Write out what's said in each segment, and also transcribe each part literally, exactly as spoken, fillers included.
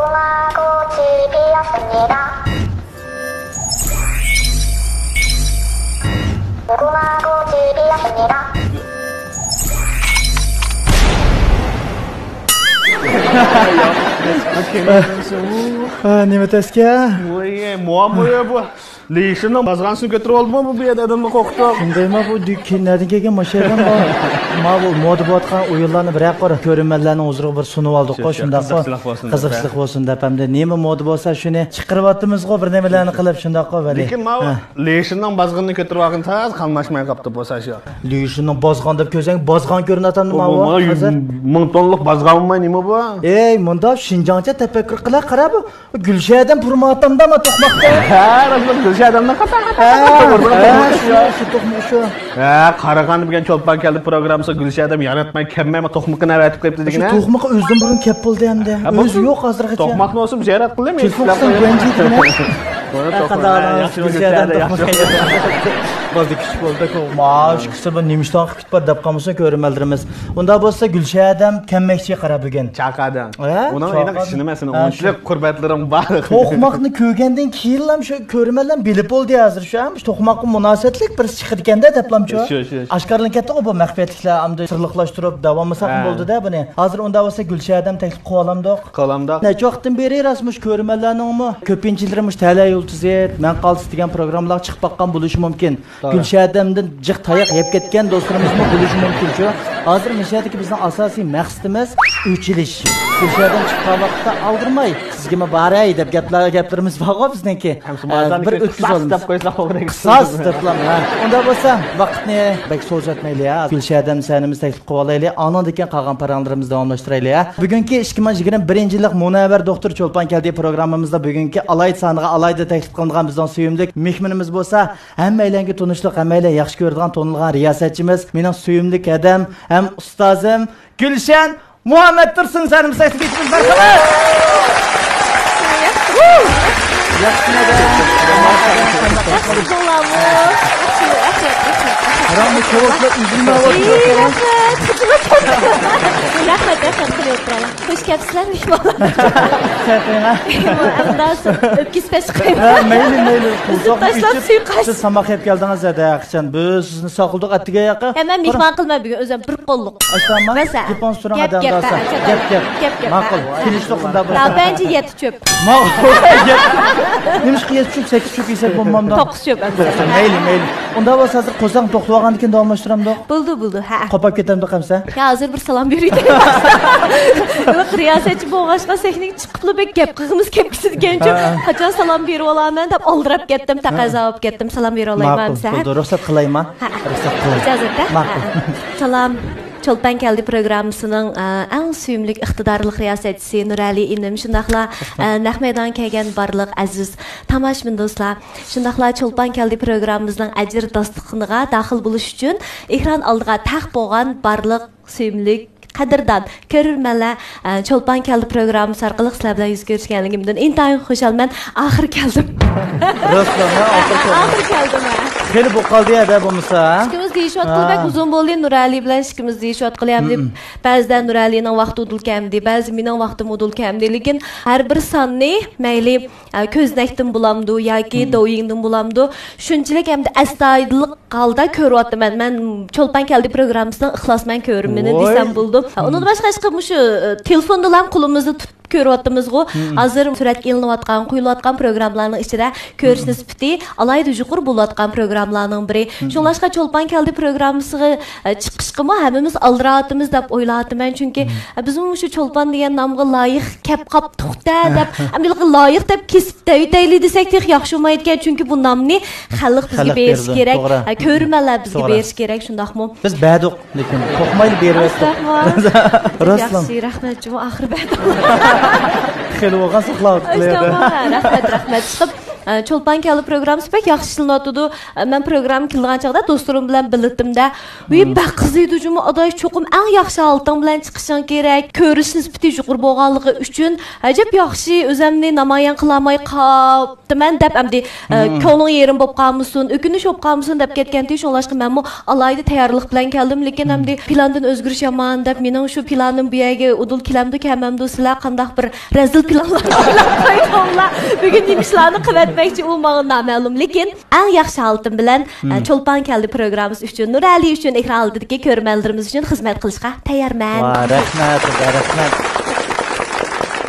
고구마 꽃이 피었습니다. 고구마 ܩܘܛܝ ܦܝܫ ܐܢܝ ܕܐ ܐ، ܢܝܡܐ ܬܐ ܣܟܝܐ؟ ۋܐܝ، ܡܘ ܡܘ ܝܐ ܒܘ؟ ܠܝܫىننىڭ ܒازغانسىنى كۆتۈرۈۋالدىمۇ ۋۇ، بۇ يەردە ئادەمنى قورقۇتۇپ؟ شۇندايمۇ ۋۇ، دۈ-، كېيىن نەدىن كەلگەن مۇشۇ ئادەم بۇ؟ ما ۋۇ مودا بولۇۋاتقان ئويۇنلارنى بىرەر قۇر كۆرۈرمەنلەرنىڭ ھۇزۇرىغا بىر سۇنۇۋالدۇققۇ، شۇنداققۇ؟ قىزىقچىلىق بولسۇن دەپ. قىزىقچىلىق بولسۇن دەپ، ئەمدى نېمە مودا بولسا شۇنى چىقىرىۋاتىمىزغۇ، بىر نېمىلەرنى قىلىپ، شۇنداققۇ، ۋەلى؟ لېكىن ماۋۇ ھە. لېشىننىڭ بازغىنىنى كۆتۈرۈۋالغىنى تاز قاملاشماي قاپتۇ بولسا شۇ. لېشىننىڭ بازغان دەپ كۆرسەڭ، بازغان كۆرۈنۈۋاتامدۇ ماۋۇ ھازىر؟ مىڭ توننىلىق بازغان بولماي نېمە بۇ؟ ئېي، مۇنداق شىنجاڭچە تەپەككۇر قىلە، قارا بۇ. گۈلشەدەم پۇرماتامدا ما توقماقتا. ھە، راست، گۈلشەدەمنىڭ قاتار قاتار ھە، توقمىقى ھە، شۇ، شۇ توقمىقى شۇ. ھە، قارىغاندا بۈگۈن چولپان كەلدى پروگراممىسىغا گۈلشەدەم ياراتماي كەلمەي توقمىقىنى ئەۋەتىپ قويۇپتۇ دېگىنە. شۇ توقمىقى ئۆزىدىن بۇرۇن كەپ بولدى ئەمدى. ھە، ئۆزى يوق ھازىرغىچە. توقماقنى بولسا زىيارەت قىلدىم. تېلېفون قىلساڭ گۇەنجى دېگىنە. قانداق ئالىمىز گۈلشەدەم توقمىقى. بولدى، كۈچلۈك بولدى. ماۋۇ ئىككىسى بىر نېمە ئىشتان قىلىپ كېتىپ بار دەپ قالمىسۇن كۆرۈرمەنلىرىمىز. ئۇنداق بولسا گۈلشەدەم كەلمەكچى قارا بۈگۈن. چاقادەم. ھە؟ ئۇنىڭ ئېنىق ئىشىنىمەن سېنىڭ ھە، ئۇنچىلىك قۇربەتلىرىڭ بار. توقماقنى كۆرگەندىن كېيىنلا شۇ كۆرۈرمەنلەر بىلىپ بولدى ھازىر شۇ، ھە، شۇ توقماققا مۇناسىۋەتلىك بىرسى چىقىدىكەندە دەپلامچۇ. شۇ، شۇ، شۇ. ئاشكارىلىنىپ كەتتىغۇ بۇ مەخپىيەتلىكلەر، ئەمدى سىرلىقلاشتۇرۇپ داۋاملىساقمۇ ھە. بولدىدە بۇنى. ھازىر ئۇنداق بولسا گۈلشەدەم تەكلىپ قىلىۋالامدۇق؟ قىلامدۇق. نەچچە ۋاقىتتىن بېرى راست مۇشۇ كۆرۈرمەنلەرنىڭمۇ كۆپىنچىلىرى مۇشۇ تەلەي يۇلتۇزى، مەن قالتىس دېگەن پروگراممىلارغا چىقىپ باققان بولۇشى مۇمكىن. توغرا. گۈلشەدەمدىن جىق تاياق يەپ كەتكەن دوستلىرىمىزمۇ بولۇشى مۇمكىن شۇ. ھازىر مۇشۇ يەردىكى بىزنىڭ ئاساسىي مەقسىتىمىز ئۆچ ئېلىش. گۈلشەدەم چىققان ۋاقىتتا ئالدىرىماي، سىزگىمۇ باراي دەپ گەپلەر، گەپلىرىمىز بارغۇ بىزنىڭكى. ھەم ئە، بىر ئۆتكۈزۈۋالىمىز. قىساس دەپ قويساق بولغۇدەك. قىساس دەپلا، ھە. ئۇنداق بولسا ۋاقىتنى بەك سوزۇۋەتمەيلى، ھە. گۈلشەدەم سەنىمىز تەكلىپ قىلىۋالايلى. ئانىڭدىن كېيىن قالغان پاراڭلىرىمىزنى داۋاملاشتۇرايلى، ھە. بۈگۈنكى ئىككى مىڭ يىگىرمە بىرىنچى يىللىق مۇنەۋۋەر دوختۇر چولپان كەلدى پروگراممىمىزدا بۈگۈنكى ئالاھىدە سانىغا ئالاھىدە تەكلىپ قىلىنغان بىزنىڭ سۆيۈملۈك مېھمىنىمىز بولسا، ھەممەيلەنگە تونۇشلۇق، ھەممەيلەن ياخشى كۆرىدىغان، تونۇلغان رىياسەتچىمىز، مېنىڭ سۆيۈملۈك ھەدەم ھەم ئۇستازىم گۈلشەن مۇھەممەد تۇرسۇن سەنىمىز تەكلىپ قىلىمىز. مەرھەمەت. ياخشى، ياخشى. ياخشى، ياخشى. رەھمەت، رەھمەت، رەھمەت. رەھمەت، رەھمەت، رەھمەت. قىلىۋېتىڭلار. خوش كەپسىلەر، مېھمانلار. سەپىڭە. ئەمدى ئۆپكىسى پەس چىقىپ. ھە، مەيلى، مەيلى. ئۈزۈپ تاشلاپ سۇيقاش. سىز تاماق يەپ كەلدىڭىز ھەدە، قاچان بىز سىزنى ساقلىدۇق ئەتىگەن ياقى. ھە، مەن مېھمان قىلماي بۈگۈن ئۆزۈم بىر قوللۇق. ئاشتاما؟ مەسە. گېپىڭىز تۇرۇڭ، گەپ، ئادەم گەپ، داسا. گەپ، گەپ. گەپ، گەپ. ماقۇل. كېلىشتۇق، ئۇنداق بولسا. بەنجى يەتتە چۆپ. ماقۇل. نېمىشقا يەتتە چۆپ، سەككىز چۆپ يېسەك بولمامدۇ؟ توققۇز چۆپ ئەمدى. مەيلى، مەيلى. ئۇنداق بولسا ھازىر قورساقنى توقلىۋالغاندىن كېيىن داۋاملاشتۇرامدۇق؟ بولدى، بولدى، ھە. قوپاپ كېتەمدۇق ئەمسە؟ يا، ھازىر بىر سالام بېرىۋېتەي. رىياسەتچى بولغاچقا سەھنىگە چىقىپلا بەك گەپ قىلغۇمىز كەپ كېتىدىكەنچۇ. ھە. قاچان سالام بېرىۋالارمەن دەپ ئالدىراپ كەتتىم، تەقەززا بولۇپ كەتتىم. سالام بېرىۋالايمەن ئەمسە، ھە؟ ماقۇل، بولدى، رۇخسەت قىلايما؟ ھە. رۇخسەت قىلاي. ئىجازەت، ھە؟ ماقۇل. ھە. سالام. چولپان كەلدى پروگراممىسىنىڭ، ئە، ئەڭ سۆيۈملۈك ئىقتىدارلىق رىياسەتچىسى نۇرئەلى ئىنىم، شۇنداقلا، ئە، نەق مەيدانغا كەلگەن بارلىق ئەزىز تاماشىبىن دوستلار، شۇنداقلا چولپان كەلدى پروگراممىمىزنىڭ ئەجىر داستىخىنىغا داخىل بولۇش ئۈچۈن ئېكران ئالدىغا تەق بولغان بارلىق سۆيۈملۈك، قەدىردان كۆرۈرمەنلەر، ئە، چولپان كەلدى پروگراممىسى ئارقىلىق سىلەر بىلەن يۈز كۆرۈشكەنلىكىمدىن ئىنتايىن خۇشالمەن. ئاخىرى كەلدىم. راستلا، ھە، ئاخىرى كەلدىم. ئاخىرى كەلدىم، ھە. خېلى بولۇپ قالدى ھەدە بولمىسا، ھە؟ ئىككىمىز دېيىشىۋاتقىلى بەك ئۇزۇن بولدى، نۇرئەلى بىلەن ئىككىمىز دېيىشىۋاتقىلى ئەمدى. بەزىدە نۇرئەلىنىڭ ۋاقتى ئۇدۇل كەمدى، بەزىدە مېنىڭ ۋاقتىم ئۇدۇل كەمدى. لېكىن ھەر بىر ساننى مەيلى، ئە، كۆزنەكتىن بولامدۇ ياكى دوۋيىڭدىن بولامدۇ، شۇنچىلىك ئەمدى ئەستايىدىللىق ھالدا كۆرۈۋاتىمەن. مەن چولپان كەلدى پروگراممىسىنىڭ ئىخلاسمەن كۆرۈرمىنى دېسەم بولىدۇ. ئۇنىڭدىن باشقا ھېچقى مۇشۇ، ئە، تېلېفوننىلا قولىمىزدا تۇتۇپ كۆرۈۋاتىمىزغۇ. ھازىر سۈرەتكە ئېلىنىۋاتقان، قويۇلۇۋاتقان پروگراممىلارنىڭ ئىچىدە كۆرۈش نىسبىتى ئالاھىدە يۇقىرى بولۇۋاتقان پروگراممىلارنىڭ بىرى. شۇڭلاشقا چولپان كەلدى پروگراممىسىغا، ئە، چىقىشقىمۇ ھەممىمىز ئالدىراۋاتىمىز دەپ ئويلاۋاتىمەن. چۈنكى، ئە، بىزمۇ مۇشۇ چولپان دېگەن نامغا لايىق كەپ قاپتۇق-دە دەپ، ئەمدى لايىق دەپ كېسىپ دەۋېتەيلى دېسەك تېخى ياخشى بولمايدىكەن. چۈنكى بۇ نامنى خەلق بىزگە بېرىشى كېرەك، توغرا. ھە، كۆرۈرمەنلەر بىزگە بېرىشى كېرەك، شۇنداقمۇ؟ بىز بەردۇق، لېكىن قورقمايلى بېرىۋەتتۇق. ئەستەغپۇرۇللا. راستلا. ياخشى، رەھمەت جۇمۇ، ئاخىرى بەردۇق. خېلى بولغان ساقلاۋاتقىلى. ئەستەغپۇرۇللا، رەھمەت، رەھمەت. چىقىپ ئە، چولپان كەلدى پروگراممىسى بەك ياخشى ئىشلىنىۋاتىدۇ. ئە، مەن پروگرامما كېلىدىغان چاغدا دوستلىرىم بىلەن بىللىتىمدە، ۋىي، بەك قىزىيدۇ جۇمۇ ئاداش، چوقۇم ئەڭ ياخشى ھالىتىڭ بىلەن چىقىشىڭ كېرەك، كۆرۈش نىسبىتى يۇقىرى بولغانلىقى ئۈچۈن، ئەجەب ياخشى ئۆزەمنى نامايان قىلالماي قاپتىمەن دەپ، ئەمدى، ئە، كۆڭلۈڭ يېرىم بوپ قالمىسۇن، ئۆكۈنۈش بوپ قالمىسۇن دەپ كەتكەنتى. شۇڭلاشقا مەنمۇ ئالاھىدە تەييارلىق بىلەن كەلدىم، لېكىن ئەمدى پىلاندىن ئۆزگىرىش يامان دەپ، مېنىڭ شۇ پىلانىم بۇ يەرگە ئۇدۇل كېلەمدۇ، كەلمەمدۇ، سىلەر قانداق بىر رەزىل پىلانلار ئويلاپ قويدۇڭلار. بۈگۈن نېمە ئىشلارنى قىلىۋەتمەكچى، ئۇ ماڭا نامەلۇم. لېكىن ئەڭ ياخشى ھالىتىم بىلەن، ئە، چولپان كەلدى پروگراممىسى ئۈچۈن، نۇرئەلى ئۈچۈن، ئېكران ئالدىدىكى كۆرۈرمەنلىرىمىز ئۈچۈن خىزمەت قىلىشقا تەييارمەن. ۋا، رەھمەت، رەھمەت.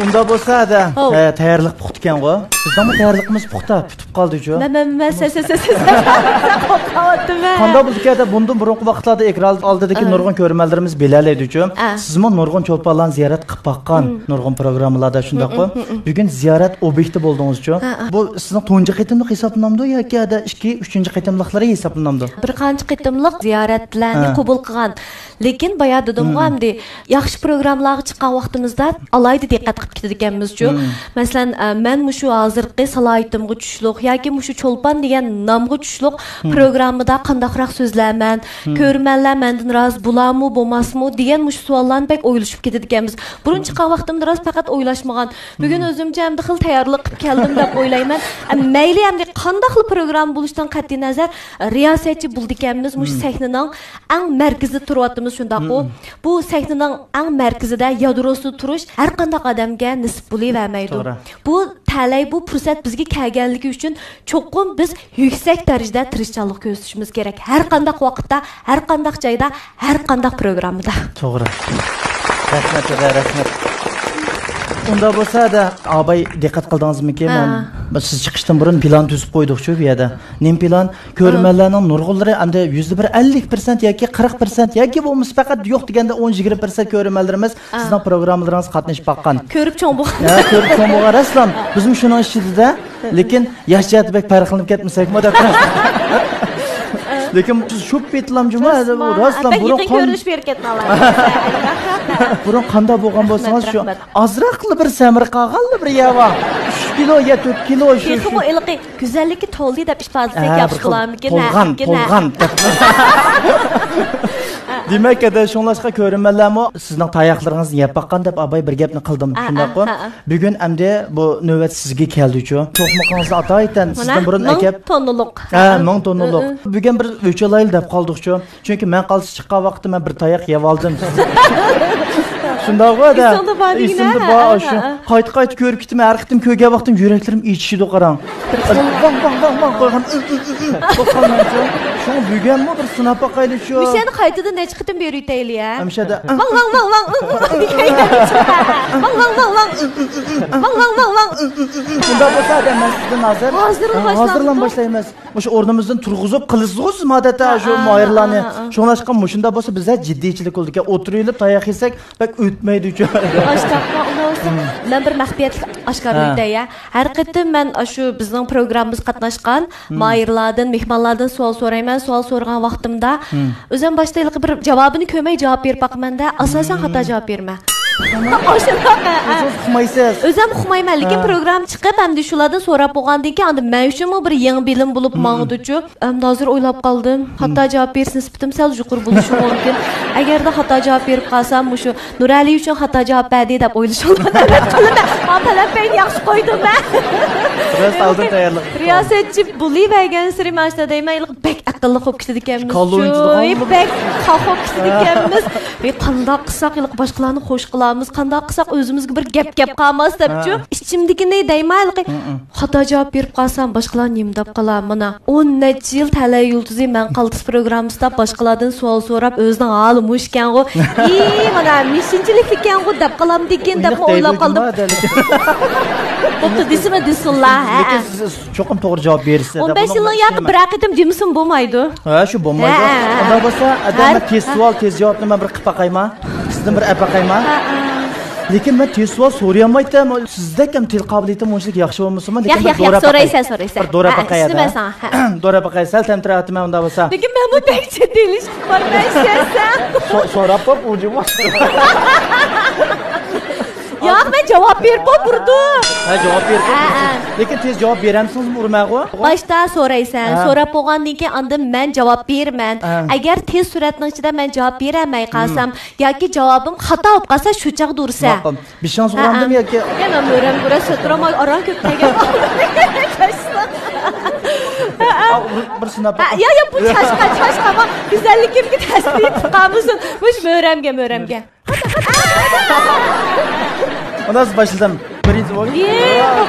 ئۇنداق بولسا، ھەدە، ھو. ئە، تەييارلىق پۇختا ئىكەنغۇ. بىزنىڭمۇ تەييارلىقىمىز پۇختا، پۈتۈپ قالدىچۇ. مەن، مەن، مەن، سەن، سەن، سەن، سەن، سەن قورقۇۋاتىمەن. قانداق بولىدىكەن دە، بۇندىن بۇرۇنقى ۋاقىتلاردا ئېكران ئالدىدىكى ئا. نۇرغۇن كۆرۈرمەنلىرىمىز بىلەلەيدىچۇ. ئا. سىزمۇ نۇرغۇن چولپانلارنى زىيارەت قىلىپ باققان، مم. نۇرغۇن پروگراممىلاردا شۇنداققۇ. مم، مم، مم. بۈگۈن زىيارەت ئوبيېكتى بولدىڭىزچۇ. ئا، ئا. بۇ سىزنىڭ تۇنجى قېتىملىق ھېسابلىنامدۇ ياكى ھەدە ئىككى، ئۈچىنچى قېتىملىقلىرى ھېسابلىنامدۇ؟ بىر قانچە قېتىملىق زىيارەتلەرنى ھە. قوبۇل قىلغان. لېكىن بايا دېدىمغۇ، مم. ئەمدى ياخشى پروگراممىلارغا چىققان ۋاقتىمىزدا ئالاھىدە دىققەت قىلىپ كېتىدىكەنمىزچۇ. مم. مەسىلەن، ئە، مەن مۇشۇ ھازىرقى سالاھىيىتىمغا چۈشلۈك ياكى مۇشۇ چولپان دېگەن نامغا چۈشلۈك مم. پروگراممىدا قانداقراق سۆزلەرمەن، مم. كۆرۈرمەنلەر مەندىن رازى بولارمۇ، بولماسمۇ دېگەن مۇشۇ سوئاللارنى بەك ئويلىشىپ كېتىدىكەنمىز. بۇرۇن چىققان ۋاقتىمدا راست پەقەت ئويلاشمىغان. بۈگۈن مم. ئۆزۈمچە ئەمدى خېلى تەييارلىق قىلىپ كەلدىم دەپ ئويلايمەن. ئە، مەيلى ئەمدى قانداقلا پروگرامما بولۇشىدىن قەتئىينەزەر، رىياسەتچى بولىدىكەنمىز مۇشۇ مم. سەھنىنىڭ ئەڭ مەركىزىدە تۇرۇۋاتىمىز، شۇنداققۇ؟ مم. بۇ سەھنىنىڭ ئەڭ مەركىزىدە، يادروسىدا تۇرۇش ھەر قانداق ئادەمگە نېسىپ بولۇۋەرمەيدۇ. توغرا. بۇ تەلەي، بۇ پۇرسەت بىزگە كەلگەنلىكى ئۈچۈن چوقۇم بىز يۈكسەك دەرىجىدە تىرىشچانلىق كۆرسىتىشىمىز كېرەك. ھەر قانداق ۋاقىتتا، ھەر قانداق جايدا، ھەر قانداق پروگراممىدا. توغرا. رەھمەت، ھۆدە، رەھمەت. ئۇنداق بولسا، ھەدە، ئاباي، دىققەت قىلدىڭىزمىكىن؟ ھە. مەن، سىز چىقىشتىن بۇرۇن پىلان تۈزۈپ قويدۇقچۇ بۇ يەردە. نېمە پىلان؟ كۆرۈرمەنلەرنىڭ نۇرغۇنلىرى ئەمدى يۈزدە بىر ئەللىك پىرسەنت ياكى قىرىق پىرسەنت ياكى بولمىسا پەقەت يوق دېگەندە ئون، يىگىرمە پىرسەنت كۆرۈرمەنلىرىمىز ئا. سىزنىڭ پروگراممىلىرىڭىزغا قاتنىشىپ باققان. كۆرۈپ چوڭ بولغان. ھە، كۆرۈپ چوڭ بولغان، رەسلان. بىزمۇ شۇنىڭ ئىچىدە-دە. لېكىن ياش جەھەتتە بەك پەرقلىنىپ كەتمىسەكمۇ دەپ. لېكىن شۇ پېتىلام جۇما، رەسلان، بەك بۇرۇن يېقىن قان-، كۆرۈنۈش بېرىپ كەتمەڭلار. بۇرۇن قانداق بولغان بولسىڭىز، رەھمەت، شۇ رەھمەت. ئازراقلا بىر سەمرە قالغانلا بىر يەر بار. ئۈچ كىلو يا تۆت كىلو شۇ، تېخىمۇ شۇ. ھېلىقى گۈزەللىكى تولدى دەپ ئىپادىلىسەك ھە، ياخشى بىر خىل بولامىكىن؟ ھە، تولغان، ئەمكىن، ھە. تولغان دەپ. دېمەك، ئەدە شۇڭلاشقا كۆرۈرمەنلەرمۇ سىزنىڭ تاياقلىرىڭىزنى يەپ باققان دەپ ئاباي بىر گەپنى قىلدىم، ئا، شۇنداققۇ؟ ئا، ئا. بۈگۈن ئەمدى بۇ نۆۋەت سىزگە كەلدىچۇ. توقمىقىڭىزنى ئاتايىتەن سىزدىن بۇرۇن ماڭ ئەكەپ. توننىلىق. ھە، ھە. مىڭ توننىلىق. ئۇ، ئۇ. بۈگۈن بىر ئۆچ ئالايلى دەپ قالدۇقچۇ. چۈنكى مەن قالتىس چىققان ۋاقىتتا مەن بىر تاياق يەۋالدىم. شۇنداقغۇ، ھەدە. ئېسىڭدە بار دېگىنە، ئېسىمدە بار، ھە، شۇ. ھە، ھە. قايتا-قايتا كۆرۈپ كېتىمەن، ھەر قېتىم كۆرگەن ۋاقتىم يۈرەكلىرىم ئېچىشىدۇ، قاراڭ. بىر خىل. ۋاڭ، ۋاڭ، ۋاڭ، ۋاڭ قويغان، ئۇ، ئۇ، ئۇ، ئۇ، بولۇپ قالمامچۇ؟ شۇڭا بۈگۈنمۇ بىر سىناپ باقايلىچۇ. مۇشۇنى قايتىدىن نەچچە قېتىم بېرىۋېتەيلى، ھە؟ ھەمىشە دە، ۋاڭ، ۋاڭ، ۋاڭ، ۋاڭ، ئۇ، ئۇ، ئۇ دېگەن. ۋاڭ، ۋاڭ، ۋاڭ، ۋاڭ، ئۇ، ئۇ، ئۇ، ئۇ. ۋاڭ، ۋاڭ، ۋاڭ، ۋاڭ، ئۇ، ئۇ، ئۇ، ئۇ. شۇنداق بولسا، ھەدە، مەن سىزدىن ھازىر، ھازىرلا ھازىرلا باشلاپتۇ. باشلايمىز. مۇشۇ ئورنىمىزدىن تۇرغۇزۇپ قىلىسىزغۇ سىز مادەتتە، ھە، شۇ ھە، ماھىرلارنى. ھە، ھە، ھە. شۇڭلاشقا مۇشۇنداق بولسا بىزدە جىددىيچىلىك بولىدىكەن. ئولتۇرۇۋېلىپ تاياق يېسەك بەك ئۆتمەيدۇچۇ. ئاشتاققا ئۇنداق بولسا، مەن بىر مەخپىيەتلىك ئاشكارىلاپ ئۆتەي، ھە. ھە. ھەر قېتىم مەن ئاشۇ بىزنىڭ پروگراممىمىزغا قاتناشقان ماھىرلاردىن، مېھمانلاردىن سوئال سورايمەن. سوئال سورىغان ۋاقتىمدا ئۆزۈم باشتا ھېلىقى بىر جاۋابىنى كۆرمەي جاۋاب بېرىپ باقىمەن-دە، ئاساسەن خاتا جاۋاب بېرىمەن. ئاشۇنداق، ھە، ھە. ئۆزىڭىز ئۇقمايسىز. ئۆزۈم ئۇقمايمەن، لېكىن ھە. پروگرامما چىقىپ، ئەمدى شۇلاردىن سوراپ بولغاندىن كېيىن، ئاندىن مەن ئۈچۈنمۇ بىر يېڭى بىلىم بولۇپ ماڭىدۇچۇ. ئەمدى ھازىر ئويلاپ قالدىم. خاتا جاۋاب بېرىش نىسبىتىم سەل يۇقىرى بولۇشى مۇمكىن. ئەگەردە خاتا جاۋاب بېرىپ قالسام، مۇشۇ نۇرئەلى ئۈچۈن خاتا جاۋاب بەردى دەپ ئويلىشىڭلار ئۈمىد قىلىمەن. مانا پەلەمپەينى ياخشى قويدۇم مەن. راست، ئالدىن تەييارلىق. رىياسەتچى بولۇۋەرگەنسېرى مەن شۇنداق دەيمەن، ھېلىقى بەك ئەقىللىق بولۇپ كېتىدىكەنمىز. كاللا ئويۇنچىلىقى شۇ، بەك قاق بولۇپ كېتىدىكەنمىز. ۋەي، قانداق قىلساق ھېلىقى باشقىلارنى خوش قىلارمىز، قانداق قىلساق ئۆزىمىزگە بىر گەپ گەپ قالماس دەپچۇ. ھە. ئىچىمدىكىنى دەيمەن ھېلىقى. خاتا جاۋاب بېرىپ قالسام، باشقىلار نېمە دەپ قالا؟ مانا، ئون نەچچە يىل تەلەي يۇلتۇزى مەن قالتىس پروگراممىسىدا باشقىلاردىن سوئال سوراپ، ئۆزىنىڭ ھالى مۇشۇ ئىكەنغۇ، ئى، مانا، مېشىنچىلىك ئىكەنغۇ دەپ قالامدىكىن دەپمۇ ئويلاپ قالدىم. بوپتۇ، دېسىمۇ دېسۇنلا، ھە. لېكىن سىز چوقۇم توغرا جاۋاب بېرىسىز. ئون بەش يىلنىڭ ياقى بىرەر قېتىم دېمىسىمۇ بولمايدۇ. ھە، شۇ بولمايدۇ. ھە، ھە، ھە. ئۇنداق بولسا، ئادەم، ھە، تېز سوئال، تېز جاۋابنى مەن بىر قىلىپ باقايما؟ سىزدىن بىر ئەپ باقايما؟ ھە، ھە. لېكىن مەن تېز سوئال سورىيالمايتتىم. سىزدەك ھەم تىل قابىلىيىتىم ئۇنچىلىك ياخشى بولمىسىمۇ، لېكىن ياق، بىر ياق، دورا ياق، باقاي. سورايسەن، سورايسەن. بىر دورا ھە، باقاي، سىزنى ھە. مەن ساڭا، ھە. دورا باقاي، سەل تەمتىرەۋاتىمەن ئۇنداق بولسا. لېكىن مەنمۇ بەك جىددىيلىشىپ بارىمەن، ئىشەنسەڭ. سو-، سوراپ بوپ، ئۇجۇمۇ. ياق، مەن جاۋاب بېرىپ بولدۇم. ھە، جاۋاب بېرىپ ھە، بولدۇڭىز. ھە. لېكىن تېز جاۋاب بېرەمسىڭىزمۇ ئۇرمايغۇ؟ باشتا سورايسەن، ھە. سوراپ بولغاندىن كېيىن ئاندىن مەن جاۋاب بېرىمەن. ھە. ئەگەر تېز سۈرئەتنىڭ ئىچىدە مەن جاۋاب بېرەلمەي قالسام ياكى جاۋابىم خاتا بولۇپ قالسا، شۇ چاغدا ئۇرىسەن. ماقۇل. بېشىڭىز ئۇرامدىمۇ ياكى؟ يا، مەن مۆرەمگە ئۇرا سەتراماي ئاران كۆپ كەلگەن. بىر، بىر سىناپ ھە، يا، يا، بۇ چاشقا، چاشقا، ما، گۈزەللىكىمگە تەسىر يېتىپ قالمىسۇن. مۇشۇ مۆرەمگە، مۆرەمگە. ئۇنداق باشلىدىم. بىرىنچى بولدى. يې،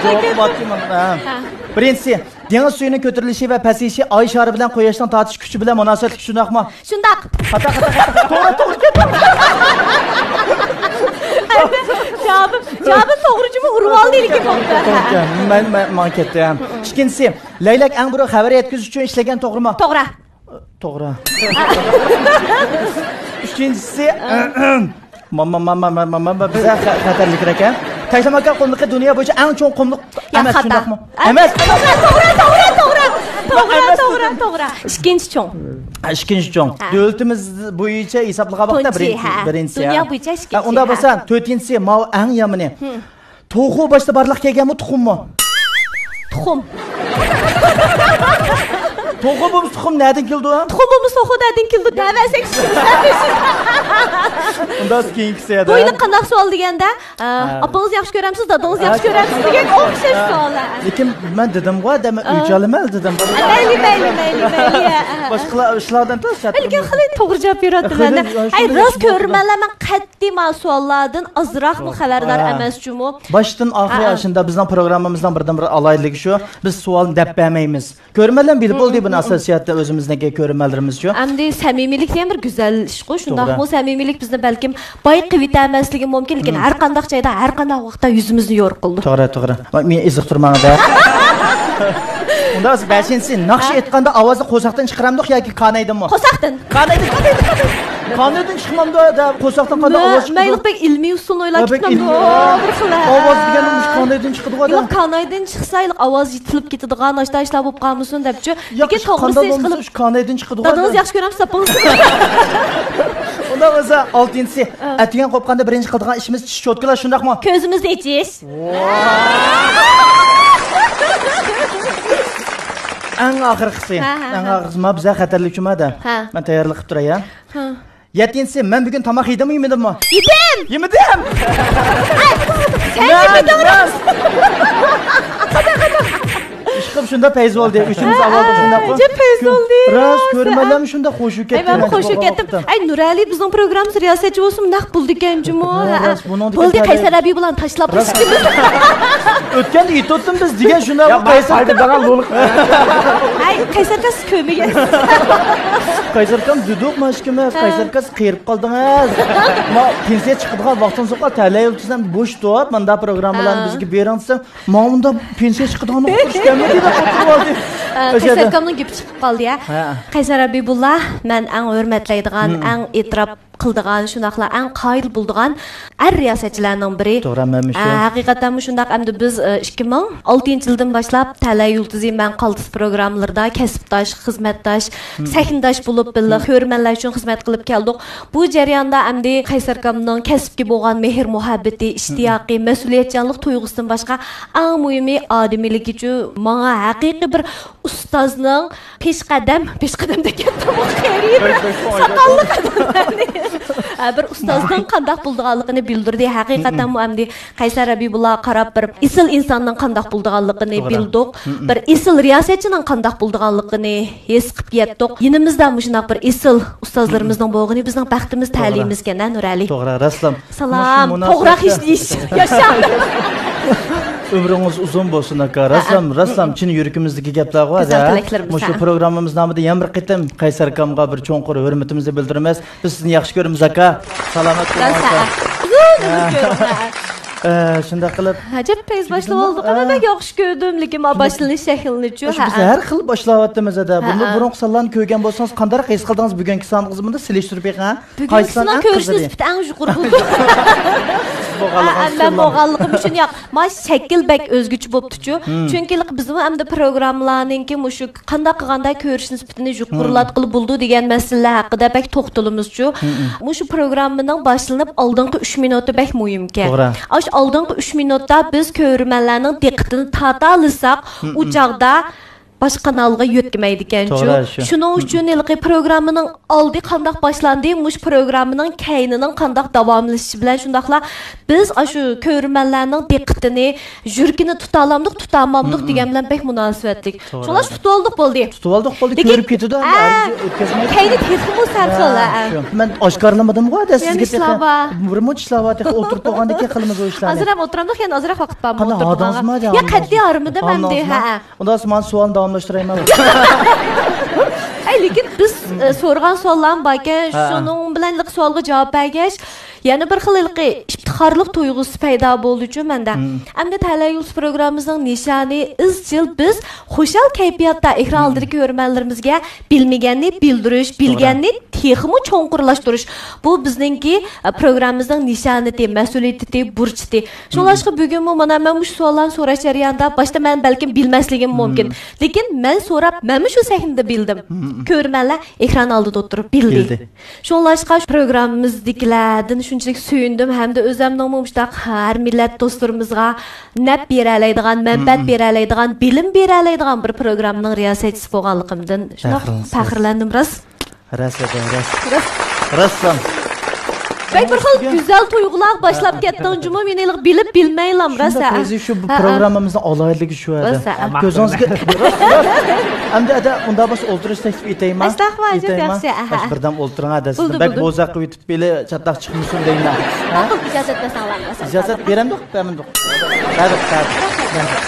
جاۋابى باركى مانا. ھە. ھە. بىرىنچىسى، دېڭىز سۈيىنىڭ كۆتۈرۈلۈشى ۋە پەسىيىشى ئاي شارى بىلەن قۇياشنىڭ تارتىشى كۈچى بىلەن مۇناسىۋەتلىك، شۇنداقمۇ؟ شۇنداق. خاتا، خاتا، خاتا. توغرا، توغرا. جاۋابىم، جاۋابىم توغرا جۇمۇ ئۇرۇۋالدى لېكىن بولدى. توغرا، مەن، مەن، ماڭا كەتتى. ئىككىنچىسى، لەيلەك ئەڭ بۇرۇن خەۋەر يەتكۈزۈش ئۈچۈن ئىشلەنگەن، توغرىمۇ؟ توغرا. توغرا. ئۈچىنچىسى، ماما، ماما، ماما، ماما، بىزە خە-، خەتەرلىكرەك، ھە؟ تەكلىماكان قۇملۇقى دۇنيا بويىچە ئەڭ چوڭ قۇملۇق ياق، ئەمەس، خاتا. شۇنداقمۇ؟ ئەمەس. توغرا، توغرا، توغرا، توغرا. توغرا، ئەمەس توغرا، دېدىم. توغرا. ئىككىنچى چوڭ. ھە، ئىككىنچى چوڭ. ھە. دۆلىتىمىز بويىچە ھېسابلىغان ۋاقىتتا تۇنجى، بىرىنچى، ھە. بىرىنچى، دۇنيا ھە. بويىچە ئىككىنچى، ھە، ئۇنداق ھە. بولسا، تۆتىنچىسى، ماۋۇ ئەڭ يامىنى. توخۇ باشتا بارلىققا كەلگەنمۇ، تۇخۇممۇ؟ تۇخۇم. توخۇ بولمىسا تۇخۇم نەدىن كېلىدۇ؟ تۇخۇم بولمىسا توخۇ نەدىن كېلىدۇ؟ دەۋەرسەك. ئۇنداق كېيىنكىسى ئەدە. بۇ يەنە قانداق سوئال دېگەندە، ئە، ھە. ئاپىڭىزنى ياخشى كۆرەمسىز، دادىڭىزنى ياخشى ھە. كۆرەمسىز دېگەن ئوخشاش ھە. سوئال. لېكىن مەن دېدىمغۇ، ئەدە مەن ئە. ئۆچ ئالىمەن دېدىم. مەيلى، مەيلى، مەيلى، مەيلى. باشقىلار ئىشلاردىن تەس. لېكىن خېلى توغرا جاۋاب بېرىۋاتىمەن. خېلى، ئە، ئەي، شۇنداق راست جاۋاب بېرىدۇ. كۆرۈرمەنلەر مەن قەتئىي ما سوئاللاردىن ئازراقمۇ خەۋەردار ھە. ئەمەس جۇمۇ. باشتىن ئاخىر ھە. ئاشۇنداق بىزنىڭ پروگراممىمىزنىڭ بىردىنبىر ئالاھىدىلىكى شۇ، بىز سوئالنى دەپ بەرمەيمىز. كۆرۈرمەنلەر بىلىپ بولدى بۇنى، ئاساسىيەتتە ئۆزىمىزنىڭكى كۆرۈرمەنلىرىمىزچۇ. ئەمدى سەمىمىيلىك دېگەن بىر گۈزەل ئىشقۇ، شۇنداقمۇ؟ توغرا. سەمىمىيلىك بىزنى بەلكىم باي قىلىۋېتەلمەسلىكى مۇمكىن، لېكىن ھەر قانداق جايدا، ھەر قانداق ۋاقىتتا يۈزىمىزنى يورۇق قىلىدۇ. توغرا، توغرا. مېنى ئېزىقتۇرماڭ دە. ئۇنداق بىلسىنسى، ناخشا ھە. ئېيتقاندا ئاۋازنى قورساقتىن چىقىرامدۇق ياكى كانايدىنمۇ؟ قورساقتىن. كانايدىن، كانايدىن، كانايدىن. كانايدىن چىقمامدۇ دە، قورساقتىن قانداق ئاۋاز چىقىدۇ؟ مەيلىق بەك ئىلمىي ئۇسۇل ئويلاپ چىققاندۇ، بىر خىل. ئاۋاز دېگەننىڭ مۇشۇ كانايدىن چىقىدىغۇ دە. يوق، كانايدىن چىقسا، ھېلىقى ئاۋاز يېتىلىپ كېتىدىغان، ناشتا ئىشلار بولۇپ قالمىسۇن دەپچۇ. لېكىن توغرىسى ئىشقىلىپ، شۇ كانايدىن چىقىدىغۇ دادىڭىز دە. ياخشى كۆرەمسىز، ئاپىڭىز؟ ئۇنداق بولسا، ئالتىنچىسى، ئە. ئەتىگەن قوپقاندا بىرىنچى قىلىدىغان ئىشىمىز چىش چوتكىلاش، شۇنداقمۇ؟ كۆزىمىزنى ئېچىش. ئەڭ ئاخىرقىسى، ھە، ھە، ئەڭ ھە. ئاخىرقىسى، ما بىزە خەتەرلىك جۇما دە. ھە. مەن تەييارلىق قىلىپ تۇراي، ھە. ھە. يەتتىنچىسى، مەن بۈگۈن تاماق يېدىممۇ، يېمىدىممۇ؟ يېدىم! يېمىدىم! سەن يېمىدىڭ راست! ئىشقىلىپ شۇنداق پەيز بولدى، ئۈچىمىز ئاۋۋالدا شۇنداق. ئەجەب پەيز بولدى، راست، راست. كۆرۈرمەنلەرمۇ شۇنداق خۇشۇ كەتتى. ئەي، مەن خۇشۇ كەتتىم. ئەي، نۇرئەلى بىزنىڭ پروگراممىمىز رىياسەتچى بولسا مۇنداق بولىدىكەن جۇمۇ. راست، بۇنىڭدىكى بولدى، قەيسەر ئەبىبۇللانى تاشلاپ ئىككىمىز. ئۆتكەندە ئېيتىۋەتتىم بىز دېگەن شۇنداق. يا، قەيسەر ئاكا. ھەي، قەيسەر ئاكا سىز كۆرمىگەنسىز. قەيسەر ئاكام دېدۇق، ما ئىككىمىز، ھە. قەيسەر ئاكا سىز قېرىپ قالدىڭىز. ما پېنسىيە چىقىدىغان ۋاقتىڭىز يوق، تەلەي يۇلتۇزنى بوش تۇت، مانداق پروگراممىلارنى ھە. بىزگە بېرىڭ دېسەم، ما ئۇنداق پېنسىيە چىقىدىغان ئوخشاش ئىكەنمۇ دەپ ئولتۇرۇۋالدى. ئە، قەيسەر ئاكامنىڭ گېپى چىقىپ قالدى، ھە. ھە. قەيسەر ھەبىبۇللا، مەن ئەڭ ھۆرمەتلەيدىغان، ھىم. ئەڭ ئېتىراپ قىلىدىغان، شۇنداقلا ئەڭ قايىل بولىدىغان ئەر رىياسەتچىلەرنىڭ بىرى. توغرا، مەنمۇ شۇ. ئە، ھەقىقەتەنمۇ شۇنداق. ئەمدى بىز، ئە، ئىككى مىڭ ئالتىنچى يىلدىن باشلاپ تەلەي يۇلتۇزى، مەن قالتىس پروگراممىلىرىدا كەسىپداش، خىزمەتداش، ھىم. سەھنىداش بولۇپ بىللە ھىم. كۆرۈرمەنلەر ئۈچۈن خىزمەت قىلىپ كەلدۇق. بۇ جەرياندا ئەمدى قەيسەر ئاكامنىڭ كەسىپكە بولغان مېھىر-مۇھەببىتى، ئىشتىياقى، مەسئۇلىيەتچانلىق تۇيغۇسىدىن باشقا، ئەڭ مۇھىمى ئادىمىيلىكىچۇ ماڭا ھەقىقىي بىر ئۇستازنىڭ پېشقەدەم، پېشقەدەم دېگەندە بۇ قېرىيىپ ساقاللىق ئادەملەرنى، ھە، بىر ئۇستازنىڭ قانداق بولىدىغانلىقىنى بىلدۈردى. ھەقىقەتەنمۇ ئەمدى قەيسەر ھەبىبۇللاغا قاراپ بىر ئېسىل ئىنساننىڭ قانداق بولىدىغانلىقىنى توغرا. بىلدۇق. بىر ئېسىل رىياسەتچىنىڭ قانداق بولىدىغانلىقىنى ھېس قىلىپ يەتتۇق. يېنىمىزدا مۇشۇنداق بىر ئېسىل ئۇستازلىرىمىزنىڭ بولغىنى بىزنىڭ بەختىمىز، توغرا. تەلىيىمىزكەن، ھە، نۇرئەلى؟ توغرا، راسلا. سالام، توغراق ھېچ دېيىش. ياشا. ئۆمرىڭىز ئۇزۇن بولسۇن، ئاكا. راسلا، ھە، ھە. راسلا، چىن يۈرىكىمىزدىكى گەپلەرغۇ، ھە. گۈزەل تىلەكلىرىمىز، مۇشۇ ھە. پروگراممىمىز نامىدا يەنە بىر قېتىم قەيسەر ئاكامغا بىر چوڭقۇر ھۆرمىتىمىزنى بىلدۈرىمىز. بىز سىزنى ياخشى كۆرىمىز، ئاكا. سالامەت بولۇڭ، ئاكا. ئۇزۇن ئۆمۈر كۆرۈڭ، ھە. ئە، شۇنداق قىلىپ. ئەجەب تېز باشلىۋالدۇق. ھە. مەن بەك ياخشى كۆردۈم، لېكىن ما باشلىنىش شەكلىنىچۇ. ھە، بىز ھە. ھەر خىل باشلاۋاتىمىز، ھە. بۇندىن ھە. بۇرۇنقى سانلارنى كۆرگەن بولسىڭىز، قانداق ھېس قىلدىڭىز بۈگۈنكى سانىڭىز بۇندا سېلىشتۇرۇپ بېقىڭ، ھە. بۈگۈنكى ساننىڭ كۆرۈش نىسبىتى ئەڭ يۇقىرى بولدى. ھە، مەن بولغانلىقىم ئۈچۈن ياق. ما شەكىل بەك ئۆزگىچە بوپتۇچۇ. ھىم. چۈنكى بىزمۇ ئەمدى پروگراممىلارنىڭكى مۇشۇ قانداق قىلغاندا كۆرۈش نىسبىتىنى يۇقىرىلاتقىلى بولىدۇ دېگەن مەسىلىلەر ھەققىدە بەك توختىلىمىزچۇ. ھىم، ھىم. مۇشۇ پروگراممىنىڭ باشلىنىپ ئالدىنقى ئۈچ مىنۇتى بەك مۇھىمكەن. توغرا. ئاشۇ ئالدىنقى ئۈچ مىنۇتتا بىز كۆرۈرمەنلەرنىڭ دىققىتىنى تارتالىساق، ئۇ چاغدا باشقا قانالغا يۆتكىمەيدىكەنچۇ. شۇنىڭ ئۈچۈن ھېلىقى پروگراممىنىڭ ئالدى قانداق باشلاندى، مۇشۇ پروگراممىنىڭ كەينىنىڭ قانداق داۋاملىشىشى بىلەن، شۇنداقلا بىز ئاشۇ كۆرۈرمەنلەرنىڭ دىققىتىنى، يۈرىكىنى تۇتالامدۇق، تۇتالمامدۇق دېگەن بىلەن بەك مۇناسىۋەتلىك. شۇڭلاشقا تۇتۇۋالدۇق بولدى. تۇتۇۋالدۇق بولدى، لېكىن، كۆرۈپ كېتىدۇ، ئە، ئەمدى ئۆتكۈزمەيدۇ. كەينى تېخىمۇ سەل خىل، ھە، ئە. شۇ. مەن ئاشكارىلىمىدىمغۇ، ھەدە سىزگە يەنە تېخى ئىشلار بار. بىر مۇنچە ئىشلار بار، تېخى ئولتۇرۇپ بولغاندىن كېيىن قىلىمىز ئۇ ئىشلارنى. ھازىر ھەم ئولتۇرامدۇق، يەنە ئازراق ۋاقىت بارمۇ ئولتۇرىدىغانغا؟ قانداق، ھادىڭىزمۇ؟ يا، قەتئىي ھارمىدىم ئەمدى، ھە. ئۇنداق بولسا مانا سوئالنى داۋاملاشتۇرايمەن. ئەي، لېكىن بىز، ئە، سورىغان سوئاللارمۇ باركەن، شۇنىڭ بىلەن سوئالغا جاۋاب بەرگەچ، يەنە بىر خىل ھېلىقى ئىپتىخارلىق تۇيغۇسى پەيدا بولدىچۇ مەندە. ئەمدى تەلەيلۇس پروگراممىمىزنىڭ نىشانى ئىزچىل بىز خۇشال كەيپىياتتا ئېكران ئالدىدىكى كۆرۈرمەنلىرىمىزگە بىلمىگەننى بىلدۈرۈش، بىلگەننى تېخىمۇ چوڭقۇرلاشتۇرۇش. بۇ بىزنىڭكى، ئە، پروگراممىمىزنىڭ نىشانىتى، مەسئۇلىيىتى، بۇرچىتى. شۇڭلاشقا بۈگۈنمۇ مانا مەن مۇشۇ سوئاللارنى سوراش جەريانىدا باشتا مەن بەلكىم بىلمەسلىكىم مۇمكىن. لېكىن مەن سوراپ، مەنمۇ شۇ سەھنىدە بىلدىم. كۆرۈرمەنلەر ئېكران ئالدىدا ئولتۇرۇپ بىلدى. بىلدى. شۇڭلاشقا شۇ پروگراممىمىزدىكىلەردىن شۇنچىلىك سۆيۈندۈم ھەمدە ئۆزەمنىڭمۇ مۇشۇنداق ھەر مىللەت دوستلىرىمىزغا نەپ بېرەلەيدىغان، مەنپەئەت بېرەلەيدىغان، بىلىم بېرەلەيدىغان بىر پروگراممىنىڭ رىياسەتچىسى بولغانلىقىمدىن شۇنداق پەخىرلەنىپ، پەخىرلەندىم راست. راست ئەدە، راست. راست. راستلا. بەك بىر خىل گۈزەل تۇيغۇلارغا باشلاپ كەتتىڭ جۇمۇ، مېنى ھېلىقى بىلىپ بىلمەيلام راست. شۇنداق، ھە. ئۆزى شۇ پروگراممىمىزنىڭ ئالاھىدىلىكى شۇ ئەدە. راست، ھە. كۆزىڭىزگە راست، راست. ئەمدى ئەدە ئۇنداق بولسا ئولتۇرۇش تەكلىپ ئېتەيما؟ ئەستەغپۇرۇللا، ئېتەيما؟ ياخشى، ئەھە. ئاشۇ بىردەم ئولتۇرۇڭ ئەدە، سىزنى بولدى، بەك بولدى. بوزەك قىلىۋېتىپ بېلى چاتاق چىقمىسۇن دەيمەن. ماقۇل، ئىجازەت بەرسەڭلار. ئىجازەت بېرەمدۇق، بەرمىدۇق. بەردۇق، بەردۇق، بەردۇق.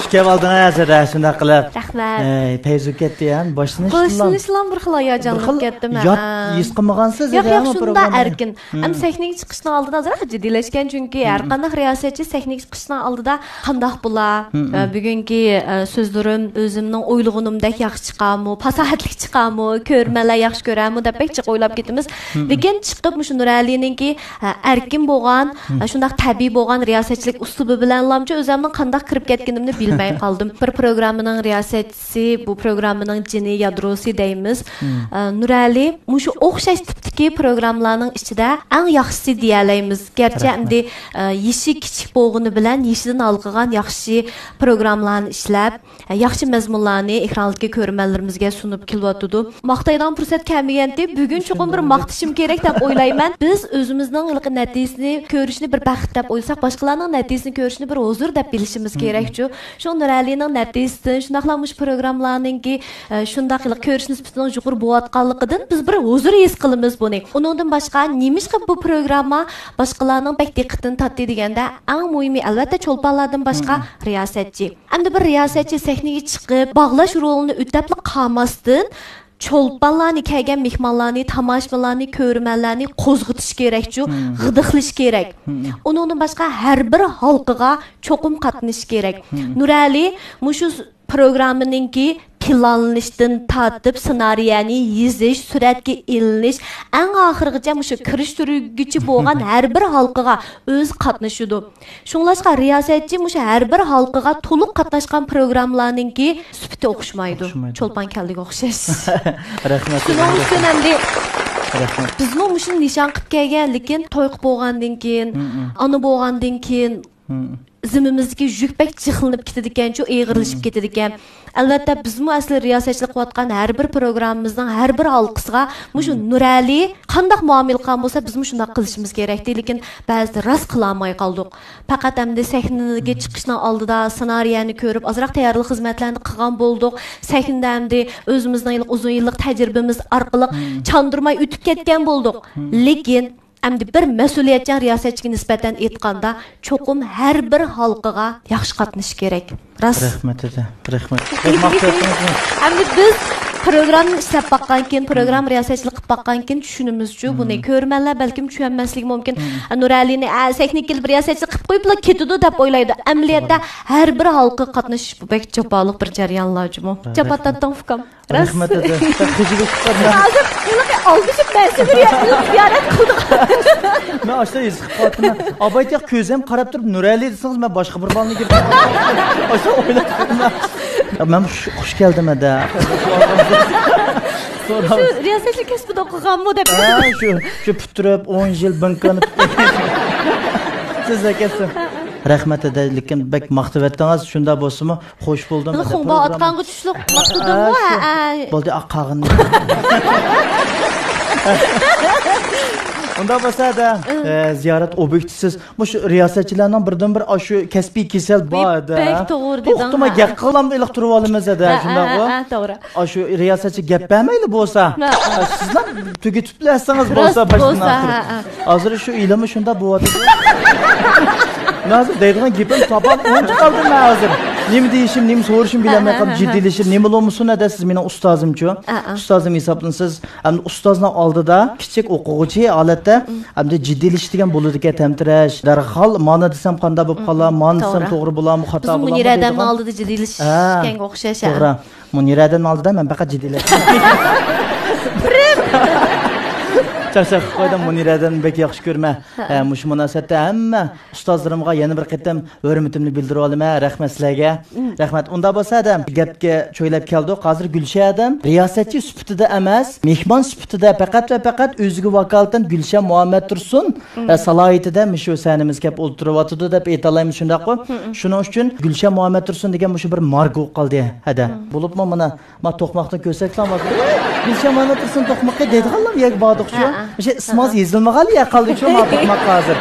خۇش كەپ ئالدىڭىز ھەزرەت، شۇنداق قىلىپ. رەھمەت. ئەي، پەيزى كەتتى يا، باشلىنىشتىلا. باشلىنىشلا بىر خىل ھاياجانلىنىپ كەتتىم، يات ھە. ھېس قىلمىغانسىز ياق، ياق، شۇنداق ئەركىن. ئەمدى سەھنىگە چىقىشنىڭ ئالدىدا ئازراق جىددىيلەشكەن، چۈنكى ھەر قانداق رىياسەتچى سەھنىگە چىقىشنىڭ ئالدىدا قانداق بولا؟ ئە، بۈگۈنكى، ئە، سۆزلىرىم ئۆزۈمنىڭ ئويلىغىنىمدەك ياخشى چىقارمۇ، پاساھەتلىك چىقارمۇ، كۆرۈرمەنلەر ياخشى كۆرەرمۇ دەپ بەك جىق ئويلاپ كېتىمىز. لېكىن چىقىپ مۇشۇ نۇرئەلىنىڭكى، ئە، ئەركىن بولغان، ئە، شۇنداق تەبىئىي بولغان رىياسەتچىلىك ئۇسلۇبى بىلەنلامچۇ ئۆزەمنىڭ قانداق كىرىپ كەتكىنىمنى بىلمەي قالدىم. بىر پروگراممىنىڭ رىياسەتچىسى، بۇ پروگراممىنىڭ جېنى، يادروسى دەيمىز. ئە، نۇرئەلى مۇشۇ ئوخشاش تىپتىكى پروگراممىلارنىڭ ئىچىدە ئەڭ ياخشىسى دېيەلەيمىز. گەرچە ئەمدى، ئە، يېشى كىچىك بولغىنى بىلەن يېشىدىن ھالقىغان ياخشى پروگراممىلارنى ئىشلەپ، ياخشى مەزمۇنلارنى ئېكرانلىقى كۆرۈرمەنلىرىمىزگە سۇنۇپ كېلىۋاتىدۇ. ماختايدىغان پۇرسەت كەلمىگەنتى، بۈگۈن چوقۇم بىر ماختىشىم كېرەك دەپ ئويلايمەن. بىز ئۆزىمىزنىڭ ھېلىقى نەتىجىسىنى كۆرۈشنى بىر بەخت دەپ ئويلىساق، باشقىلارنىڭ نەتىجىسىنى كۆرۈشنى بىر ھۇزۇر دەپ بىلىشىمىز كېرەكچۇ. شۇ نۇرئەلىنىڭ نەتىجىسىدىن، شۇنداقلا مۇشۇ پروگراممىلارنىڭكى، ئە، شۇنداق ھېلىقى كۆرۈش نىسبىتىنىڭ يۇقىرى بولۇۋاتقانلىقىدىن بىز بىر ھۇزۇر ھېس قىلىمىز بۇنى. ئۇنىڭدىن باشقا، نېمىشقا بۇ پروگرامما باشقىلارنىڭ بەك دىققىتىنى تارتتى دېگەندە، ئەڭ مۇھىمى، ئەلۋەتتە، چولپانلاردىن باشقا رىياسەتچى. ئەمدى بىر رىياسەتچى سەھنىگە چىقىپ، باغلاش رولىنى ئۆتەپلا قالماستىن، چولپانلارنى، كەلگەن مېھمانلارنى، تاماشىبىنلارنى، كۆرۈرمەنلەرنى قوزغىتىش كېرەكچۇ، غىدىقلىشى كېرەك. ئۇنىڭدىن باشقا ھەر بىر ھالقىغا چوقۇم قاتنىشىش كېرەك. نۇرئەلى مۇشۇ پروگراممىنىڭكى پىلانلىنىشتىن تارتىپ، سېنارىيەنى يېزىش، سۈرەتكە ئېلىنىش، ئەڭ ئاخىرىغىچە مۇشۇ كىرىشتۈرگۈچى بولغان ھەر بىر ھالقىغا ئۆزى قاتنىشىدۇ. شۇڭلاشقا رىياسەتچى مۇشۇ ھەر بىر ھالقىغا تولۇق قاتناشقان پروگراممىلارنىڭكى سۈپىتى ئوخشىمايدۇ. ئوخشىمايدۇ. چولپان كەلدىگە ئوخشاش. رەھمەت. شۇنىڭ ئۈچۈن ئەمدى رەھمەت. بىزمۇ مۇشۇنى نىشان قىلىپ كەلگەن، لېكىن توي قىلىپ بولغاندىن كېيىن، ئانا بولغاندىن كېيىن، زىممىمىزدىكى يۈك بەك جىقلىنىپ كېتىدىكەنچۇ، ئېغىرلىشىپ كېتىدىكەن. ئەلۋەتتە، بىزمۇ ئەسلى رىياسەتچىلىك قىلىۋاتقان ھەر بىر پروگراممىمىزنىڭ ھەر بىر ھالقىسىغا مۇشۇ نۇرئەلى قانداق مۇئامىلە قىلغان بولسا، بىزمۇ شۇنداق قىلىشىمىز كېرەكتى. لېكىن بەزىدە راست قىلالماي قالدۇق. پەقەت ئەمدى سەھنىگە چىقىشنىڭ ئالدىدا سېنارىيەنى كۆرۈپ، ئازراق تەييارلىق خىزمەتلەرنى قىلغان بولدۇق. سەھنىدە ئەمدى ئۆزىمىزنىڭ ئۇزۇن يىللىق تەجرىبىمىز ئارقىلىق چاندۇرماي ئۆتۈپ كەتكەن بولدۇق. لېكىن ئەمدى بىر مەسئۇلىيەتچان رىياسەتچىگە نىسبەتەن ئېيتقاندا، چوقۇم ھەر بىر ھالقىغا ياخشى قاتنىشىش كېرەك. راست. رەھمەت ئەدە، رەھمەت. بەك ماختاپ ئەتتىڭىز. ئەمدى بىز پروگراممىنى ئىشلەپ باققانكىن، پروگرامما رىياسەتچىلىك قىلىپ باققانكىن چۈشىنىمىزچۇ بۇنى. كۆرۈرمەنلەر بەلكىم چۈشەنمەسلىكى مۇمكىن. نۇرئەلىنى، ئە، سەھنىگە كېلىپ رىياسەتچىلىك قىلىپ قويۇپلا كېتىدۇ دەپ ئويلايدۇ. ئەمەلىيەتتە ھەر بىر ھالقىغا قاتنىشىش بۇ بەك جاپالىق بىر جەريانلار جۇمۇ. جاپا تارتتىڭ ئۇكام. راست. رەھمەت ئەدە. بەك خىجىل ئۆتۈپ قالدىم. ھازىر ھېلىقى ئالدىشىپ مەن سېنى زىيارەت قىلدىم. مەن ئاشۇنداق ھېس قىلىپ قاپتىمەن. ئابايتى ياق كۆزۈم قاراپ تۇرۇپ نۇرئەلى دېسىڭىز، مەن باشقا بىر بالىنى كۆرۈپ ئاشۇنداق ئويلاپ قالدىم. مەن خۇش، خۇش كەلدىم ئەدە. شۇ رىياسەتچىلىك كەسپىدە ئوقۇغانمۇ دەپ. ھە، شۇ، شۇ پۈتتۈرۈپ، ئون يىل بىڭكانى پۈتتۈرگەن. سىز ئەكەلسە. رەھمەت، ھەدە، لېكىن بەك ماختىۋەتتىڭىز. شۇنداق بولسىمۇ، خوش بولدۇم. بىلە ھەدە، خۇڭبا پروگرامما ئاتقانغا چۈشلۈك ماختىدىمۇ؟ ھە، ھە، شۇ. ھە، ھە. بولدى، ئاق قاغىن. ئۇنداق بولسا، ھەدە، ئە، زىيارەت ئوبيېكتى سىز مۇشۇ رىياسەتچىلەرنىڭ بىردىنبىر ئاشۇ كەسپىي كېسەل بار، ھەدە. بەك توغرا دېدىڭ، توختىماي ھە. گەپ قىلغاندا ئېلىق تۇرۇۋالىمىز، ھەدە، ھە، شۇنداقمۇ؟ ھە، ھە، توغرا. ئاشۇ رىياسەتچى گەپ بەرمەيلى بولسا. ھە. ئا، سىزلا تۈگىتىپ بىلەسىڭىز بولسا، راست باشتىن بولسا، ئاخىر. ھە، ھە. ھازىر شۇ ئىلىممۇ شۇنداق بولۇۋاتىدۇ. مەن ھازىر دەيدىغان گېپىمنى تاپالماي ئۇنتۇپ قالدىم مەن ھازىر. نېمە دېيىشىم، نېمە سورىشىم بىلەلمەي قالدىم. ھە، ھە، ھە. جىددىيلىشىپ، نېمە بولمىسۇن، ھەدە، سىز مېنىڭ ئۇستازىمچۇ. ھە، ھە. ئۇستازىم ھېسابلىنىسىز. ئەمدى ئۇستازنىڭ ئالدىدا كىچىك ئوقۇغۇچى ھالەتتە، مم. ئەمدى جىددىيلىشىدىغان بولىدىكەن، تەمتىرەش. دەرھال مانا دېسەم قانداق بولۇپ قالار، مم، مانا دېسەم توغرا. توغرا بولارمۇ، خاتا بولارمۇ دەيدىغان. بىزمۇ مۇنىرە ھەدەمنىڭ ئالدىدا جىددىيلىشىشكەنگە ئوخشاش، ھە. توغرا. مۇنىرە ھەدەمنىڭ ئالدىدا مەن پەقەت جىددىيلەشتىم. چاقچاق قىلىپ قويدۇم، مۇنىرە ھەدەمنى بەك ياخشى كۆرىمەن. ھە. ھە، مۇشۇ مۇناسىۋەتتە ھەممە ئۇستازلىرىمغا يەنە بىر قېتىم ھۆرمىتىمنى بىلدۈرۈۋالىمەن. رەھمەت سىلەرگە. مم. رەھمەت. ئۇنداق بولسا، ھەدەم، گەپكە چۆيلەپ كەلدۇق. ھازىر گۈلشەن ھەدەم رىياسەتچى سۈپىتىدە ئەمەس، مېھمان سۈپىتىدە پەقەت ۋە پەقەت ئۆزىگە ۋاكالىتەن گۈلشەن مۇھەممەتتۇرسۇن، مم. ئە، سالاھىيىتىدە مۇشۇ سەھنىمىزگە كەپ ئولتۇرۇۋاتىدۇ دەپ ئېيتالايمىز، شۇنداققۇ؟ مم. شۇنىڭ ئۈچۈن گۈلشەن مۇھەممەتتۇرسۇن دېگەن مۇشۇ بىر ماركا بولۇپ قالدى، ھەدە. مم. بولۇپمۇ مانا، ما توقماقنى كۆرسەكلا، گۈلشەن مۇھەممەتتۇرسۇن توقماقى دەيدىغانلار يەرگە باردۇقچۇ. ھە، ھە. مۇشۇ ئىسمىڭىز يېزىلمىغانلا يەر قالدىچۇ، ما توقماق ھازىر.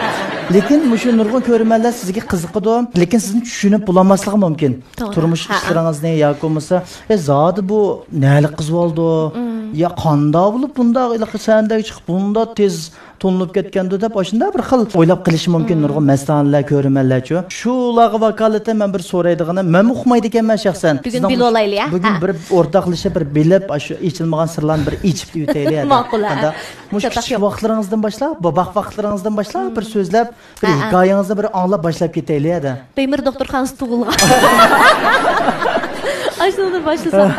لېكىن مۇشۇ نۇرغۇن كۆرۈرمەنلەر سىزگە قىزىقىدۇ، لېكىن سىزنى چۈشىنىپ بولالماسلىقى مۇمكىن. توغرا. تۇرمۇش ھە، ھە. ئىشلىرىڭىزنى ياكى بولمىسا، ئە، زادى بۇ نەلىك قىزىۋالدى؟ مم. يا قانداق بولۇپ بۇنداق ھېلىقى سەھنىدە چىقىپ بۇنداق تېز تونۇلۇپ كەتكەندۇ دەپ، ئاشۇنداق بىر خىل ئويلاپ قېلىشى مۇمكىن، مم. نۇرغۇن مەستانىلەر، كۆرۈرمەنلەرچۇ. شۇلارغا ۋاكالىتەن مەن بىر سورايدىغىنىم، مەنمۇ ئۇقمايدىكەنمەن شەخسەن. بۈگۈن سىزنىڭ بىلىۋالايلى، ھە؟ بۈگۈن ھە. بىر ئورتاقلىشىپ، بىر بىلىپ، ئاشۇ ئېچىلمىغان سىرلارنى بىر ئېچىپ ئۆتەيلى، ھە. ماقۇل، ھە. قانداق؟ مۇشۇ چاتاق كىچىك يوق. ۋاقىتلىرىڭىزدىن باشلاپ، بوۋاق ۋاقىتلىرىڭىزدىن باشلاپ، بىر مم. سۆزلەپ، بىر ھە، ھە. ھېكايىڭىزنى بىر ئاڭلاپ باشلاپ كېتەيلى، ھەدە. بېيمېر دوختۇرخانىسى تۇغۇلغان. ئاشۇندىن باشلىساق.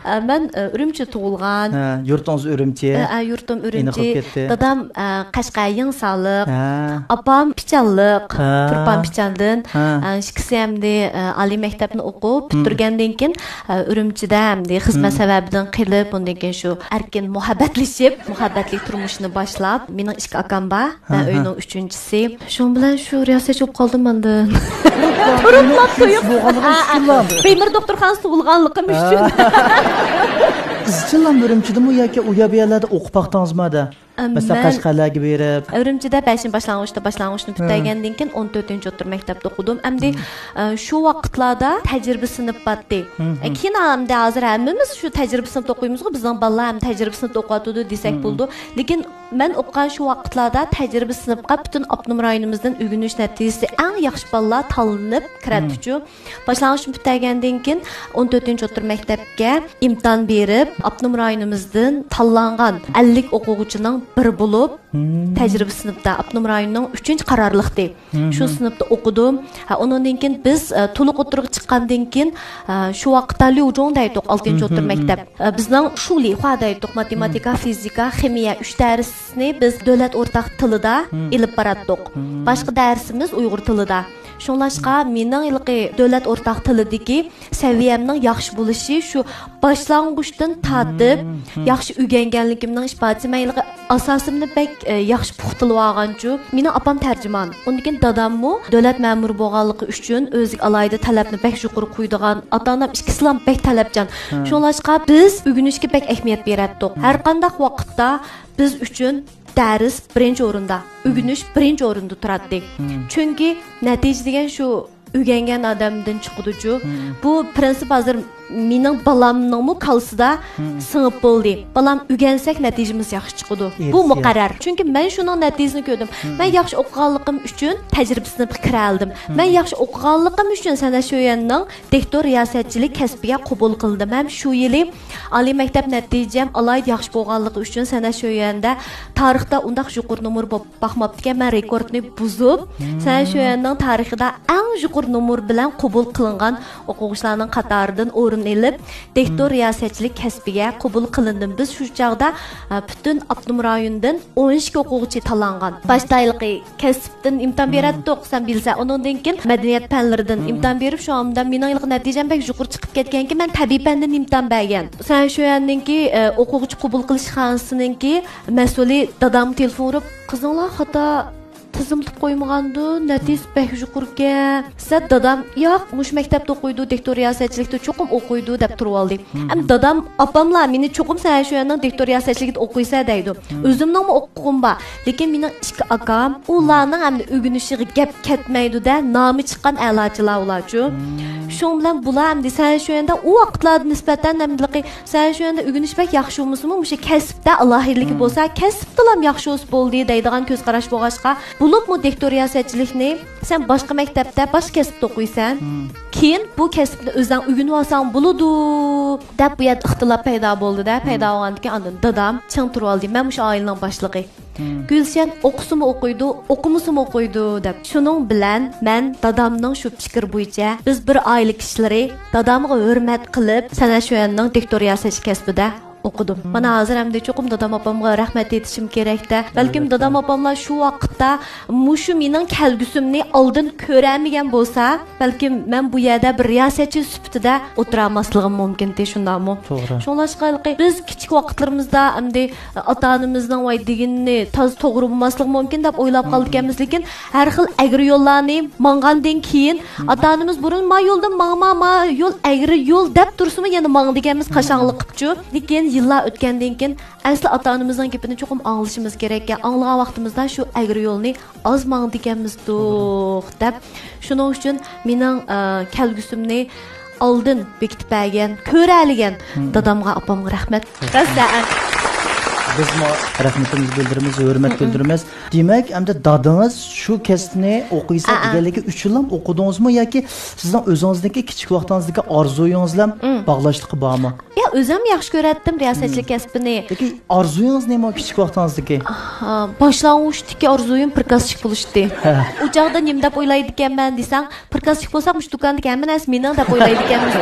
ئە، مەن، ئە، ئۈرۈمچىدە تۇغۇلغان. ھە، يۇرتىڭىز ئۈرۈمچى. ئە، ئە، يۇرتۇم ئۈرۈمچى. ئېنىق بولۇپ كەتتى. دادام، ئە، قەشقەر يېڭىسارلىق. ھە. ئاپام پىچانلىق. ھە. تۇرپان پىچاندىن. ھە. ئە، ئىككىسى ئەمدى، ئە، ئالىي مەكتەپنى ئوقۇپ، مم. پۈتتۈرگەندىن كېيىن، ئە، ئۈرۈمچىدە ئەمدى خىزمەت مم. سەۋەبىدىن قېلىپ، ئۇندىن كېيىن شۇ ئەركىن مۇھەببەتلىشىپ، مۇھەببەتلىك تۇرمۇشنى باشلاپ، مېنىڭ ئىككى ئاكام بار. مەن ھە، ھە. ئۆينىڭ ئۈچىنچىسى. شۇنىڭ بىلەن شۇ رىياسەتچى بولۇپ قالدىم ئاندىن. تۇرۇپلا تۇيۇپ. بولغانلىقى ئۈچۈنلا. بېيمېر دوختۇرخانىسى تۇغۇلغانلىقىم ئۈچۈن. ئىزچىللا ئۈرۈمچىدىمۇ ياكى ئۇ يەر بۇ يەرلەردە ئوقۇپ باقتىڭىزمۇ ھەدە؟ مەسىلەن، مەن قەشقەرلەرگە بېرىپ. ئۈرۈمچىدە بەشىنچى باشلانغۇچتا باشلانغۇچنى ھە. پۈتتۈرگەندىن كېيىن ئون تۆتىنچى ئوتتۇرا مەكتەپتە ئوقۇدۇم. ئەمدى، مم. ئە، شۇ ۋاقىتلاردا تەجرىبە سىنىپ بارتتى. مم، ئە، مم. كېيىن ئەمدى ھازىر ھەممىمىز شۇ تەجرىبە سىنىپتا ئوقۇيمىزغۇ، بىزنىڭ بالىلار ھەم تەجرىبە سىنىپتا ئوقۇۋاتىدۇ دېسەك مم، مم. بولىدۇ. لېكىن مەن ئوقۇغان شۇ ۋاقىتلاردا تەجرىبە سىنىپقا پۈتۈن ئاپتونوم رايونىمىزدىن ئۆگىنىش نەتىجىسى ئەڭ ياخشى بالىلار تاللىنىپ كىرەتتىچۇ. مم. باشلانغۇچنى پۈتتۈرگەندىن كېيىن ئون تۆتىنچى ئوتتۇرا مەكتەپكە ئىمتىھان بېرىپ، ئاپتونوم رايونىمىزدىن تاللانغان ئەللىك ئوقۇغۇچىنىڭ بىرى بولۇپ، مم. تەجرىبە سىنىپتا ئاپتونوم رايوننىڭ ئۈچىنچى قارارلىقتى. مم. شۇ سىنىپتا ئوقۇدۇم. ھە، ئۇنىڭدىن كېيىن بىز، ئە، تولۇق ئوتتۇرىغا چىققاندىن كېيىن، ئە، شۇ ۋاقىتتا ليۇجۇڭ دەيتتۇق، ئالتىنچى مم، ئوتتۇرا مم. مەكتەپ. ئە، بىزنىڭ شۇلىخۇا دەيتتۇق، ماتېماتىكا، مم. فىزىكا، خىمىيە ئۈچ دەرسنى بىز دۆلەت ئورتاق تىلىدا مم. ئېلىپ باراتتۇق. مم. باشقا دەرسىمىز ئۇيغۇر تىلىدا. شۇڭلاشقا مېنىڭ ھېلىقى دۆلەت ئورتاق تىلىدىكى سەۋىيەمنىڭ ياخشى بولۇشى شۇ باشلانغۇچتىن تارتىپ مم، مم. ياخشى ئۆگەنگەنلىكىمنىڭ ئىپادىسى. مەن ھېلىقى ئاساسىمنى بەك، ئە، ياخشى پۇختىلىۋالغانچۇ. مېنىڭ ئاپام تەرجىمان. ئۇندىن كېيىن داداممۇ دۆلەت مەمۇرى بولغانلىقى ئۈچۈن ئۆزىگە ئالاھىدە تەلەپنى بەك يۇقىرى قويىدىغان. ئاتا-ئانام ئىككىسىلا بەك تەلەپچان. ھە. شۇڭلاشقا بىز ئۆگىنىشكە بەك ئەھمىيەت بېرەتتۇق. ھە. ھەر قانداق ۋاقىتتا بىز ئۈچۈن دەرس بىرىنچى ئورۇندا، ئۆگىنىش بىرىنچى ئورۇندا تۇراتتى. ھە. چۈنكى نەتىجە دېگەن شۇ ئۆگەنگەن ئادەمدىن چىقىدۇچۇ. مم. بۇ پىرىنسىپ ھازىر مېنىڭ بالامنىڭمۇ كاللىسىدا مم. سىڭىپ بولدى. بالام، ئۆگەنسەك نەتىجىمىز ياخشى چىقىدۇ. بۇ ئېرىشىش. مۇقەررەر. چۈنكى مەن شۇنىڭ نەتىجىسىنى كۆردۈم. مم. مەن ياخشى ئوقۇغانلىقىم ئۈچۈن تەجرىبە سىنىپقا كىرەلىدىم. مم. مەن ياخشى ئوقۇغانلىقىم ئۈچۈن سەنئەت شۆيۈەننىڭ دىكتور رىياسەتچىلىك كەسپىگە قوبۇل قىلىندىم ھەم شۇ يىلى ئالىي مەكتەپ نەتىجەم ئالاھىدە ياخشى بولغانلىقى ئۈچۈن سەنئەت شۆيۈەندە تارىختا ئۇنداق يۇقىرى نومۇر بولۇپ باقماپتىكەن. مەن رېكورتنى بۇزۇپ، مم. سەنئەت شۆيۈەننىڭ تارىخىدا ئەڭ يۇقىرى نومۇر بىلەن قوبۇل قىلىنغان ئوقۇغۇچىلارنىڭ قاتارىدىن ئورۇن ئېلىپ، دىكتور رىياسەتچىلىك كەسپىگە قوبۇل قىلىندىم. بىز شۇ چاغدا، ئە، پۈتۈن ئاپتونوم رايوندىن ئون ئىككى ئوقۇغۇچى تاللانغان. باشتا ھېلىقى كەسىپتىن ئىمتىھان بېرەتتۇق، سەن بىلسەن. ئۇنىڭدىن كېيىن مەدەنىيەت پەنلىرىدىن ئىمتىھان بېرىپ، شۇ ئھالدا مېنىڭ ھېلىقى نەتىجەم بەك يۇقىرى چىقىپ كەتكەنكىن، مەن تەبىئىي پەندىن ئىمتىھان بەرگەن. سەنشۈەننىڭكى، ئە، ئوقۇغۇچى قوبۇل قىلىشخانىسىنىڭكى مەسئۇلى دادامغا تېلېفون ئۇرۇپ، «قىزىڭلار خاتا تىزىملىتىپ قويمىغاندۇ، نەتىجىسى بەك يۇقىرىكەن» دېسە، دادام، «ياق، مۇشۇ مەكتەپتە ئوقۇيدۇ، دىكتور رىياسەتچىلىكتە چوقۇم ئوقۇيدۇ» دەپ تۇرۇۋالدى. ئەمدى دادام، ئاپاملا مېنى چوقۇم سەنشۈەننىڭ دىكتور رىياسەتچىلىكىدە ئوقۇيسەن دەيدۇ. ئۆزۈمنىڭمۇ ئوقۇغۇم بار، لېكىن مېنىڭ ئىككى ئاكام، ئۇلارنىڭ ئەمدى ئۆگىنىشىگە گەپ كەتمەيدۇ-دە، نامى چىققان ئەلاچىلار ئۇلارچۇ. شۇنىڭ بىلەن بۇلار ئەمدى سەنشۈەندە ئۇ ۋاقىتلاردا نىسبەتەن ئەمدىلىقى سەنشۈەندە ئۆگىنىش بەك ياخشى بولمىسىمۇ، مۇشۇ كەسىپتە ئالاھىدىلىكى بولسا، كەسىپتىلا ياخشى بولسا بولدى دەيدىغان كۆز قاراش بولغاچقا، بولۇپمۇ دىكتور رىياسەتچىلىكنى سەن باشقا مەكتەپتە، باشقا كەسىپتە ئوقۇيسەن. كېيىن بۇ كەسىپنى ئۆزۈڭ ئۆگىنىۋالساڭ بولىدۇ، دەپ بۇ يەردە ئىختىلاپ پەيدا بولدى-دە. پەيدا بولغاندىن كېيىن ئاندىن دادام چىڭ تۇرۇۋالدى. مەن مۇشۇ ئائىلىنىڭ باشلىقى. گۈلشەن ئوقۇسىمۇ ئوقۇيدۇ، ئوقۇمىسىمۇ ئوقۇيدۇ دەپ. شۇنىڭ بىلەن مەن دادامنىڭ شۇ پىكرى بويىچە بىز بىر ئائىلە كىشىلىرى دادامغا ھۆرمەت قىلىپ، سەنشۈەننىڭ دىكتور رىياسەتچى كەسپىدە ئوقۇدۇم. مانا ھازىر ئەمدى چوقۇم دادام ئاپامغا رەھمەت ئېيتىشىم كېرەك-دە. بەلكىم ئەلۋەتتە. دادام ئاپاملار شۇ ۋاقىتتا مۇشۇ مېنىڭ كەلگۈسۈمنى ئالدىن كۆرەلمىگەن بولسا، بەلكىم مەن بۇ يەردە بىر رىياسەتچى سۈپىتىدە ئولتۇرالماسلىقىم مۇمكىنتى، شۇنداقمۇ؟ توغرا. شۇڭلاشقا ھېلىقى بىز كىچىك ۋاقىتلىرىمىزدا ئەمدى ئاتا-ئانىمىزنىڭ ۋاي دېگىنىنى تازا توغرا بولماسلىقى مۇمكىن دەپ ئويلاپ قالىدىكەنمىز، لېكىن ھەر خىل ئەگرى يوللارنى ماڭغاندىن كېيىن، ئاتا-ئانىمىز بۇرۇن، «ما يولدىن ماڭما، ما يول ئەگرى يول» دەپ تۇرسىمۇ، يەنە ماڭ دېگەنمىز قاشاڭلىقىپچۇ. لېكىن يىللار ئۆتكەندىن كېيىن ئەسلى ئاتا-ئانىمىزنىڭ گېپىنى چوقۇم ئاڭلىشىمىز كېرەككەن. ئاڭلىغان ۋاقتىمىزدا شۇ ئەگرى يولنى ئاز ماڭىدىكەنمىزدۇق دەپ، شۇنىڭ ئۈچۈن مېنىڭ، ئە، كەلگۈسۈمنى ئالدىن بېكىتىپ بەرگەن، كۆرەلىگەن دادامغا، ئاپامغا رەھمەت. راست، ھە. بىزمۇ رەھمىتىمىزنى بىلدۈرىمىز، ھۆرمەت بىلدۈرىمىز. دېمەك، ئەمدى دادىڭىز شۇ كەسىپنى ئوقۇيسەن دېگەنلىكى ئۈچۈنلا ئوقۇدىڭىزمۇ ياكى سىزنىڭ ئۆزىڭىزنىڭكى كىچىك ۋاقتىڭىزدىكى ئارزۇيىڭىز بىلەن باغلاشلىقى بارمۇ؟ يا، ئۆزۈم ياخشى كۆرەتتىم رىياسەتچىلىك كەسپىنى. لېكىن ئارزۇيىڭىز نېمە كىچىك ۋاقتىڭىزدىكى؟ ئاھا، باشلانغۇچتىكى ئارزۇيۇم پىركاسچىك بولۇشتى. ھە. ئۇ چاغدا نېمە دەپ ئويلايدىكەنمەن دېسەڭ، پىركاسچىك بولساق مۇشۇ دۇكاندىكى ھەممە نەرسە مېنىڭ دەپ ئويلايدىكەنمىز.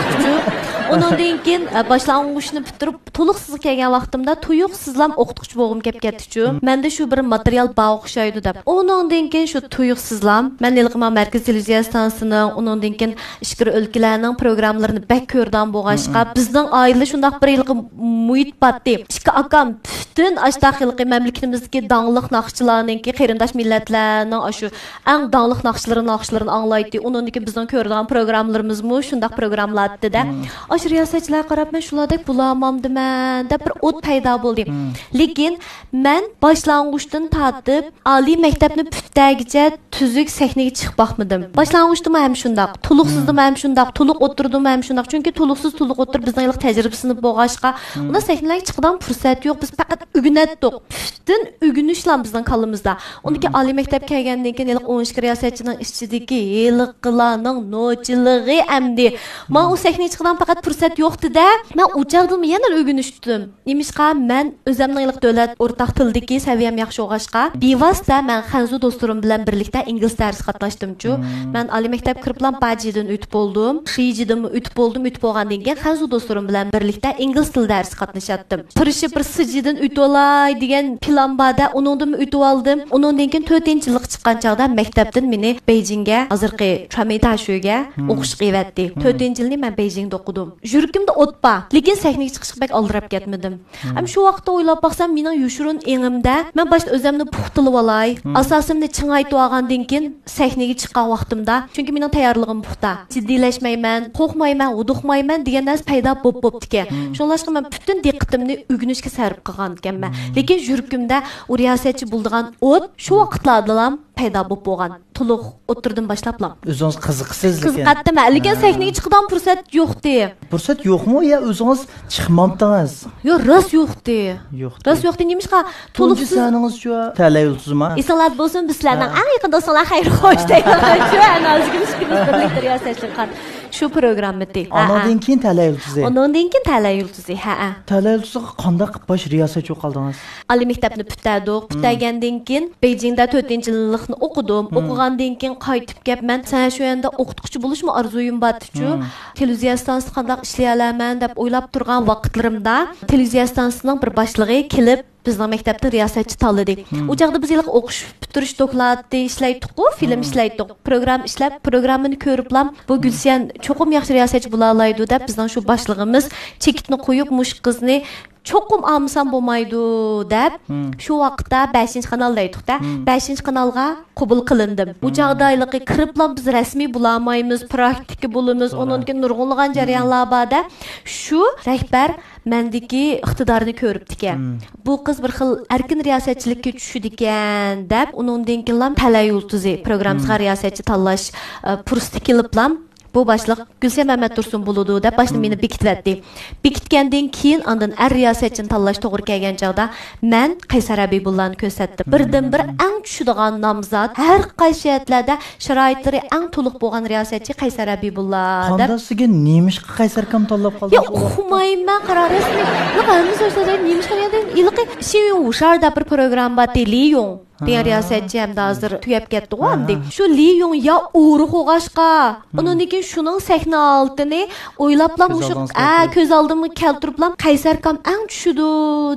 ئۇنىڭدىن كېيىن، ئە، باشلانغۇچنى پۈتتۈرۈپ، تولۇقسىزغا كەلگەن ۋاقتىمدا تۇيۇقسىزلام ئوقۇتقۇچى بولغۇم كەپ كەتتىچۇ. مەندە شۇ بىر ماتېرىيال بار ئوخشايدۇ دەپ. ئۇنىڭدىن كېيىن شۇ تۇيۇقسىزلام، مەن ھېلىقى مانا مەركىزىي تېلېۋىزىيە ئىستانسىسىنىڭ، ئۇنىڭدىن كېيىن ئىچكىرى ئۆلكىلەرنىڭ پروگراممىلىرىنى بەك كۆرىدىغان بولغاچقا، بىزنىڭ ئائىلىدە شۇنداق بىر ھېلىقى مۇھىت بارتتى. ئىككى ئاكام پۈتۈن ئاشتاق ھېلىقى مەملىكىتىمىزدىكى داڭلىق ناخشىچىلارنىڭكى، قېرىنداش مىللەتلەرنىڭ ئاشۇ ئەڭ داڭلىق ناخشىلىرى، ناخشىلىرىنى ئاڭلايتتى. ئۇنىڭدىن كېيىن بىزنىڭ كۆرىدىغان پروگراممىلىرىمىزمۇ شۇنداق پروگراممىلارتتى-دە. ئاشۇ رىياسەتچىلەرگە قاراپ، مەن شۇلاردەك بولالمامدىمەن دەپ بىر ئوت پەيدا بولدى. لېكىن مەن باشلانغۇچتىن تارتىپ ئالىي مەكتەپنى پۈتتەرگىچە تۈزۈك سەھنىگە چىقىپ باقمىدىم. باشلانغۇچتىمۇ ھەم شۇنداق، تولۇقسىزدىمۇ ھەم شۇنداق، تولۇق ئوتتۇرىدىمۇ ھەم شۇنداق. چۈنكى تولۇقسىز، تولۇق ئوتتۇرا بىزنىڭ ھېلىقى تەجرىبە سىنىپى بولغاچقا، ئۇنداق سەھنىلەرگە چىقىدىغان پۇرسەت يوق. بىز پەقەت ئۆگىنەتتۇق. پۈتۈن ئۆگىنىشلا بىزنىڭ كاللىمىزدا. ئۇندىن كېيىن ئالىي مەكتەپ كەلگەندىن كېيىن ھېلىقى ئون ئىككى رىياسەتچىنىڭ ئىچىدىكى ھېلىقىلارنىڭ نوچىلىقى ئەمدى. ماڭا ئۇ سەھنىگە چىقىدىغان پەقەت پۇرسەت يوقتى-دە. مەن ئۇ چاغدىمۇ يەنە ئۆگىنىشتىم. نېمىشقا، مەن ئۆزەمنىڭ ھېلىقى دۆلەت ئورتاق تىلىدىكى سەۋىيەم ياخشى بولغاچقا، بىۋاسىتە مەن خەنزۇ دوستلىرىم بىلەن بىرلىكتە ئىنگلىز دەرسى قاتناشتىمچۇ. مەن ئالىي مەكتەپكە كىرىپلا پاجىدىن ئۆتۈپ بولدۇم، شىجىدىنمۇ ئۆتۈپ بولدۇم. ئۆتۈپ بولغاندىن كېيىن خەنزۇ دوستلىرىم بىلەن بىرلىكتە ئىنگلىز تىلى دەرسى قاتنىشاتتىم. تىرىشىپ بىر سىجىدىن ئۆتۈۋالاي دېگەن پىلان بار-دە، ئۇنىڭدىنمۇ ئۆتۈۋالدىم. ئۇنىڭدىن كېيىن تۆتىنچى يىللىققا چىققان چاغدا مەكتەپتىن مېنى بېيجىڭگە، ھازىرقى چۈەنمىتاشۈگە ئوقۇشقا ئەۋەتتى. تۆتىنچى يىلنى مەن بېيجىڭدا ئوقۇدۇم. يۈرىكىمدە ئوت بار، لېكىن سەھنىگە چىقىشقا بەك ئالدىراپ كەتمىدىم. ئەمما شۇ ۋاقىتتا ئويلاپ باقسام، مېنىڭ يوشۇرۇن ئېڭىمدە، مەن باشتا ئۆزۈمنى پۇختىلىۋالاي، ئاساسىمنى چىڭايتىۋالغاندىن كېيىن سەھنىگە چىققان ۋاقتىمدا، چۈنكى مېنىڭ تەييارلىقىم پۇختا، جىددىيلەشمەيمەن، قورقمايمەن، ھودۇقمايمەن دېگەن نەرسە پەيدا بوپ بوپتىكەن. شۇڭلاشقا مەن پۈتۈن دىققىتىمنى ئۆگىنىشكە سەرپ قىلغانىكەنمەن. لېكىن يۈرىكىمدە ئۇ رىياسەتچى بولىدىغان ئوت شۇ ۋاقىتلاردىلا پەيدا بوپ بولغان. تولۇق ئوتتۇرىدىن باشلاپلا. ئۆزىڭىز قىزىقىسىز، لېكىن. قىزىقاتتىم، لېكىن سەھنىگە چىقىدىغان پۇرسەت يوقتى. پۇرسەت يوقمۇ يا ئۆزىڭىز چىقمامتىڭىز؟ يوق، راست يوقتى. يوقتى. راست يوقتى. نېمىشقا؟ تۇنجى تولۇقسىز سەھنىڭىزچۇ؟ تەلەي يۇلتۇزىما؟ ئېسىڭلاردا بولسۇن، بىز سىلەرنىڭ ئەڭ يېقىن دوستۇڭلار، خەير خوش دەيمەن. شۇ، ئەنە ھازىرگىمۇ ئىككىمىز بىرلىكتە رىياسەتچىلىك قىلغان. شۇ پروگراممىتى. ئانىڭدىن كېيىن تەلەي يۇلتۇزى. ئۇنىڭدىن كېيىن تەلەي يۇلتۇزى. ھەئە. تەلەي يۇلتۇزىغا قانداق قىلىپ باش رىياسەتچى بولۇپ قالدىڭىز؟ ئالىي مەكتەپنى پۈتتۈردۇق. پۈتتۈرگەندىن كېيىن بېيجىڭدا تۆتىنچى يىللىقنى ئوقۇدۇم. ئوقۇغاندىن كېيىن قايتىپ كەپ، مەن سەن شۇ يەردە ئوقۇتقۇچى بولۇشمۇ ئارزۇيۇم بارتىچۇ. تېلېۋىزىيە ئىستانسىسىدا قانداق ئىشلىيەلەيمەن دەپ ئويلاپ تۇرغان ۋاقىتلىرىمدا، تېلېۋىزىيە ئىستانسىسىنىڭ بىر باشلىقى كېلىپ، بىزنىڭ مەكتەپتىن رىياسەتچى تاللىدى. ئۇ چاغدا بىز ھېلىقى ئوقۇش پۈتتۈرۈش دوكلاتى ئىشلەيتتۇققۇ، فىلىم ئىشلەيتتۇق. پروگرامما ئىشلەپ، پروگراممىنى كۆرۈپلام، بۇ گۈلشەن چوقۇم ياخشى رىياسەتچى بولالايدۇ دەپ، بىزنىڭ شۇ باشلىقىمىز چېكىتنى قويۇپ، مۇشۇ قىزنى چوقۇم ئالمىسام بولمايدۇ دەپ، شۇ ۋاقىتتا بەشىنچى قانال دەيتتۇق-دە، بەشىنچى قانالغا قوبۇل قىلىندىم. بۇ چاغدا ھېلىقى كىرىپلام بىز رەسمىي بولالمايمىز، پراكتىكا بولىمىز، ئۇنىڭدىن كېيىن نۇرغۇنلىغان جەريانلار بار-دە، شۇ رەھبەر مەندىكى ئىقتىدارنى كۆرۈپتىكەن. بۇ قىز بىر خىل ئەركىن رىياسەتچىلىككە چۈشىدىكەن دەپ، ئۇنىڭدىن كېيىنلام تەلەي يۇلتۇزى پروگراممىسىغا رىياسەتچى تاللاش، ئە، پۇرسىتى كېلىپلام، بۇ باشلىق گۈلشەن مەمەتتۇرسۇن بولىدۇ دەپ باشتا مېنى بېكىتىۋەتتى. بېكىتكەندىن كېيىن ئاندىن ئەر رىياسەتچىنى تاللاش توغرا كەلگەن چاغدا مەن قەيسەر ھەبىبۇللانى كۆرسەتتىم. بىردىنبىر ئەڭ چۈشىدىغان نامزات، ھەر قايسى جەھەتلەردە شارائىتلىرى ئەڭ تولۇق بولغان رىياسەتچى قەيسەر ھەبىبۇللا دەپ. قانداق سىزگە نېمىشقا قەيسەركام تاللاپ قالدى؟ يا، ئۇقمايمەن، قارا رەسمىي. ياق، ھەممە سۆزلەردە نېمىشقا دېگەندە، ھېلىقى شىۋىڭ ۋۇشار دەپ بىر پروگرامما بارتى، لى يۇڭ دېگەن رىياسەتچى ئەمدى ھازىر تۈگەپ كەتتىغۇ ئەمدى. شۇ لى يۇڭ يا ئورۇق بولغاچقا، ئۇنىڭدىن كېيىن شۇنىڭ سەھنە ھالىتىنى ئويلاپلا مۇشۇ، ئە، كۆز ئالدىمغا كەلتۈرۈپلا قەيسەركام ئەڭ چۈشىدۇ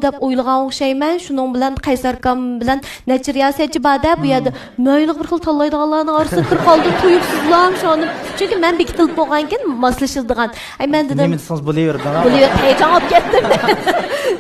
دەپ ئويلىغان ئوخشايمەن. شۇنىڭ بىلەن قەيسەركام بىلەن نەچچە رىياسەتچى بار-دە بۇ يەردە. مەيلىق بىر خىل تاللايدىغانلارنىڭ ئارىسىدا كىرىپ قالدىم، تۇيۇقسىزلا شۇنى. چۈنكى مەن بېكىتىلىپ بولغانكىن ماسلىشىدىغان. ئەي، مەن دېدىم، نېمە دېسىڭىز بولۇۋېرىدۇ. بولۇۋېرىدۇ، ھەيجان بولۇپ كەتتىم.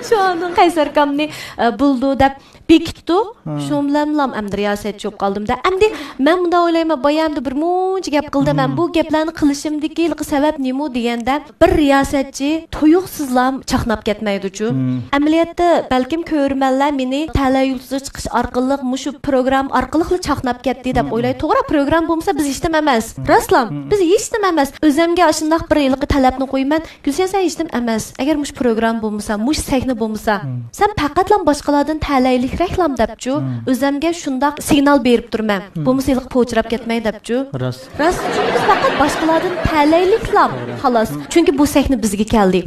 شۇنىڭ قەيسەركامنى، ئە، بولىدۇ دەپ بېكىتتۇق. شۇ بىلەنلا ئەمدى رىياسەتچى بولۇپ قالدىم-دە. ئەمدى مەن مۇنداق ئويلايمەن، بايا ئەمدى بىر مۇنچە گەپ قىلدىم. مەن بۇ گەپلەرنى قىلىشىمدىكى سەۋەب نېمە دېگەندە، بىر رىياسەتچى تۇيۇقسىزلا چاقناپ كەتمەيدۇچۇ. ئەمەلىيەتتە، بەلكىم كۆرۈرمەنلەر مېنى تەلەي يۇلتۇزىغا چىقىش ئارقىلىق، مۇشۇ پروگرامما ئارقىلىقلا چاقناپ كەتتى دەپ ئويلايدۇ. توغرا، پروگرامما بولمىسا بىز ھېچنېمە ئەمەس. راستلا، بىز ھېچنېمە ئەمەس. ئۆزەمگە ئاشۇنداق بىر ھېلىقى تەلەپنى قويىمەن. گۈلشەن، سەن ھېچنېمە ئەمەس. ئەگەر مۇشۇ پروگرامما بولمىسا، مۇشۇ سەھنە بولمىسا، سەن پەقەتلا باشقىلاردىن تەلەيلىكرەكلام دەپچۇ. ئۆزەمگە شۇنداق سىگنال بېرىپ تۇرىمەن. بولمىسا ھېلىقى پوچىراپ كەتمەي دەپچۇ. راست. راست، چۈنكى بىز پەقەت باشقىلاردىن تەلەيلىكلام، خالاس. چۈنكى بۇ سەھنە بىزگە كەلدى.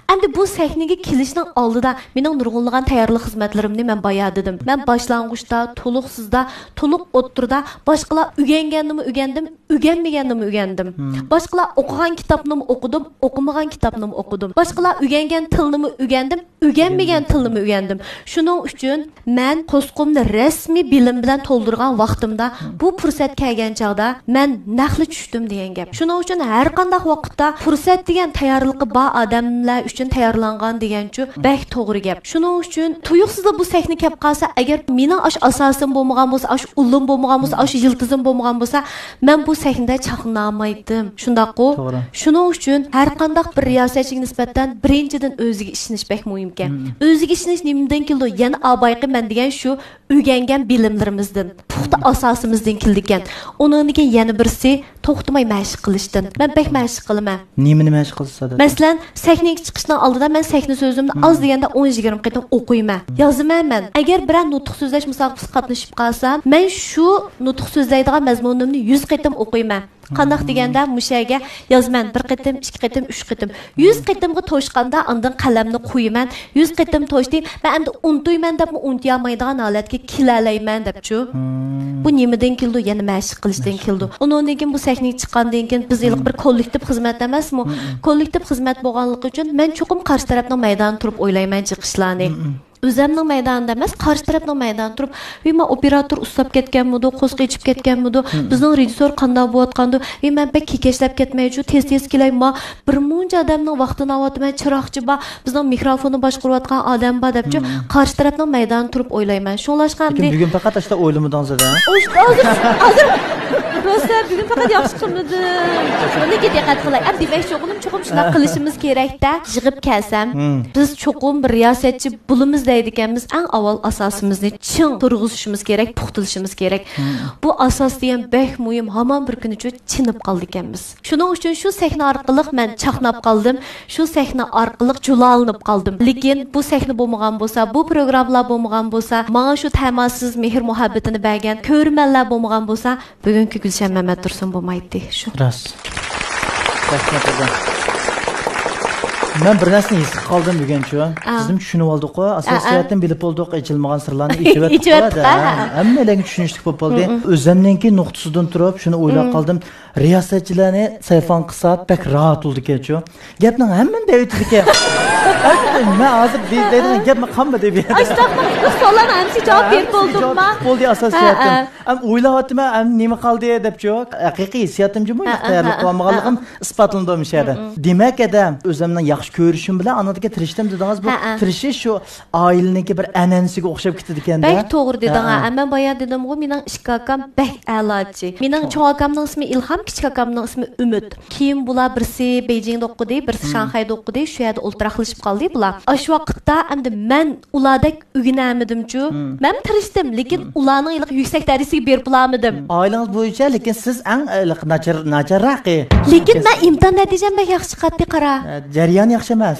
ئەمدى بۇ سەھنىگە كېلىشنىڭ ئالدىدا مېنىڭ نۇرغۇنلىغان تەييارلىق خىزمەتلىرىمنى مەن بايا دېدىم. مەن باشلانغۇچتا، تولۇقسىزدا، تولۇق ئوتتۇرىدا باشقىلار ئۆگەنگەننىمۇ ئۆگەندىم، ئۆگەنمىگەننىمۇ ئۆگەندىم. باشقىلار ئوقۇغان كىتابنىمۇ ئوقۇدۇم، ئوقۇمىغان كىتابنىمۇ ئوقۇدۇم. باشقىلار ئۆگەنگەن تىلنىمۇ ئۆگەندىم، ئۆگەنمىگەن تىلنىمۇ ئۆگەندىم. شۇنىڭ ئۈچۈن مەن قوسىقىمنى رەسمىي بىلىم بىلەن تولدۇرغان ۋاقتىمدا، بۇ پۇرسەت كەلگەن چاغدا مەن نەقلى چۈشتۈم دېگەن گەپ. شۇنىڭ ئۈچۈن ھەر قانداق ۋاقىتتا پۇرسەت دېگەن تەييارلىقى بار ئادەملەر ئۈچۈن تەييارلانغان دېگەنچۇ بەك توغرا گەپ. شۇنىڭ ئۈچۈن تۇيۇقسىزلا بۇ سەھنە كەپ قالسا، ئەگەر مېنىڭ ئاشۇ ئاساسىم بولمىغان بولسا، ئاشۇ ئۇلۇم بولمىغان بولسا، ئاشۇ يىلتىزىم بولمىغان بولسا، مەن بۇ سەھنىدە چاقنالمايتتىم. شۇنداققۇ؟ توغرا. شۇنىڭ ئۈچۈن ھەر قانداق بىر رىياسەتچىگە نىسبەتەن بىرىنچىدىن ئۆزىگە ئىشىنىش بەك مۇھىمكەن. ئۆزىگە ئىشىنىش نېمىدىن كېلىدۇ؟ يەنە ئابايقى مەن دېگەن شۇ ئۆگەنگەن بىلىملىرىمىزدىن، پۇختا ئاساسىمىزدىن كېلىدىكەن. ئۇنىڭدىن كېيىن يەنە بىرسى توختىماي مەشىق قىلىشتىن. مەن بەك مەشىق قىلىمەن. نېمىنى مەشىق قىلىسىز، ئادەتتە؟ مەسىلەن، سەھنىگە چىقىشنىڭ ئالدىدا مەن سەھنە سۆزۈمنى ئاز دېگەندە ئون يىگىرمە قېتىم ئوقۇيمەن. يازىمەن مەن. ئەگەر بىرەر نۇتۇق سۆزلەش مۇسابىقىسىگە قاتنىشىپ قالسام، مەن شۇ نۇتۇق سۆزلەيدىغان مەزمۇنۇمنى يۈز قېتىم ئوقۇيمەن. قانداق دېگەندە، مۇشۇ يەرگە يازىمەن، بىر قېتىم، ئىككى قېتىم، ئۈچ قېتىم. يۈز قېتىمغا توشقاندا ئاندىن قەلەمنى قويىمەن. يۈز قېتىم توشتى، مەن ئەمدى ئۇنتۇيمەن دەپمۇ ئۇنتۇيالمايدىغان ھالەتكە كېلەلەيمەن دەپچۇ. بۇ نېمىدىن كېلىدۇ؟ يەنە مەشىق قىلىشتىن كېلىدۇ. ئۇنىڭدىن كېيىن بۇ سەھنىگە چىققاندىن كېيىن بىز ھېلىقى بىر كوللېكتىپ خىزمەت ئەمەسمۇ؟ كوللېكتىپ خىزمەت بولغانلىقى ئۈچۈن مەن چوقۇم قارشى تەرەپنىڭ مەيدانىدا تۇرۇپ ئويلايمەن جىق ئىشلارنى. ئۆزەمنىڭ مەيدانىدا ئەمەس، قارشى تەرەپنىڭ مەيدانىدا تۇرۇپ، ۋى ما ئوپېراتور ئۇسساپ كەتكەنمىدۇ، قورسىقى ئېچىپ كەتكەنمىدۇ، بىزنىڭ رېژىسسور قانداق بولۇۋاتقاندۇ، ۋى مەن بەك كېكەچلەپ كەتمەيچۇ، تېز تېز كېلەي، ما بىر مۇنچە ئادەمنىڭ ۋاقتىنى ئاۋاتىمەن، چىراغچى بار، بىزنىڭ مىكروفوننى باشقۇرۇۋاتقان ئادەم بار دەپچۇ، قارشى تەرەپنىڭ مەيدانىدا تۇرۇپ ئويلايمەن. شۇڭلاشقا لېكىن ئەمدى بۈگۈن پەقەت ئاشۇنداق ئويلىمىدىڭىز ھە؟ ھازىر، ھازىر، راست، بۈگۈن پەقەت ياخشى قىلمىدىم. بۇنىڭكى دىققەت قىلاي. ئەمدى دېمەكچى بولغىنىم، چوقۇم شۇنداق قىلىشىمىز كېرەكتە. يىغىپ كەلسەم، بىز چوقۇم بىر رىياسەتچى بولىمىز دەيدىكەنمىز، ئەڭ ئاۋۋال ئاساسىمىزنى چىڭ تۇرغۇزۇشىمىز كېرەك، پۇختىلىشىمىز كېرەك. بۇ ئاساس دېگەن بەك مۇھىم، ھامان بىر كۈنىچۇ چېنىپ قالىدىكەنمىز. شۇنىڭ ئۈچۈن شۇ سەھنە ئارقىلىق مەن چاقناپ قالدىم، شۇ سەھنە ئارقىلىق جۇلالىنىپ قالدىم. لېكىن بۇ سەھنە بولمىغان بولسا، بۇ پروگراممىلار بولمىغان بولسا، ماڭا شۇ تەماسىز مېھىر مۇھەببىتىنى بەرگەن كۆرۈرمەنلەر بولمىغان بولسا، بۈگۈنكى گۈلشەن مەمەتتۇرسۇن بولمايتتى. شۇ. راست. رەھمەت، ھاجان. مەن بىر نەرسىنى ھېس قىلىپ قالدىم بۈگۈنچۇ. ئا. سىزمۇ چۈشىنىۋالدۇق-قۇ. ئاساسىي ئا، ئا. جەھەتتىن بىلىپ بولدۇق، ئېچىلمىغان سىرلارنى ئېچىۋەتتۇق-قۇ. ئېچىۋەتتۇق، ھە. ھەممەيلەنگە چۈشىنىشلىك بولۇپ قالدى. مم، مم. ئۆزۈمنىڭكى نۇقتىسىدىن تۇرۇپ شۇنى ئويلاپ مم. قالدىم. رىياسەتچىلەرنى سايفان قىلسا بەك راھەت بولىدىكەنچۇ. گەپنىڭ ھەممىنى دەۋېتىدىكەن. مەن ھازىر دەي-، دەيدىغان گەپمۇ قالمىدى بۇ يەردە. ئاشۇنداقمۇ سوئاللارنىڭ ھەممىسىگە جاۋاب بېرىپ بولدۇمما؟ بولدى ئاساسىي ھە، جەھەتتىن. ھە. ئەم، ئويلاۋاتىمەن، ئەم، نېمە قالدى دەپچۇ. ھەقىقىي ھېسسىياتىمچۇ بۇ ھە، تەييارلىق ھە، قىلالمىغانلىقىم ھە. ئىسپاتلىنىدۇ مۇشۇ يەردە. مم. دېمەك، ئەدە، ئۆزۈمنىڭ ياخشى كۆرۈشۈم بىلەن ئانىڭدىكى تىرىشتىم دېدىڭىز، بۇ ھە، ھە. تىرىشىش شۇ ئائىلىنىڭكى بىر ئەنئەنىسىگە ئوخشاپ كېتىدىكەن-دە. بەك توغرا دېدىڭ، ھە، ھە. ھە. مەن بايا دېدىمغۇ، مېنىڭ ئىككى ئاكام بەك ئەلاچى. مېنىڭ چوڭ ئاكامنىڭ ئىسمى ئىلھام، كىچىك ئاكامنىڭ ئىسمى ئۈمىد. كېيىن بۇلار بىرسى بېيجىڭدا ئوقۇدى، بىرسى مم. شاڭخەيدە ئوقۇدى، شۇ يەردە ئولتۇراقلىشىپ قالدى بۇلار. ئاشۇ ۋاقىتتا ئەمدى مەن ئۇلاردەك ئۆگىنەلمىدىمچۇ. مم. مەن تىرىشتىم، لېكىن مم. ئۇلارنىڭ ھېلىقى يۈكسەك دەرىجىسىگە بېرىپلالمىدىم. مم. ئائىلىڭىز بويىچە، لېكىن سىز ئەڭ، ئە، ناچار، ناچارراقى. لېكىن مەن ئىمتىھان نەتىجەم بەك ياخشى چىقاتتى، قارا. ئە، جەريان ياخشى ئەمەس.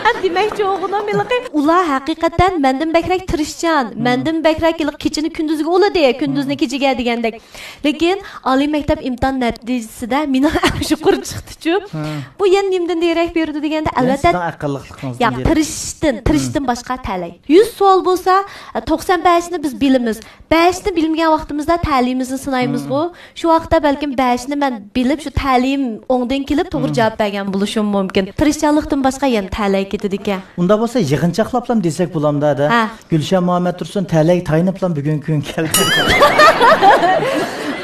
ئەم دېمەكچى بولغىنىم ھېلىقى، ئۇلار ھەقىقەتەن مەندىن بەكرەك تىرىشچان، مم. مەندىن بەكرەك ھېلىقى كېچىنى كۈندۈزگە ئۇلىدى، كۈندۈزنى مم. كېچىگە دېگەندەك. لېكىن ئالىي مەكتەپ ئىمتىھان نەتىجىسىدە مېنىڭ ئەڭ يۇقىرى چىقتىچۇ. ھە. بۇ يەنە نېمىدىن دېرەك بېرىدۇ دېگەندە، يەنە ئەلۋەتتە، سىزنىڭ ئەقىللىقلىقىڭىزدىن ياق، دېرەك. تىرىشىشتىن، مم. تىرىشىشتىن باشقا تەلەي. يۈز سوئال بولسا، توقسان بەشنى بىز بىلىمىز. بەشنى بىلمىگەن ۋاقتىمىزدا تەلىيىمىزنى سىنايمىزغۇ. مم. شۇ ۋاقىتتا بەلكىم بەشنى مەن بىلىپ، شۇ تەلىيىم ئوڭدىن كېلىپ، توغرا مم. جاۋاب بەرگەن بولۇشۇم مۇمكىن. تىرىشچانلىقتىن باشقا يەنە تەلەي كېتىدىكەن. ئۇنداق بولسا يىغىنچاقلاپلام دېسەك بولامدا، ھە. گۈلشەن مۇھەممەتتۇرسۇن تەلەيگە تايىنىپلام بۈگۈنكى كۈنگە كەلدى.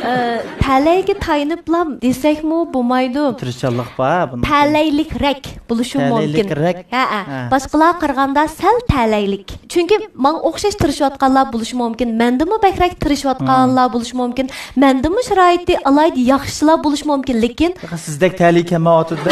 ئە، تەلەيگە تايىنىپلام دېسەكمۇ بولمايدۇ. تىرىشچانلىق بار بۇنىڭ. تەلەيلىكرەك بولۇشۇم مۇمكىن. تەلەيلىكرەك. ھە، ھە. ھە. باشقىلارغا قارىغاندا سەل تەلەيلىك. چۈنكى ماڭا ئوخشاش تىرىشىۋاتقانلار بولۇشى مۇمكىن. مەندىنمۇ بەكرەك تىرىشىۋاتقانلار مم. بولۇشى مۇمكىن. مەندىنمۇ شارائىتى ئالاھىدە ياخشىلار بولۇشى مۇمكىن. لېكىن سىزدەك تەلىي كەلمەيۋاتىدۇ.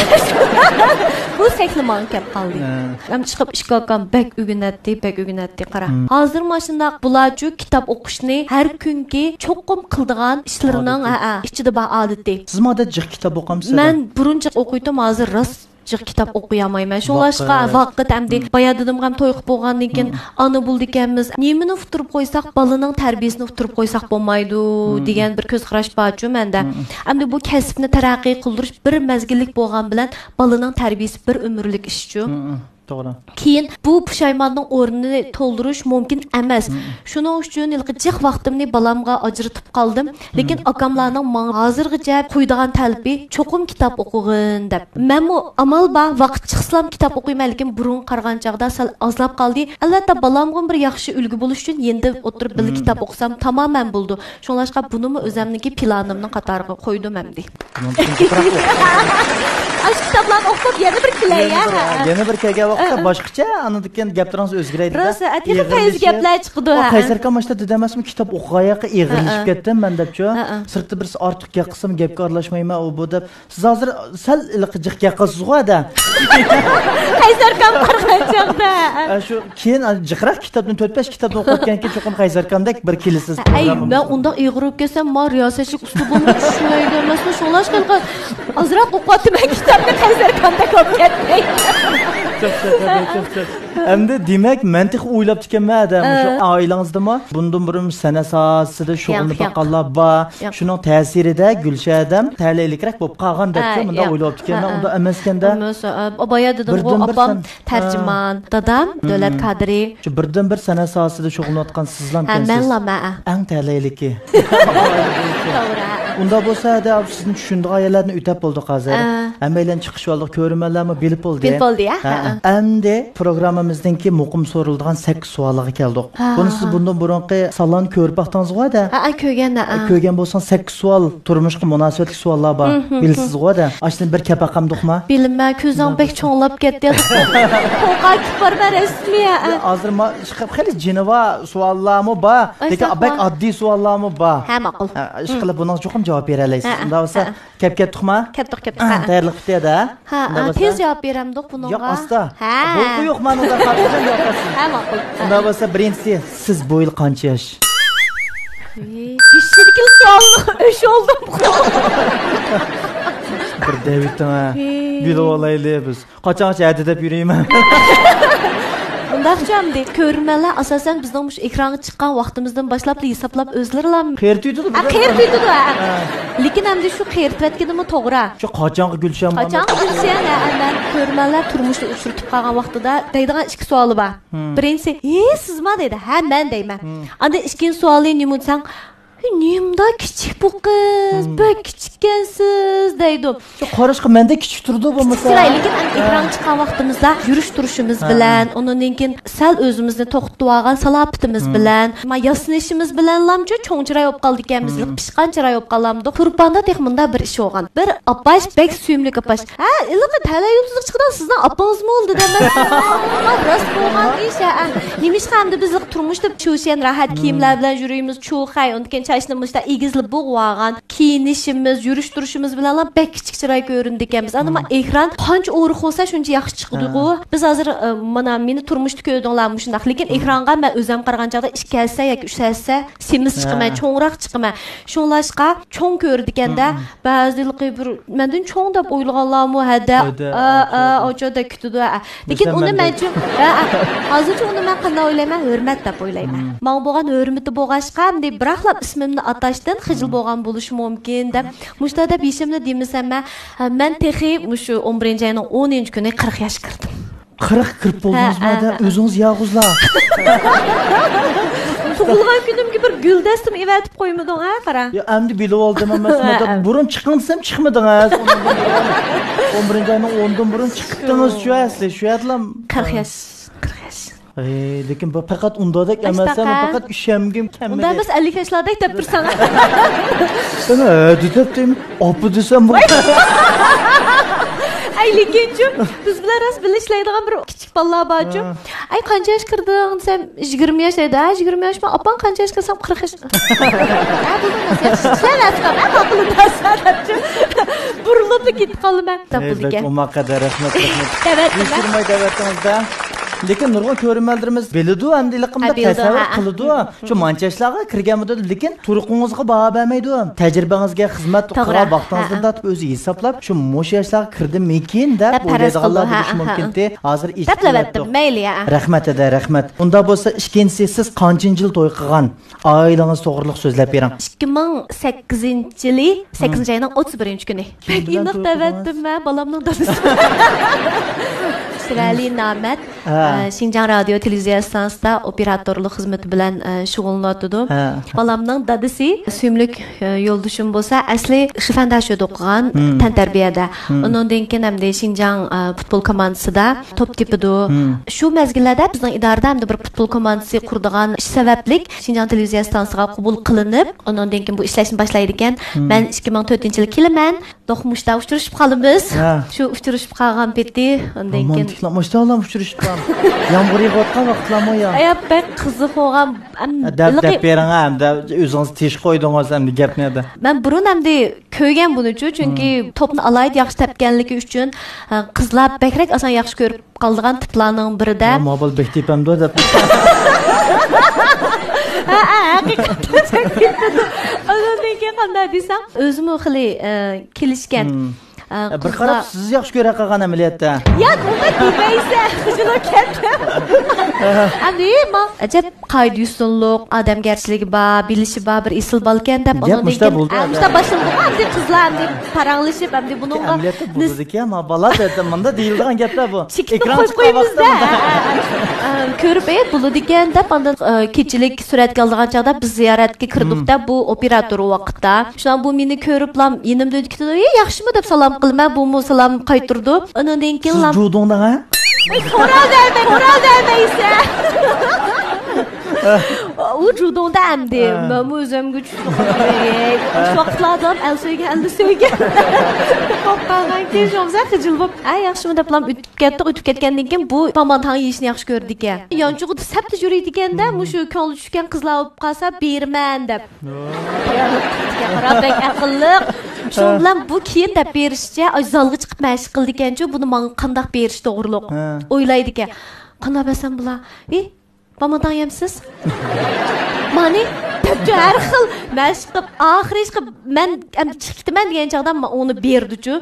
بۇ سەھنە ماڭا كەپ قالدى. ھە. ئەم چىقىپ ئىككى ئاكام بەك ئۆگىنەتتى، بەك ئۆگىنەتتى، قارا. مم. ھازىر ماشۇنداق بۇلارچۇ كىتاب ئوقۇشنى ھەر كۈنكى چوقۇم قىلىدىغان ئىشلىرىنىڭ، ئادىتى. ھە، ھە، ئىچىدە بار ئادىتى. سىزمۇ ئادەتتە جىق كىتاب ئوقامسىز؟ مەن بۇرۇن جىق ئوقۇيتتۇم، ھازىر راست جىق كىتاب ئوقۇيالمايمەن. شۇڭلاشقا ۋاقىت. ۋاقىت ئەمدى مم. بايا دېدىمغۇ، توي قىلىپ بولغاندىن كېيىن مم. ئانا بولىدىكەنمىز. نېمىنى ئۇتتۇرۇپ قويساق، بالىنىڭ تەربىيىسىنى ئۇتتۇرۇپ قويساق بولمايدۇ مم. دېگەن بىر كۆز قاراش بارچۇ مەندە. مم. ئەمدى بۇ كەسىپنى تەرەققىي قىلدۇرۇش بىر مەزگىللىك بولغان بىلەن بالىنىڭ تەربىيىسى بىر ئۆمۈرلۈك ئىشچۇ. مم. توغرا. كېيىن بۇ پۇشايماننىڭ ئورنىنى تولدۇرۇش مۇمكىن ئەمەس. مم. شۇنىڭ ئۈچۈن ھېلىقى جىق ۋاقتىمنى بالامغا ئاجرىتىپ قالدىم. لېكىن مم. ئاكاملارنىڭ ماڭا ھازىرغىچە قويىدىغان تەلىپى، چوقۇم كىتاب ئوقۇغىن دەپ. مەنمۇ ئامال بار، ۋاقىت چىقسىلا كىتاب ئوقۇيمەن، لېكىن بۇرۇنغا قارىغان چاغدا سەل ئازلاپ قالدى. ئەلۋەتتە، بالامغىمۇ بىر ياخشى ئۈلگە بولۇش ئۈچۈن يېنىدا ئولتۇرۇپ بىللە مم. كىتاب ئوقۇسام تامامەن بولىدۇ. شۇڭلاشقا بۇنىمۇ ئۆزەمنىڭكى پىلانىمنىڭ قاتارىغا قويدۇم ئەمدى. بۇنىڭدىن كېيىن جىقراق ئوقۇسام. ئاشۇ كىتابلارنى ئوقۇپ يەنە بىر كېلەي، يەنە يە، بىر، ھە. يەنە بىر كەلگەن ۋاقىتتا ھە، ھە. باشقىچە، ئاندىن كېيىن گەپلىرىڭىز ئۆزگىرەيدۇ-دە. راست، ئەتىگەن پەيزى ئېغىرلىشىپ. گەپلەر چىقىدۇ، ئۇ ھە، قەيسەر ھە. ئاكام ماشتا دېدى ئەمەسمۇ، كىتاب ئوقۇغان ياققا ئېغىرلىشىپ ھە، ھە. كەتتىم مەن دەپچۇ. ھە، ھە. سىرتتا بىرسى ئارتۇق گەپ قىلسىمۇ گەپكە ئارىلاشمايمەن، ئۇ بۇ دەپ. سىز ھازىر سەل ھېلىقى جىق گەپ قىلىسىزغۇ ھەدە. قەيسەر ئاكام قارىغان چاغدا. ئە، شۇ كېيىن، ئە، جىقراق كىتابتىن، تۆت-بەش كىتابنى ئوقۇپ ئۆتكەندىن كېيىن چوقۇم قەيسەر ئاكامدەك بىر كېلىسىز ئەي، پروگراممىمىزغا. مەن ئۇنداق ئېغىر بولۇپ كەتسەم، ما رىياسەتچىلىك ئۇسلۇبىممۇ چۈشمەيدۇ ئەمەسمۇ، شۇڭلاشقا ھېلىقى ئازراق ئوقۇۋاتىمەن كىتابنى، قەيسەر ئاكامدەك بولۇپ كەتمەي. چوق، چوق، چوق، چوق. ئەمدى دېمەك، مەن تېخى ئويلاپ ئىكەنمەن ھەدە، مۇشۇ ئە. ئائىلىڭىزدىمۇ بۇندىن بۇرۇن سەنئەت ساھەسىدە شۇغۇللىنىپ ياق، ياق. باققانلار بار. ياق. شۇنىڭ تەسىرىدە گۈلشەدەم تەلەيلىكرەك بولۇپ قالغان دەپچۇ، ئە، مۇنداق ياق. ئويلاپ ئىكەنمەن، ئە، ئە. ئۇنداق ئەمەسكەندە. ئەمەس، ئە، بايا دېدىمغۇ، بىردىنبىر ئاپام سەن-، ئە. تەرجىمان، دادام مم. دۆلەت كادىرى. شۇ بىردىنبىر سەنئەت ساھەسىدە شۇغۇللىنىۋاتقان سىزلامكەنسىز. ھە، مەنلام، ھە، ھە. ئەڭ تەلەيلىكى. توغرا، ھە. ئۇنداق بولسا، ھەدە، سىزنى چۈشىنىدىغان يەرلەرنى ئۆتەپ بولدۇق ھازىر. ئە. ھەممەيلەن چىقىشىۋالدۇق، كۆرۈرمەنلەرمۇ بىلىپ بولدى. بىلىپ بولدى، ھە؟ ھە، ھە. ھە. ئەمدى پروگراممىمىزنىڭكى مۇقىم سورىلىدىغان سەككىز سوئالىغا كەلدۇق. ھە، بۇنى سىز ھە. بۇندىن بۇرۇنقى سانلارنى كۆرۈپ باقتىڭىزغۇ ھەدە؟ ھە، ھە، كۆرگەن، ھە، ھە. كۆرگەن بولساڭ، سەككىز سوئال تۇرمۇشقا مۇناسىۋەتلىك سوئاللار بار. مم، مم، بىلىسىزغۇ ھەدە؟ ئاشۇنى بىر كەپ باقامدۇقما؟ بىلىمەن، كۆزۈڭ بەك چوڭلاپ كەتتى. قورقاق كىپار بەر رەسمىي، ھە. ھازىر ما-، خېلى جېنىۋا سوئاللارمۇ بار. لېكىن بەك ئاددىي سوئاللارمۇ بار. ھە، ماقۇل. ھە، ئىشقىلىپ بۇنىڭغا چوقۇم جاۋاب بېرەلەيسىز. ھە، ئۇنداق بولسا، ھە. كەپ كەتتۇقما؟ كەتتۇق، كەتتۇق. ھە، ھە. تەييارلىق پۈتتى ھەدە؟ ھە، ئۇنداق ھە، بولسا تېز جاۋاب بېرەمدۇق بۇنىڭغا. ياق، ئاستا. ھە. بولدى، يوق، مانا ئۇنداق خاتىرجەم جاۋاب بەرسىز. ھە، ماقۇل. ئۇنداق بولسا، بىرىنچىسى، سىز بۇ يىل قانچە ياش؟ ھېي، بېشىدىكى سوئالنى ئۆچ ئالدىم. بىر دەۋېتىڭ، ھە. ھېي. بىلىۋالايلى بىز. قاچانغىچە ھەدە دەپ يۈرەيمەن. داقچامدى، كۆرۈرمەنلەر ئاساسەن بىزنىڭ مۇشۇ ئېكرانغا چىققان ۋاقتىمىزدىن باشلاپلا ھېسابلاپ ئۆزلىرىلا قېرىتىۋېتىدۇ ھە، بىزنى. قېرىتىۋېتىدۇ ھە. ھە. لېكىن ئەمدى شۇ قېرىتىۋەتكىنىمۇ توغرا. شۇ قاچانغا گۈلشەن، قاچانغا گۈلشەن ھە، مەن كۆرۈرمەنلەر تۇرمۇشتا ئۇچرىتىپ قالغان ۋاقتىدا دەيدىغان ئىككى سوئالى بار. بىرىنچىسى، ھېي، سىزما دەيدۇ. ھە، مەن دەيمەن. ئاندىن ئىككىنچى سوئالى نېمە دېسەڭ، نېمىدا كىچىك بۇ قىز، بەك كىچىككەنسىز دەيدۇ. شۇ قاراشقا مەندەك كىچىك تۇرىدۇ بولمىسا. چىرايلىكىن ئەمدى ئېكرانغا چىققان ۋاقتىمىزدا يۈرۈش تۇرۇشىمىز بىلەن، ئۇنىڭدىن كېيىن سەل ئۆزىمىزنى توختىتىۋالغان سالاپىتىمىز بىلەن، ما ياسىنىشىمىز بىلەنلامچۇ چوڭ چىراي بولۇپ قالدىكەنمىز، پىشقان چىراي بولۇپ قالامدۇق. تۇرپاندا تېخى مۇنداق بىر ئىش بولغان. بىر ئاپاش بەك سۆيۈملۈك ئاپاش. ھە، ھېلىقى تەلەي يۇلتۇزلۇق چىقىدۇ، سىزنىڭ ئاپىڭىزمۇ ئۇ دېدى. مەن راست بولغان ئىش ھە. نېمىشقا ئەمدى بىز تۇرمۇشتا چۈشيەن راھەت كىيىملەر بىلەن يۈرىمىز، چۇ خەي، ئۇندىن كېيىن چاچنى مۇشتا ئېگىزلا بوغۇۋالغان، كىيىنىشىمىز، يۈرۈش تۇرۇشىمىز بىلەنلا بەك كىچىك چىراي كۆرۈندىكەنمىز. ئەمما ئېكران قانچە ئورۇق بولسا شۇنچە ياخشى چىقىدىغۇ. بىز ھازىر، ئە، مانا مېنى تۇرمۇشتا كۆردۈڭلار مۇشۇنداق، لېكىن ئېكرانغا مەن ئۆزۈم قارىغان چاغدا ئىككى ھەسسە ياكى ئۈچ ھەسسە سېمىز چىقىمەن، چوڭراق چىقىمەن. شۇڭلاشقا چوڭ كۆرىدىكەندە، بەزىلىقى بىر مەندىن چوڭ دەپ ئويلىغانلارمۇ ھەدە، ھەدە، ئا، ئا، ئاچا. ئاچا دەپ كۈتىدۇ، ھە. لېكىن ئۇنى مەنچۇ، ھە، ھە. ھازىرچە ئۇنى مەن قانداق ئويلايمەن؟ ھۆرمەت دەپ ئويلايمەن. ماڭا بولغان ھۆرمىتى بولغاچقا، ئەمدى بىراقلا ئىسمىمنى ئاتاشتىن خىجىل بولغان بولۇشى مۇمكىن دەپ، مۇشۇنداق دەپ يېشىمنى دېمىسەممۇ، ھە، مەن تېخى مۇشۇ ئون بىرىنچى ئاينىڭ ئونىنچى كۈنى قىرىق ياشقا كىردىم. قىرىققا كىرىپ بولدىڭىزمۇ؟ ھە، ھە، ھە. ئۆزىڭىز يالغۇزلا. تۇغۇلغان كۈنۈمگە بىر گۈلدەستىمۇ ئېۋەتىپ قويمىدىڭ، ھە، قارا. يا، ئەمدى بىلىۋالدىم، ئەمەسمۇ؟ ھە، ھە. بۇرۇن چىقىڭ دېسەم، چىقمىدىڭىز. ئون بىرىنچى ئاينىڭ ئوندىن بۇرۇن چىقىپتىڭىز، شۇ ئەسلى، شۇ يەردىلا. قىرىق ياش، قىرىق ياش. ئەي، لېكىن بۇ پەقەت ئۇنداقدەك ئەمەس، مەن پەقەت ئۈشەنگۈم كەلمىدى. ئۇنداق ئەمەس، ئەللىك ياشلاردەك دەپ تۇرساڭ. سەن ھە دېسەم، ئاپا دېسەم بۇ. ئەي، لېكىنچۇ، بىز بىلەن راست بىللە ئىشلەيدىغان بىر كىچىك بالىلار بارچۇ. ئەي، قانچە ياشقا كىردىڭ دېسەم، يىگىرمە ياش دەيدۇ. ھە، يىگىرمە ياشمۇ، ئاپاڭ قانچە ياشقا دېسەم، قىرىق ياش. ھە، بولدى، ياخشى ئىشلەۋەتسەڭ، ھە، ماقۇل دەپچۇ. بۇرۇلۇپلا كېتىپ قالدىم مەن. ئەي، بەك ئوماق قەدەر، رەھمەت، رەھمەت. دەۋەتتىم مەن. يوشۇرماي دەۋەتتىڭىز-دە. لېكىن نۇرغۇن كۆرۈرمەنلىرىمىز بىلىدۇ، ئەمدى ھېلىقىمدا ھە، بىلىدۇ، تەسەۋۋۇر ھە، ھە. قىلىدۇ. شۇ مانچە ياشلارغا كىرگەن بولىدۇ، لېكىن تۇرقىڭىزغا باھا بەرمەيدۇ. تەجرىبىڭىزگە، خىزمەت قىلغان ۋاقتىڭىزدىن تارتىپ ئۆزى ھېسابلاپ، شۇ مۇشۇ ياشلارغا كىردىمىكىن دەپ ئويلايدىغانلار بولۇشى مۇمكىنتى. ھازىر ئىچىپ دەپ لەۋەتتىم، مەيلى، ھە. رەھمەت، ھەدە، رەھمەت. ئۇنداق بولسا، ئىككىنچىسى، سىز قانچىنچى يىل توي قىلغان؟ ئائىلىڭىز توغرىلىق سۆزلەپ بېرىڭ. ئىككى مىڭ سەككىزىنچى يىلى، سەككىزىنچى ئاينىڭ ئوتتۇز بىرىنچى كۈنى. بەك ئىناق دەۋەتتىم مەن، بالامنىڭ دادىسى. شىرئەلى نامەت، ھە. ئە، شىنجاڭ رادىيو تېلېۋىزىيە ئىستانسىسىدا ئوپېراتورلۇق خىزمىتى بىلەن، ئە، شۇغۇللىنىۋاتىدۇ. ھە. بالامنىڭ دادىسى، سۆيۈملۈك، ئە، يولدىشىم بولسا، ئەسلى شىفەنداشۆدە ئوقۇغان، تەنتەربىيەدە. ئۇنىڭدىن كېيىن ئەمدى شىنجاڭ، ئە، پۇتبول كوماندىسىدا توپ تېپىدۇ. شۇ مەزگىللەردە بىزنىڭ ئىدارىدە ئەمدى بىر پۇتبول كوماندىسى قۇرىدىغان ئىش سەۋەبلىك شىنجاڭ تېلېۋىزىيە ئىستانسىسىغا قوبۇل قىلىنىپ، ئۇنىڭدىن كېيىن بۇ ئىشلەشنى باشلايدىكەن. مەن ئىككى مىڭ تۆتىنچى يىلى كېلىمەن. دوقمۇشتا ئۇچرىشىپ قالىمىز. ھە. شۇ ئۇچرىشىپ قالغان پېتى، ئاندىن كېيىن رومانتىكلا مۇشتالا ئۇچرىشىپ قالغان. يامغۇر يېغىۋاتقان ۋاقىتلارمۇ يا؟ ئايا، بەك قىزىق بولغان. ھە، دەپ، دەپ بېرىڭ، ھە، ئەمدى ئۆزىڭىز تېشىپ قويدىڭىز ئەمدى گەپنى دە. مەن بۇرۇن ئەمدى كۆرگەن بۇنىچۇ، چۈنكى توپنى ئالاھىدە ياخشى تەپكەنلىكى ئۈچۈن، ھە، قىزلار بەكرەك ئاسان ياخشى كۆرۈپ قالىدىغان تىپلارنىڭ بىرىدە. ھە، ماۋۇ بالا بەك تېپەمدۇ دەپ. ھە، ھە، ھەقىقەتەن بەك تېپىدۇ. ئۇنىڭدىن كېيىن قانداق دېسەڭ، ئۆزىمۇ خېلى، ئە، كېلىشكەن. ئە، بىر قىزلار قاراپ سىز ياخشى كۆرە قالغان ئەمەلىيەتتە. ياق، ئۇنداق دېمەيسەن، خىجىل بولۇپ كەتتىم. ئەمدى ماڭ ئەجەب قائىدە-يوسۇنلۇق، ئادەمگەرچىلىكى بار، بىلىشى بار، بىر ئېسىل بالىكەن دەپ، گەپ ئۇنىڭدىن مۇشتا كېيىن، بولدى، ھە، مۇشتا باشلىدىغۇ، ئەمدى قىزلار ئەمدى پاراڭلىشىپ، ئەمدى بۇنىڭغا ئەمەلىيەتتە بولىدىكەن، ما بالا دەپ، مۇندا دېيىلىدىغان گەپلەر بۇ. چېكىتنى قويۇپ قويىمىز-دە. ئە، كۆرۈپ، ئە، بولىدىكەن دەپ، ئاندىن، ئە، كېچىلىك سۈرەتكە ئالىدىغان چاغدا بىز زىيارەتكە كىردۇق-دە، بۇ ئوپېراتور ۋاقىتتا. شۇڭا بۇ مېنى كۆرۈپلا يېنىمدا ئۆتۈپ كېتىدۇ، ئە، ياخشىمۇ دەپ سالام قىلىمەن، بۇمۇ سالام قايتۇرىدۇ. ئۇنىڭدىن كېيىن سىز جۇدۇڭدا، ھە؟ ئەي، سورا دەمەي، سورا دەمەيسەن. ئۇ جۇدۇڭدا ئەمدى. ھە. مەنمۇ ئۆزۈمگە چۈشتۈم. شۇ ۋاقىتلاردا ئەل سۆيگەن، ئەلنى سۆيگەن. بولۇپ قالغانكىن، شۇڭا خىجىل بولۇپ، ئە، ياخشىمۇ دەپلا ئۆتۈپ كەتتۇق. ئۆتۈپ كەتكەندىن كېيىن بۇ مامانتاڭ يېيىشنى ياخشى كۆرىدىكەن. يانچۇقىدا سەپتە يۈرىدىكەن-دە، مۇشۇ كۆڭلى چۈشكەن قىزلار بولۇپ قالسا بېرىمەن دەپ. قارا، بەك ئەقىللىق. شۇنىڭ بىلەن بۇ كېيىن دەپ بېرىشىچە، ئاي، زالغا چىقىپ مەشىق قىلىدىكەنچۇ، بۇنى ماڭا قانداق بېرىش توغرۇلۇق ھە. ئويلايدىكەن. قانداق بەرسەم بۇلار؟ ھى؟ مامانتاڭ يەمسىز؟ مانى؟ شۇ ھەر خىل مەشىق قىلىپ، ئاخىرى ئىشقىلىپ مەن ئەمدى چىقىپ كېتىمەن دېگەن چاغدا ماڭا ئۇنى بېرىدىچۇ.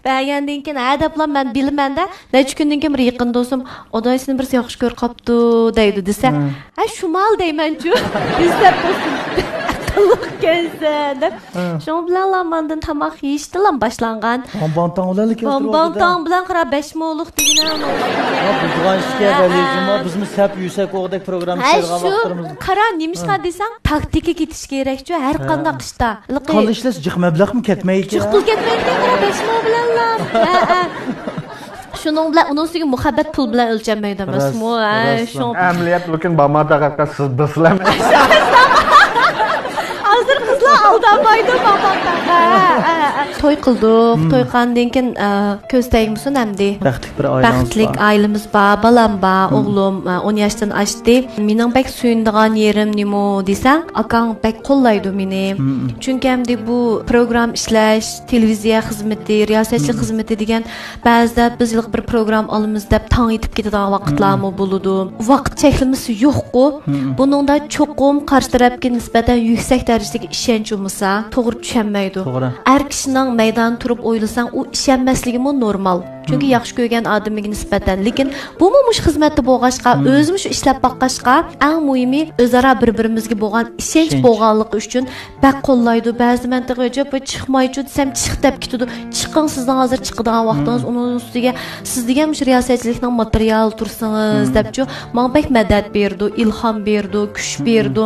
بەرگەندىن كېيىن، ھە دەپلا مەن بىلىمەن-دە، نەچچە كۈندىن كېيىن بىر يېقىن دوستۇم، ئاداي سېنى بىرسى ياخشى كۆرۈپ قاپتۇ دەيدۇ دېسە، ھە شۇمال دەيمەنچۇ. يۈز دەپ بولسۇن. ئەقىللىقكەنسەن دەپ. شۇنىڭ بىلەنلا ماندىن تاماق يېيىشتىنلا باشلانغان. بامبانتاڭ بىلەن كەلتۈرۈپ بامبانتاڭ بىلەن قارا بەش مولۇق دېگىنە. بۇزغان ئىشكە ھە، بەلىجىمۇ، ھە. بىزمۇ سەپ يۈسەك ئوغدەك پروگرامما ھە، ئىشلەيدىغان شۇ ۋاقىتلىرىمىز. قارا نېمىشقا دېسەڭ، تاكتىكا كېتىش كېرەكچۇ، ھەر ھە. قانداق ئىشتا. قان ئىشلەش جىق مەبلەغمۇ كەتمەيدىكەن. جىق پۇل كەتمەيدىكەن، قارا بەش مو بىلەنلا. ھە، ھە. شۇنىڭ بىلەن ئۇنىڭ ئۈستىگە مۇھەببەت پۇل بىلەن ئۆلچەنمەيدۇ ئەمەسمۇ؟ ھە، شۇڭ. ئەمەلىيەت لېكىن باماداغا قەس سىز بىسلەم. ھازىر قىزلار ئالدانمايدۇ باماداغا. توي قىلدۇق، توي قىلغاندىن كېيىن، ئە، كۆز تەگمىسۇن ئەمدى. بەختلىك بىر ئائىلىڭىز بار. بەختلىك ئائىلىمىز بار، بالام بار، ئوغلۇم، ئە، ئون ياشتىن ئاشتى. مېنىڭ بەك سۆيۈنىدىغان يېرىم نېمە دېسەڭ، ئاكاڭ بەك قوللايدۇ مېنى. چۈنكى ئەمدى بۇ پروگرامما ئىشلەش، تېلېۋىزىيە خىزمىتى، رىياسەتچىلىك خىزمىتى دېگەن بەزىدە بىز ھېلىقى بىر پروگرامما ئالىمىز دەپ تاڭ ئېتىپ كېتىدىغان ۋاقىتلارمۇ بولىدۇ. ۋاقىت چەكلىمىسى يوققۇ. بۇنىڭدا چوقۇم قارشى تەرەپكە نىسبەتەن يۈكسەك دەرىجىدىكى ئىشەنچ بولمىسا، توغرا چۈشەنمەيدۇ. توغرا. ئەر كىشىنىڭ مەيداندا تۇرۇپ ئويلىساڭ، ئۇ ئىشەنمەسلىكىمۇ نورمال. چۈنكى ياخشى كۆرگەن ئادىمىگە نىسبەتەن. لېكىن بۇمۇ مۇشۇ خىزمەتتە بولغاچقا، ئۆزىمۇ شۇ ئىشلەپ باققاچقا، ئەڭ مۇھىمى ئۆزئارا بىر-بىرىمىزگە بولغان ئىشەنچ بولغانلىقى ئۈچۈن بەك قوللايدۇ. بەزى مەنتىقە ئۆچەپ، «ۋاي، چىقمايچۇ» دېسەم، «چىق» دەپ كېتىدۇ. «چىقىڭ، سىزنىڭ ھازىر چىقىدىغان ۋاقتىڭىز، ئۇنىڭ ئۈستىگە سىز دېگەن مۇشۇ رىياسەتچىلىكنىڭ ماتېرىيالى تۇرسىڭىز» دەپچۇ، ماڭا بەك مەدەت بېرىدۇ، ئىلھام بېرىدۇ، كۈچ بېرىدۇ.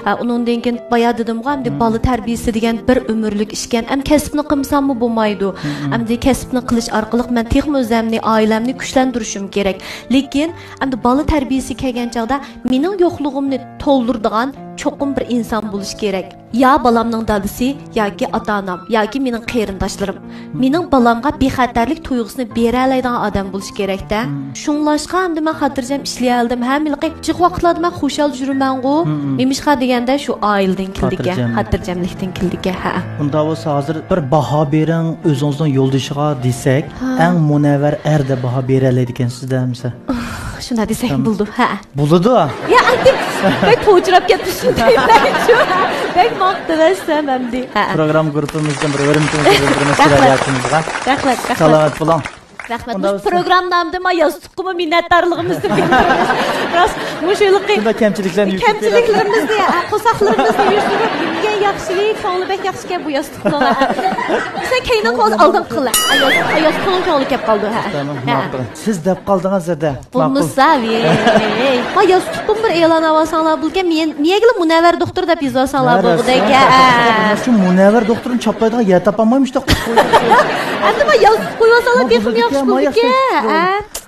ھە، ئۇنىڭدىن كېيىن بايا دېدىمغۇ، ئەمدى بالا تەربىيىسى دېگەن بىر ئۆمۈرلۈك ئىشكەن. ئەم، كەسىپنى قىلمىساممۇ بولمايدۇ. ئەمدى كەسىپنى قىلىش ئارقىلىق مەن تېخىمۇ ئۆزەمنى، ئائىلەمنى كۈچلەندۈرۈشۈم كېرەك. لېكىن ئەمدى بالا تەربىيىسىگە كەلگەن چاغدا مېنىڭ يوقلۇغۇمنى تولدۇرىدىغان چوقۇم بىر ئىنسان بولۇشى كېرەك. يا بالامنىڭ دادىسى، ياكى ئاتا-ئانام، ياكى مېنىڭ قېرىنداشلىرىم. مېنىڭ بالامغا بىخەتەرلىك تۇيغۇسىنى بېرەلەيدىغان ئادەم بولۇشى كېرەكتە. شۇڭلاشقا ئەمدى مەن خاتىرجەم ئىشلىيەلىدىم. ھەممە ھېلىقى جىق ۋاقىتلاردا مەن خۇشال يۈرىمەنغۇ. نېمىشقا دېگەندە، شۇ ئائىلىدىن كېلىدىكەن، خاتىرجەملىك. خاتىرجەملىكتىن كېلىدىكەن. ھە. ئۇنداق بولسا ھازىر بىر باھا بېرىڭ، ئۆزىڭىزنىڭ يولدىشىغا دېسەك، ھە. ئەڭ مۇنەۋۋەر ئەر دەپ باھا بېرەلەيدىكەنسىز دە، ئەمىسە. شۇنداق دېسەك بولىدۇ. ھە. بولىدۇ. يا، ئەمدى بەك پوچىراپ كەتتى، شۇنداق دېمەيچۇ. بەك ماختىۋەتسەم ئەمدى. ھە. پروگرامما گۇرۇپپىمىزدىن بىر ھۆرمىتىمىز بىلدۈرىمىز رەھمەت. رەھمەت، رەھمەت. سالامەت بولۇڭ. رەھمەت. مۇشۇ پروگرامما نامىدىن ما ياستۇققىمۇ مىننەتدارلىقىمىزنى بىلدۈرىمىز. راست، مۇشۇ ھېلىقى شۇنداق كەمچىلىكلەرنى يوشۇرۇپ كەمچىلىكلىرىمىزنى، ھە، قورساقلىرىمىزنى يوشۇرۇپ، يېگەن ياخشى، كۆڭلى بەك ياخشىكەن بۇ ياستۇقنىڭ. سەن كەينىڭ قول ئالدىڭ قىل. ياستۇقنىڭ كۆڭلى كەپ قالدى، ھە. تامام، ھە. ماقۇل. سىز دەپ قالدىڭىز زادە. بولمىسا، ۋېي. ما ياستۇققىمۇ بىر ئېلان ئالساڭلار بولىدىكەن، مېنىڭگىلا مۇنەۋۋەر دوختۇر دەپ يېزىۋالساڭلار بولغۇدەك. ھە. شۇ مۇنەۋۋەر دوختۇرنى چاپلايدىغان يەر تاپالماي مۇشۇنداق قويۇپ قويدۇق. ئەمدى ما ياستۇق قويۇۋالساڭلار تېخىمۇ ياخشى بولىدىكەن. ھە.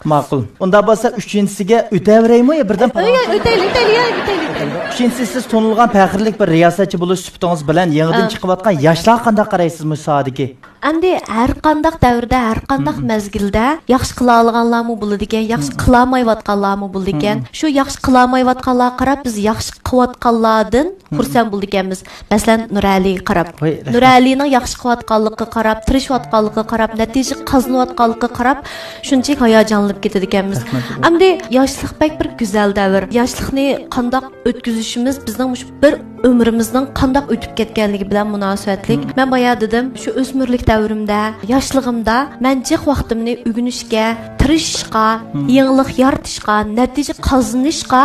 ماقۇل. ئۇنداق بولسا ئۈچىنچىسىگە ئۆتەۋېرەيمۇ يا بىردەن؟ ئۆتەيلى، ئۆتەيلى، ئۆتەيلى، ئۆتەيلى. ئۈچىنچىسى، سىز تونۇلغان پەخىرلىك بىر رىياسەتچى بولۇش سۈپىتىڭىز بىلەن يېڭىدىن چىقىۋاتقان ياشلارغا قانداق قارايسىز مۇشۇ ساھەدىكى؟ ئەمدى ھەر قانداق دەۋردە، ھەر قانداق مەزگىلدە ياخشى قىلالىغانلارمۇ بولىدىكەن، ياخشى قىلالمايۋاتقانلارمۇ بولىدىكەن. شۇ ياخشى قىلالمايۋاتقانلارغا قاراپ، بىز ياخشى قىلىۋاتقانلاردىن خۇرسەن بولىدىكەنمىز. مەسىلەن، نۇرئەلىگە قاراپ. ۋاي، رەھمەت. نۇرئەلىنىڭ ياخشى قىلىۋاتقانلىقىغا قاراپ، تىرىشىۋاتقانلىقىغا قاراپ، نەتىجە قازىنىۋاتقانلىقىغا قاراپ، شۇنچىلىك ھاياجانلىنىپ كېتىدىكەنمىز. رەھمەت. ئەمدى ياشلىق بەك بىر گۈزەل دەۋر. ياشلىقنى قانداق ئۆتكۈزۈشىمىز بىزنىڭ مۇشۇ بىر ئۆمرىمىزنىڭ قانداق ئۆتۈپ كەتكەنلىكى بىلەن مۇناسىۋەتلىك. مەن بايا دېدىم، شۇ ئۆسمۈرلۈك دەۋرىمدە، ياشلىقىمدا مەن جىق ۋاقتىمنى ئۆگىنىشكە، تىرىشىشقا، يېڭىلىق يارىتىشقا، نەتىجە قازىنىشقا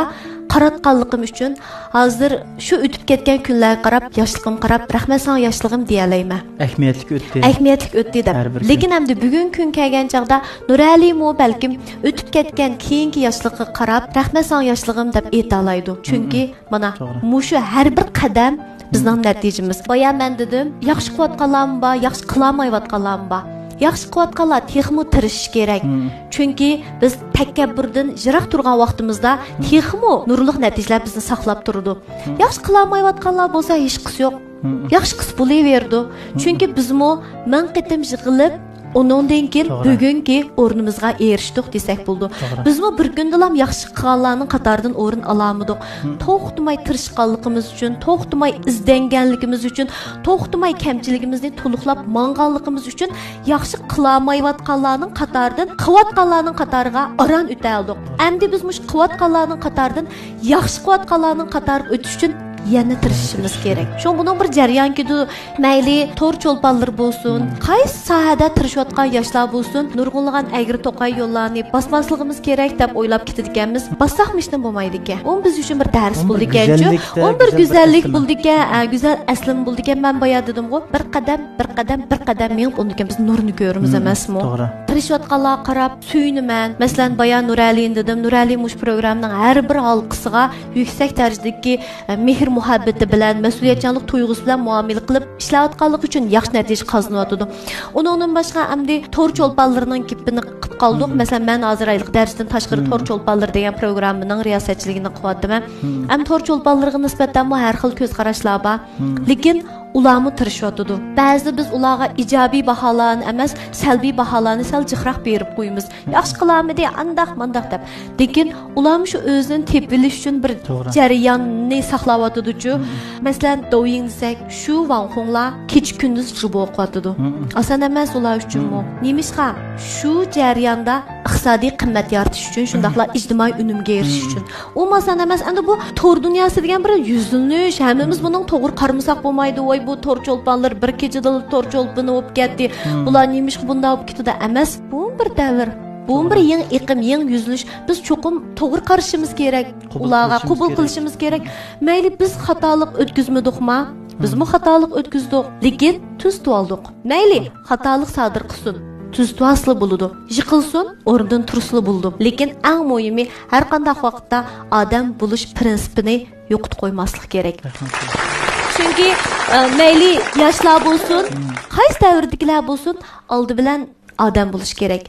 قاراتقانلىقىم ئۈچۈن، ھازىر شۇ ئۆتۈپ كەتكەن كۈنلەرگە قاراپ، ياشلىقىمغا قاراپ، «رەھمەت ساڭا ياشلىقىم» دېيەلەيمەن. ئەھمىيەتلىك ئۆتتى. ئەھمىيەتلىك ئۆتتى دەپ. ھەر بىر كۈن. لېكىن ئەمدى بۈگۈنكى كۈن كەلگەن چاغدا نۇرئەلىمۇ بەلكىم ئۆتۈپ كەتكەن كېيىنكى ياشلىقىغا قاراپ، «رەھمەت ساڭا ياشلىقىم» دەپ ئېيتالايدۇ. چۈنكى مانا، توغرا. مۇشۇ ھەر بىر قەدەم بىزنىڭ نەتىجىمىز. بايا مەن دېدىم، ياخشى قىلىۋاتقانلارمۇ بار، ياخشى قىلالمايۋاتقانلارمۇ بار. ياخشى قىلىۋاتقانلار تېخىمۇ تىرىشىشى كېرەك. چۈنكى بىز تەكەببۇردىن يىراق تۇرغان ۋاقتىمىزدا تېخىمۇ نۇرلۇق نەتىجىلەر بىزنى ساقلاپ تۇرىدۇ. ياخشى قىلالمايۋاتقانلار بولسا ھېچقىسى يوق. ياخشى قىلسا بولۇۋېرىدۇ. چۈنكى بىزمۇ مىڭ قېتىم يىغىلىپ، ئۇنىڭدىن كېيىن، توغرا. بۈگۈنكى ئورنىمىزغا ئېرىشتۇق دېسەك بولىدۇ. توغرا. بىزمۇ بىر كۈندىلا ياخشى قىلغانلارنىڭ قاتارىدىن ئورۇن ئالالمىدۇق. توختىماي تىرىشقانلىقىمىز ئۈچۈن، توختىماي ئىزدەنگەنلىكىمىز ئۈچۈن، توختىماي كەمچىلىكىمىزنى تولۇقلاپ ماڭغانلىقىمىز ئۈچۈن ياخشى قىلالمايۋاتقانلارنىڭ قاتارىدىن قىلىۋاتقانلارنىڭ قاتارىغا ئاران ئۆتەلىدۇق. ئەمدى بىز مۇشۇ قىلىۋاتقانلارنىڭ قاتارىدىن ياخشى قىلىۋاتقانلارنىڭ قاتارىغا ئۆتۈش ئۈچۈن يەنە تىرىشىشىمىز كېرەك. شۇڭا بۇنىڭ بىر جەريانكىدۇ. مەيلى تور چولپانلىرى بولسۇن، قايسى ساھەدە تىرىشىۋاتقان ياشلار بولسۇن، نۇرغۇنلىغان ئەگرى توقاي يوللارنى باسماسلىقىمىز كېرەك دەپ ئويلاپ كېتىدىكەنمىز. باسساقمۇ ھېچنېمە بولمايدىكەن. ئۇمۇ بىز ئۈچۈن بىر دەرس بولىدىكەنچۇ، ئۇمۇ بىر گۈزەللىك بولىدىكەن، ئە، گۈزەل ئەسلىمە بولىدىكەن. مەن بايا دېدىمغۇ، بىر قەدەم، بىر قەدەم، بىر قەدەم مېڭىپ، ئۇندىكىن بىز نۇرنى كۆرىمىز ئەمەسمۇ؟ توغرا. تىرىشىۋاتقانلارغا قاراپ سۆيۈنىمەن. مەسىلەن، بايا نۇرەلىنى دېدىم. نۇرەلى مۇشۇ پروگراممىنىڭ ھەر بىر ھالقىسىغا يۈكسەك دەرىجىدىكى، ئە، مېھىر-مۇھەببىتى بىلەن، مەسئۇلىيەتچانلىق تۇيغۇسى بىلەن مۇئامىلە قىلىپ ئىشلەۋاتقانلىقى ئۈچۈن ياخشى نەتىجە قازىنىۋاتىدۇ. ئۇنىڭدىن باشقا ئەمدى تور چولپانلىرىنىڭ گېپىنى قىلىپ قالدۇق. مەسىلەن، مەن ھازىر ھېلىقى دەرستىن تاشقىرى تور چولپانلىرى دېگەن پروگراممىنىڭ رىياسەتچىلىكىنى قىلىۋاتىمەن. ئەمدى تور چولپانلىرىغا نىسبەتەنمۇ ھەر خىل كۆز قاراشلار بار. لېكىن ئۇلارمۇ تىرىشىۋاتىدۇ. بەزىدە بىز ئۇلارغا ئىجابىي باھالارنى ئەمەس، سەلبىي باھالارنى سەل جىقراق بېرىپ قويىمىز. ياخشى قىلالمىدى، ئانداق، مانداق دەپ. لېكىن ئۇلارمۇ شۇ ئۆزىنى تېپىۋېلىش ئۈچۈن بىر جەرياننى ساقلاۋاتىدۇچۇ. مەسىلەن، دوۋيىڭ دېسەك، شۇ ۋاڭخۇڭلار كېچە-كۈندۈز جۇبو ئوقۇۋاتىدۇ. ئاسان ئەمەس ئۇلار ئۈچۈنمۇ. نېمىشقا؟ شۇ جەرياندا ئىقتىسادىي قىممەت يارىتىش ئۈچۈن، شۇنداقلا ئىجتىمائىي ئۈنۈمگە ئېرىشىش ئۈچۈن. ئۇمۇ ئاسان ئەمەس. ئەمدى بۇ تور دۇنياسى دېگەن بىر يۈزلىنىش، ھەممىمىز بۇنىڭغا توغرا قارىمىساق بولمايدۇ. ۋاي، بۇ تور چولپانلىرى بىر كېچىدىلا تور چولپىنى بولۇپ كەتتى. بۇلار نېمىشقا بۇنداق بولۇپ كېتىدۇ ئەمەس. بۇمۇ بىر دەۋر. بۇمۇ بىر يېڭى ئېقىم، يېڭى يۈزلىنىش. بىز چوقۇم توغرا قارىشىمىز كېرەك. ئۇلارغا قوبۇل قىلىشىمىز كېرەك. مەيلى بىز خاتالىق ئۆتكۈزمىدۇقما؟ بىزمۇ خاتالىق ئۆتكۈزدۇق. لېكىن تۈزىتىۋالدۇق. مەيلى، خاتالىق سادىر قىلسۇن. تۈزىتىۋالسىلا بولىدۇ. يىقىلسۇن، ئورنىدىن تۇرسىلا بولىدۇ. لېكىن ئەڭ مۇھىمى، ھەرقانداق ۋاقىتتا ئادەم بولۇش پىرىنسىپىنى يوقىتىپ قويماسلىق كېرەك. چۈنكى، ئە، مەيلى ياشلار بولسۇن، قايسى دەۋردىكىلەر بولسۇن، ئالدى بىلەن ئادەم بولۇش كېرەك.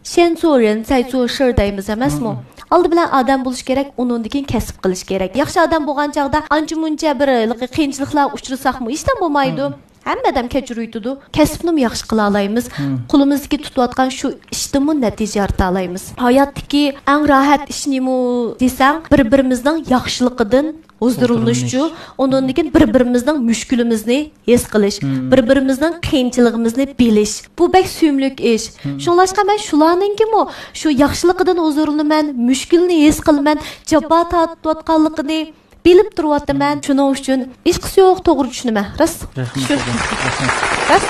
شەنسۇ رېن سەيسۇ شىر دەيمىز ئەمەسمۇ؟ ئالدى بىلەن ئادەم بولۇش كېرەك، ئۇنىڭدىن كېيىن كەسىپ قىلىش كېرەك. ياخشى ئادەم بولغان چاغدا ئانچە مۇنچە بىر ھېلىقى قىيىنچىلىقلارغا ئۇچرىساقمۇ ھېچنېمە بولمايدۇ. ھەممە ئادەم كەچۈرۈۋېتىدۇ. كەسىپنىمۇ ياخشى قىلالايمىز. قولىمىزدىكى تۇتۇۋاتقان شۇ ئىشتىنمۇ نەتىجە يارىتالايمىز. ھاياتتىكى ئەڭ راھەت ئىش نېمە دېسەڭ، بىر-بىرىمىزنىڭ ياخشىلىقىدىن ھۇزۇرلىنىشچۇ، ئۇنىڭدىن كېيىن بىر-بىرىمىزنىڭ مۈشكۈلىمىزنى ھېس قىلىش، بىر-بىرىمىزنىڭ قىيىنچىلىقىمىزنى بىلىش. بۇ بەك سۆيۈملۈك ئىش. شۇڭلاشقا مەن شۇلارنىڭكىمۇ شۇ ياخشىلىقىدىن ھۇزۇرلىنىمەن، مۈشكۈلنى ھېس قىلىمەن، جاپا تارتىۋاتقانلىقىنى بىلىپ تۇرۇۋاتىمەن. شۇنىڭ ئۈچۈن ھېچقىسى يوق، توغرا چۈشىنىمەن. راست. رەھمەت، شۇ. رەھمەت. راست.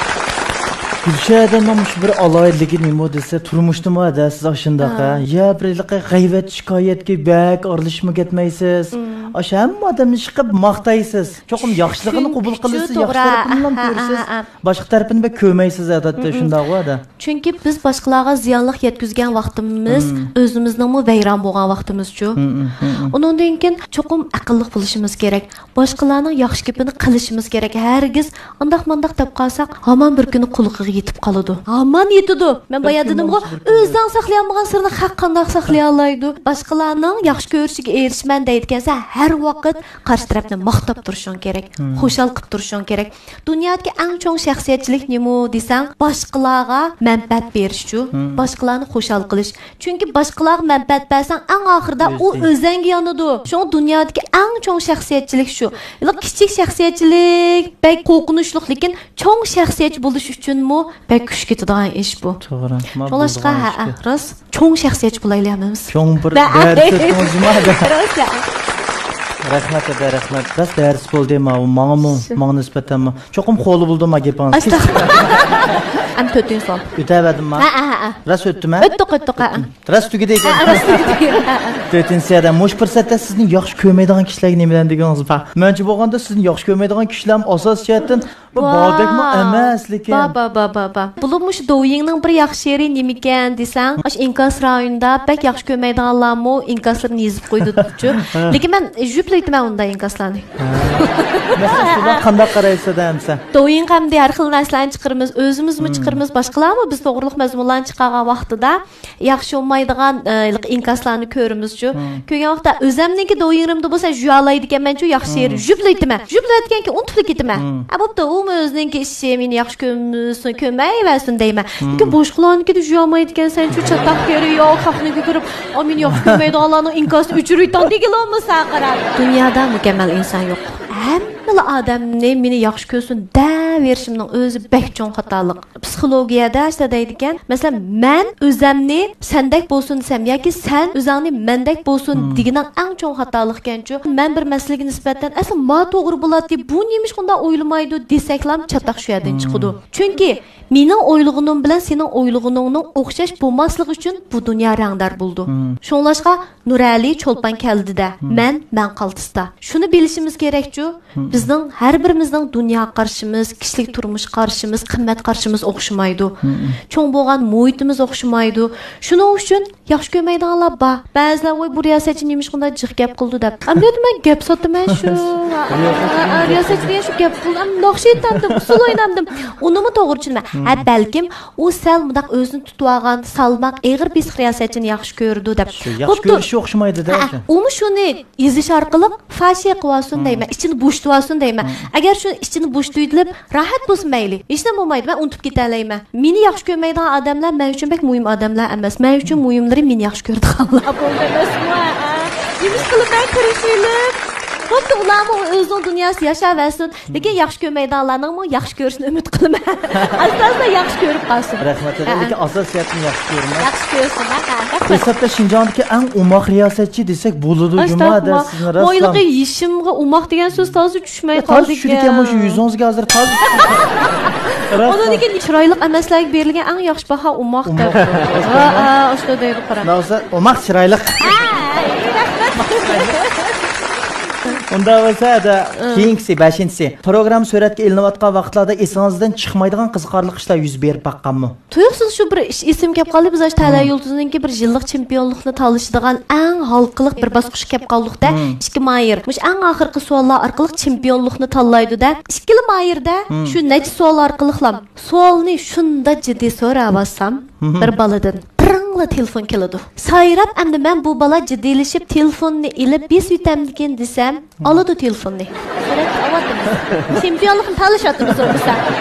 گۈلشەدەننىڭ مۇشۇ بىر ئالاھىدىلىكى نېمە دېسە، تۇرمۇشتىمۇ ھەدە سىز ئاشۇنداق، ھە؟ يا بىر ھېلىقى غەيۋەت شىكايەتكە بەك ئارىلىشىپمۇ كەتمەيسىز. ئاشۇ ھەممە ئادەمنى ئىشقىلىپ ماختايسىز. چوقۇم ياخشىلىقىنى قوبۇل قىلىسىز، ياخشى تەرىپىنىلا كۆرىسىز. باشقا تەرىپىنى بەك كۆرمەيسىز، ئادەتتە شۇنداقغۇ، ھەدە. چۈنكى بىز باشقىلارغا زىيانلىق يەتكۈزگەن ۋاقتىمىز ئۆزىمىزنىڭمۇ ۋەيران بولغان ۋاقتىمىزچۇ. ئۇنىڭدىن كېيىن چوقۇم ئەقىللىق بولۇشىمىز كېرەك. باشقىلارنىڭ ياخشى گېپىنى قىلىشىمىز كېرەك. ھەرگىز ئانداق مانداق دەپ قالساق، ھامان بىر كۈنى قۇلىقىغا يېتىپ قالىدۇ. ھامان يېتىدۇ. مەن بايا دېدىمغۇ، ئۆزۈڭ ساقلىيالمىغان سىرنى خەق قانداق ساقلىيالايدۇ؟ باشقىلارنىڭ ياخشى كۆرۈشىگە ئېرىشىمەن دەيدىكەنسەن، ھەر ۋاقىت قارشى تەرەپنى ماختاپ تۇرۇشۇڭ كېرەك، خۇشال قىلىپ تۇرۇشۇڭ كېرەك. دۇنيادىكى ئەڭ چوڭ شەخسىيەتچىلىك نېمە دېسەڭ، باشقىلارغا مەنپەئەت بېرىشچۇ، باشقىلارنى خۇشال قىلىش. چۈنكى باشقىلارغا مەنپەئەت بەرسەڭ، ئەڭ ئاخىرىدا ئۇ ئۆزۈڭگە يانىدۇ. شۇڭا دۇنيادىكى ئەڭ چوڭ شەخسىيەتچىلىك شۇ. ھېلىقى كىچىك شەخسىيەتچىلىك بەك قورقۇنچلۇق، لېكىن چوڭ شەخسىيەتچى بولۇش ئۈچۈنمۇ بەك كۈچ كېتىدىغان ئىش بۇ. توغرا. شۇڭلاشقا، ھەئە، راست. چوڭ شەخسىيەتچى بولايلى ھەممىمىز. چوڭ بىر دەرس ئۆتتىڭىز جۇما. راست. رەھمەت، ئەدە، رەھمەت. راست دەرس بولدى، ماۋۇ ماڭىمۇ، ماڭا نىسبەتەنمۇ. چوقۇم خولى بولدى ما گېپىڭىز. ئاستاغپۇرۇللا. ئەمدى تۆتىنچى سوئال. ئۆتەۋەردىمما؟ ھەئە، ھەئە. راست ئۆتتىمە؟ ئۆتتۇق، ئۆتتۇق، ھەئە. راست تۈگىدى ئىكەن. ھەئە، راست تۈگىدى. ھەئە. تۆتىنچى سەدە، مۇشۇ پۇرسەتتە سىزنى ياخشى كۆرمەيدىغان كىشىلەرگە نېمىلەرنى دېگىنىڭىز بار؟ مەنچە بولغاندا سىزنى ياخشى كۆرمەيدىغان كىشىلەرمۇ ئاساسىي جەھەتتىن بۇ بابەكمۇ ئەمەس، لېكىن. بار، بار، بار، بار، بار. بولۇپمۇ شۇ دوۋيىڭنىڭ بىر ياخشى يېرى نېمىكەن دېسەڭ، ئاشۇ ئىنكاس رايونىدا بەك ياخشى كۆرمەيدىغانلارمۇ ئىنكاسلىرىنى يېزىپ قويىدۇچۇ. لېكىن مەن يۈزلەپ ئېيتىمەن ئۇنداق ئىنكاسلارنى. ھە. مەسىلەن، شۇنداق قانداق قارايسىز ئەمسە؟ دوۋيىڭغا ئەمدى ھەر خىل نەرسىلەرنى چىقىرىمىز، ئۆزىمىزمۇ چىقىرىمىز، باشقىلارمۇ بىز توغرۇلۇق مەزمۇنلارنى چىقارغان ۋاقتىدا ياخشى بولمايدىغان، ئە، ھېلىقى ئىنكاسلارنى كۆرىمىزچۇ. كۆرگەن ۋاقىتتا ئۆزەمنىڭكى دوۋيىڭىمدا بولسا يۇيالايدىكەنمەنچۇ، ياخشى يېرى. يۈزلەپ ئېيتىمەن. يۈزلەپ ئېيتكەنكى ئۇنتۇپلا كېتىمەن. ھە، بوپتۇ، ئۇمۇ ئۆزىنىڭكى ئىشى، مېنى ياخشى كۆرمىسۇن، كۆرمەيۋەرسۇن دەيمەن. لېكىن باشقىلارنىڭكىدە يۇيالمايدىكەنسەنچۇ، چاتاق يېرى يوق، خەقنىڭكىگە كىرىپ، ئا، مېنى ياخشى كۆرمەيدىغانلارنىڭ ئىنكاسىنى ئۆچۈرۈۋېتىڭ دېگىلى بولمىسا قاراپ. دۇنيادا مۇكەممەل ئىنسان يوق. ھەم ھەممىلا ئادەمنى مېنى ياخشى كۆرسۇن دەۋېرىشىمنىڭ ئۆزى بەك چوڭ خاتالىق. پسىخولوگىيەدە شۇنداق دەيدىكەن، مەسىلەن، مەن ئۆزەمنى سەندەك بولسۇن دېسەم ياكى سەن ئۆزۈڭنى مەندەك بولسۇن دېگىنىڭ ئەڭ چوڭ خاتالىقكەنچۇ. مەن بىر مەسىلىگە نىسبەتەن، ئەسلى ما توغرا بولاتتى، بۇ نېمىشقا ئۇنداق ئويلىمايدۇ دېسەكلام چاتاق شۇ يەردىن چىقىدۇ. چۈنكى مېنىڭ ئويلىغىنىم بىلەن سېنىڭ ئويلىغىنىڭنىڭ ئوخشاش بولماسلىقى ئۈچۈن بۇ دۇنيا رەڭدار بولىدۇ. شۇڭلاشقا نۇرئەلى چولپان كەلدىدە، مەن، مەن قالتىستا. شۇنى بىلىشىمىز كېرەكچۇ، بىزنىڭ ھەر بىرىمىزنىڭ دۇنيا قارىشىمىز، كىشىلىك تۇرمۇش قارىشىمىز، قىممەت قارىشىمىز ئوخشىمايدۇ. چوڭ بولغان مۇھىتىمىز ئوخشىمايدۇ. شۇنىڭ ئۈچۈن ياخشى كۆرمەيدىغانلار بار. بەزىلەر، ۋاي، بۇ رىياسەتچى نېمىشقا ئۇنداق جىق گەپ قىلىدۇ دەپ. ئەمدى مەن گەپ ساتىمەن شۇ. رىياسەتچى دېگەن شۇ گەپ قىلدى. ئەمدى ناخشا ئېيتامدىم، ئۇسسۇل ئوينامدىم. ئۇنىمۇ توغرا چۈشىنىمەن. ھە، بەلكىم ئۇ سەل مۇنداق ئۆزىنى تۇتۇۋالغان، سالماق، ئېغىر بېسىق رىياسەتچىنى ياخشى كۆرىدۇ دەپ. شۇ ياخشى بوپتۇ. كۆرۈشى ئوخشىمايدۇ-دە. ھە، ئۇمۇ شۇنى يېزىش ئارقىلىق فاشىيە قىلىۋالسۇن دەيمەن، ئىچىنى بوشىتىۋالسۇن دەيمەن. ئەگەر شۇ ئىچىنى بوشىتىۋېتىلىپ، راھەت بولسا مەيلى، ھېچنېمە بولمايدۇ، مەن ئۇنتۇپ كېتەلەيمەن. مېنى ياخشى كۆرمەيدىغان ئادەملەر مەن ئۈچۈن بەك مۇھىم ئادەملەر ئەمەس، مەن ئۈچۈن مۇھىملىرى مېنى ياخشى كۆرىدىغانلار. بولدى ئەمەسمۇ، ھە؟ نېمە ئىش قىلىمەن كىرىشىۋېلىپ؟ بوپتۇ، ئۇلارمۇ ئۆزىنىڭ دۇنياسىدا ياشاۋەرسۇن. لېكىن ياخشى كۆرمەيدىغانلارنىڭمۇ ياخشى كۆرۈشىنى ئۈمىد قىلىمەن. ئاستا-ئاستا ياخشى كۆرۈپ قالسۇن. رەھمەت، ھە، لېكىن ئاساسىيەتتىن ياخشى كۆرىمەن. ياخشى كۆرسۇن، ھە، ھە، رەھمەت. دەسلەپتە شىنجاڭدىكى ئەڭ ئوماق رىياسەتچى دېسەك بولىدۇ جۇمۇ، ھە، دە، سىزنى راستلا. ھويلىقى يېشىمغا ئوماق دېگەن سۆز تازا چۈشمەي قالدى. تازا چۈشىدىكەن، مۇشۇ يۈزىڭىزگە ھازىر تازا چۈشىدىكەن. راستلا. ئۇنىڭدىن كېيىن چىرايلىق ئەمەسلەرگە بېرىلگەن ئەڭ ياخشى باھا ئوماق دەپ. ھە، ھە، ئاشۇنداق دەيدۇ، قارا. ئوماق چىرايلىق. ئۇنداق بولسا، ھەدە، كېيىنكىسى، بەشىنچىسى. پروگرامما سۈرەتكە ئېلىنىۋاتقان ۋاقىتلاردا ئېسىڭىزدىن چىقمايدىغان قىزىقارلىق ئىشلار يۈز بېرىپ باققانمۇ؟ تۇيۇقسىز شۇ بىر ئىش ئېسىمگە كەپ قالدى. بىز ئاشۇ تەلەي يۇلتۇزىنىڭكى بىر يىللىق چېمپىيونلۇقنى تالىشىدىغان ئەڭ ھالقىلىق بىر باسقۇچقا كەپ قالدۇق-دە. ئىككى مايىر. مۇشۇ ئەڭ ئاخىرقى سوئاللار ئارقىلىق چېمپىيونلۇقنى تاللايدۇ-دە. ئىككىلا مايىردا شۇ نەچچە سوئال ئارقىلىقلام سوئالنى شۇنداق جىددىي سوراۋاتسام، بىر بالىدىن پىرىڭلا تېلېفون كېلىدۇ. سايراپ، ئەمدى مەن بۇ بالا جىددىيلىشىپ تېلېفوننى ئېلىپ بېسىۋېتەمدىكىن دېسەم، ئالىدۇ تېلېفوننى. سۈرەتكە ئاۋاتىمىز. چېمپىيونلۇقنى تالىشىۋاتىمىز بولمىسا.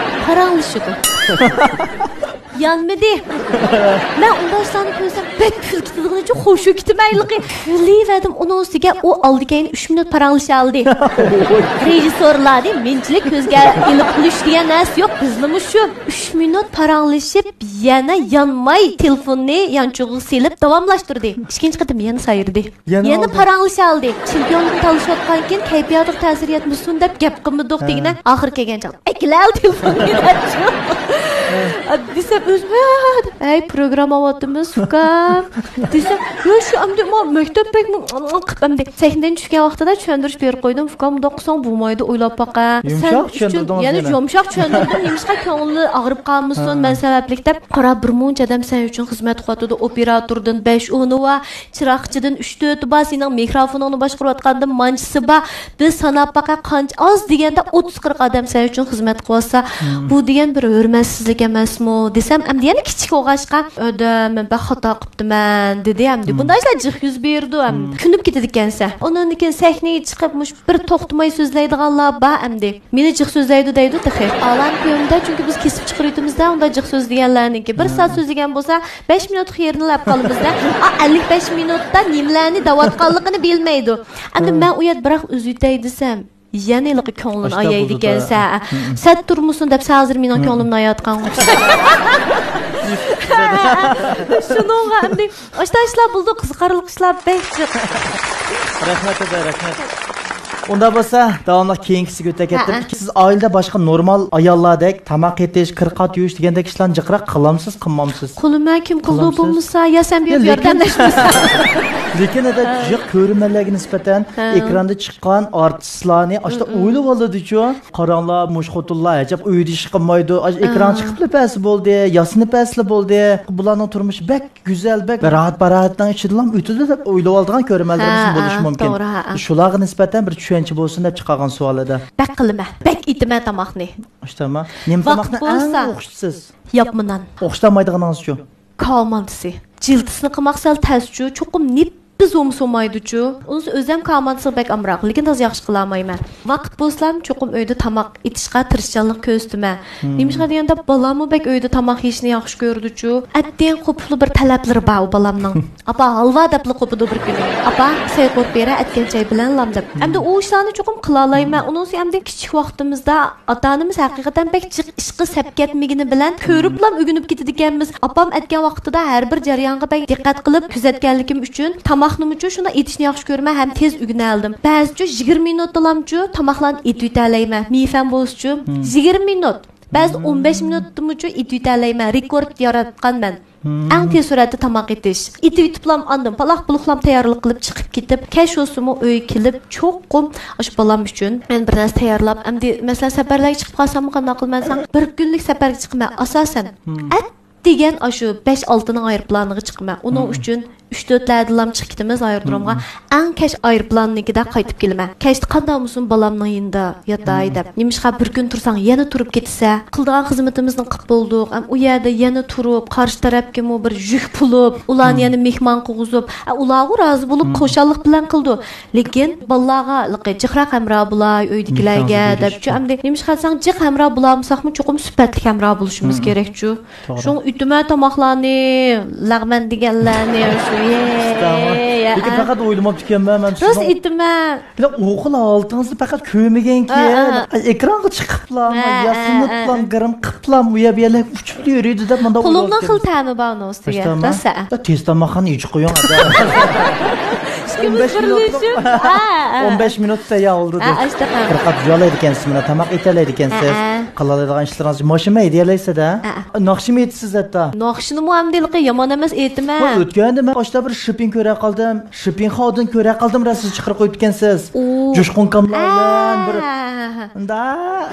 پاراڭلىشىدۇ. يانمىدى. مەن ئۇنداق ئىشلارنى كۆرسەم بەك كۈلكە كېتىدىغىنى ئۈچۈن خۇشۇ كېتىمەنلىكى. كۈلۈۋەردىم ئۇنىڭ ئۈستىگە ئۇ ئالدى كەينى ئۈچ مىنۇت پاراڭلىشالدى. رېژىسسورلاردى مېنچىلىك كۆزگە ئىلىپ قېلىش دېگەن نەرسە يوق، بىزنىمۇ شۇ. ئۈچ مىنۇت پاراڭلىشىپ يەنە يانماي تېلېفوننى يانچۇقىغا سېلىپ داۋاملاشتۇردى. ئىككىنچى قېتىم يەنە سايرىدى. يەنە يەنە ئالدى. پاراڭلىشالدى. چېمپىيونلۇقنى تالىشىۋاتقانكىن كەيپىياتىغا تەسىر يەتمىسۇن دەپ گەپ قىلمىدۇق دېگىنە، ئاخىرى كەلگەن چاغدا، ئەكېلەل تېلېفوننى دەپچۇ. دېسەم ئۆزۈم، ھە، دەپ، ھەي، پروگرامما ئاۋاتىمىز، ئۇكام. دېسەم، يا، شۇ ئەمدى ما مەكتەپ بەكمۇ قىپ ئەمدى. سەھنىدىن چۈشكەن ۋاقتىدا چۈشەندۈرۈش بېرىپ قويدۇم، ئۇكام، مۇنداق قىلساڭ بولمايدۇ، ئويلاپ باقە. يۇمشاق سەن ئۈچۈن چۈشەندۈردىڭىز يەنە يەنە. يۇمشاق چۈشەندۈردۈم، نېمىشقا كۆڭلى ئاغرىپ قالمىسۇن، ھە. مەن سەۋەبلىك دەپ. قارا، بىر مۇنچە ئادەم سەن ئۈچۈن خىزمەت قىلىۋاتىدۇ، ئوپېراتوردىن بەش ئۇنى بار، چىراغچىدىن ئۈچ تۆتى بار، سېنىڭ مىكروفونۇڭنى باشقۇرۇۋاتقاندىن مانچىسى بار. بىز ساناپ باقاي، قانچە ئاز دېگەندە ئوتتۇز قىرىق ئادەم سەن ئۈچۈن خىزمەت قىلىۋاتسا، بۇ دېگەن بىر ھۆرمەتسىزلىك ئەمەسمۇ دېسەم، ئەمدى يەنە كىچىك بولغاچقا، ئادەم، مەن بەك خاتا قىپتىمەن دېدى ئەمدى. بۇنداق ئىشلار جىق يۈز بېرىدۇ ئەمدى. كۆنۈپ كېتىدىكەنسەن. ئۇنىڭدىن كېيىن سەھنىگە چىقىپ، مۇشۇ بىر توختىماي سۆزلەيدىغانلار بار ئەمدى. مېنى جىق سۆزلەيدۇ دەيدۇ تېخى. ئالان كۆرۈمدە، چۈنكى بىز كېسىپ چىقىرىۋېتىمىز-دە، ئۇنداق جىق سۆزلىگەنلەرنىڭكى. بىر سائەت سۆزلىگەن بولسا، بەش مىنۇتلۇق يېرىنى ئەپ قالىمىز-دە. ئا، ئەللىك بەش مىنۇتتا نېمىلەرنى دەۋاتقانلىقىنى بىلمەيدۇ. ئەمدى مەن ئۇ يەردە بىراق ئۈزۈۋېتەي دېسەم، يەنە ھېلىقى كۆڭلىنى ئاشتا ئايايدىكەنسە. سەت تۇرمىسۇن دەپ، سەن ھازىر مېنىڭ كۆڭلۈمنى ئايايدىغان ئوخشايسەن. شۇنىڭغا ئەمدى ئاشتا ئىشلار بولىدۇ، قىزىقارلىق ئىشلار بەك جىق. رەھمەت، ھەدە، رەھمەت. ئۇنداق بولسا، داۋاملىق كېيىنكىسىگە ئۆتۈپ كەتتىم. ھە، ھە. سىز ئائىلىدە باشقا نورمال ئاياللاردەك تاماق ئېتىش، كىرقات يۇيۇش دېگەندەك ئىشلارنى جىقراق قىلامسىز، قىلمامسىز؟ قولۇمە كىم قىلىدۇ بولمىسا، يا سەن بېرىپ ياردەملەشمىسەڭ. لېكىن، ھەدە، جىق كۆرۈرمەنلەرگە نىسبەتەن ئېكراندا چىققان ئارتىسلارنى ئاشتا ئويلىۋالىدىچۇ؟ قاراڭلار، مۇشۇ خوتۇنلار ئەجەب ئۆيدە ئىش قىلمايدۇ. ئاشۇ ئېكرانغا چىقىپلا بەرسە بولدى، ياسىنىپ بەرسىلا بولدى. بۇلارنىڭ تۇرمۇشى بەك گۈزەل، بەك راھەت-پاراھەتنىڭ ئىچىدىلا ئۆتىدۇ دەپ ئويلىۋالىدىغان كۆرۈرمەنلىرىمىزمۇ بولۇشى مۇمكىن. توغرا، ھە، ھە. شۇلارغا نىسبەتەن بىر چۈشەنچە بولسۇن دەپ چىقارغان سوئال-دە. بەك قىلىمەن، بەك ئېتىمەن تاماقنى. ئاشتاما. نېمە تاماقنى ئەڭ ئوخشىتىسىز؟ ياپما نان. ئوخشىتالمايدىغىنىڭىزچۇ؟ كاۋا مانتىسى. جىلتىسىنى قىلماق سەل تەسچۇ، چوقۇم نېپ بىر زوم سومايدۇچۇ. ئۇنىسى ئۆزەم كامانتىسىغا بەك ئامراق، لېكىن تازا ياخشى قىلالمايمەن. ۋاقىت بولسام چوقۇم ئۆيدە تاماق ئېتىشقا تىرىشچانلىق كۆرسىتىمەن. نېمىشقا دېگەندە، بالاممۇ بەك ئۆيدە تاماق يېيىشنى ياخشى كۆرىدۇچۇ. ئەتىگەن قوپۇپلا بىر تەلەپلىرى بار ئۇ بالامنىڭ. «ئاپا، ھالۋا» دەپلا قوپىدۇ بىر كۈنى. «ئاپا، سەي قورۇپ بېرە، ئەتىگەن چاي بىلەنلام» دەپ. ئەمدى ئۇ ئىشلارنى چوقۇم قىلالايمەن. ئۇنىڭسى ئەمدى كىچىك ۋاقتىمىزدا ئاتا-ئانىمىز ھەقىقەتەن بەك جىق ئىشقا سەپ كەتمىگىنى بىلەن كۆرۈپلام ئۆگىنىپ كېتىدىكەنمىز. ئاپام ئەتكەن ۋاقتىدا ھەر بىر جەريانغا بەك دىققەت قىلىپ كۆزەتكەنلىكىم ئۈچۈن تاماقنىمۇچۇ شۇنداق ئېتىشنى ياخشى كۆرىمەن ھەم تېز ئۆگىنەلىدىم. بەزىچۇ يىگىرمە مىنۇتتىلامچۇ تاماقلارنى ئېتىۋېتەلەيمەن. مېيىفەم بولسىچۇ يىگىرمە مىنۇت. بەزىدە ئون بەش مىنۇتتىمۇچۇ ئېتىۋېتەلەيمەن. رېكورت ياراتقان مەن. ئەڭ تېز سۈرئەتتە تاماق ئېتىش. ئېتىۋېتىپلام ئاندىن پالاق-پۇلۇقلام تەييارلىق قىلىپ چىقىپ كېتىپ، كەچ بولسىمۇ ئۆيگە كېلىپ، چوقۇم ئاشۇ بالام ئۈچۈن مەن بىر نەرسە تەييارلاپ، ئەمدى، مەسىلەن، سەپەرلەرگە چىقىپ قالساممۇ قانداق قىلىمەن دېسەڭ، بىر كۈنلۈك سەپەرگە چىقىمەن. ئاساسەن، ئەتىگەن ئاشۇ بەش ئالتىنىڭ ئايروپىلانىغا چىقىمەن. ئۇنىڭ ئۈچۈن ئۈچ تۆتلەردىلام چىقىپ كېتىمىز ئايرودرومغا. ئەڭ كەچ ئايروپىلاننىڭكىدە قايتىپ كېلىمەن. كەچتە قانداق بولسۇن بالامنىڭ يېنىدا ياتاي دەپ. نېمىشقا بىر كۈن تۇرساڭ يەنە تۇرۇپ كېتىسە. قىلىدىغان خىزمىتىمىزنى قىپ بولدۇق. ئەم ئۇ يەردە يەنە تۇرۇپ، قارشى تەرەپكىمۇ بىر يۈك بولۇپ، ئۇلارنى يەنە مېھمان قىلغۇزۇپ، ئە، ئۇلارغۇ رازى بولۇپ، خۇشاللىق بىلەن قىلىدۇ. لېكىن بالىلارغا جىقراق ھەمراھ بولاي، ئۆيدىكىلەرگە دەپچۇ. ئەمدى نېمىشقا دېسەڭ، جىق ھەمراھ بولالمىساقمۇ، چوقۇم سۈپەتلىك ھەمراھ بولۇشىمىز كېرەكچۇ. شۇڭا ئۆتىمە تاماقلارنى، لەغمەن دېگەنلەرنى، شۇ، لېكىن پەقەت ئويلىماپتىكەنمەن مەن راست سىزنىڭ ئېيتىمەن. بىلەن ئوغۇل ھالىتىڭىزنى پەقەت كۆرمىگەنكىن، ئېكرانغا چىقىپلا، ياسىنىپلا، گىرىم قىپلا، ئۇ يەر بۇ يەرلەر ئۇچۇپ يۈرىدۇ دەپ مۇنداق قولۇمنىڭ خىل تەمى بار ئۇنىڭ ئۈستىگە. تېز تاماقخانا ئېچىپ قويۇڭ. ئىككىمىز بىرلىشىپ. ئون بەش مىنۇت تەييار بولدى دەپ. بىر قات يۇيالايدىكەنسىز، مانا تاماق ئېتەلەيدىكەنسىز. قىلالايدىغان ئىشلىرىڭىز، ماشىنىمۇ ھەيدىيەلەيسىز-دە. ناخشىمۇ ئېيتىسىز ھەتتا. ناخشىنىمۇ ئەمدى يامان ئەمەس ئېيتىمەن. ئۆتكەندە مەن ئاشتا بىر شىپىن كۆرە قالدىم. شىپىن خادىن كۆرە قالدىم، رەسىم چىقىرىپ قويۇپتىكەنسىز. جۇشقۇن كاملار بىلەن بىر ئۇنداق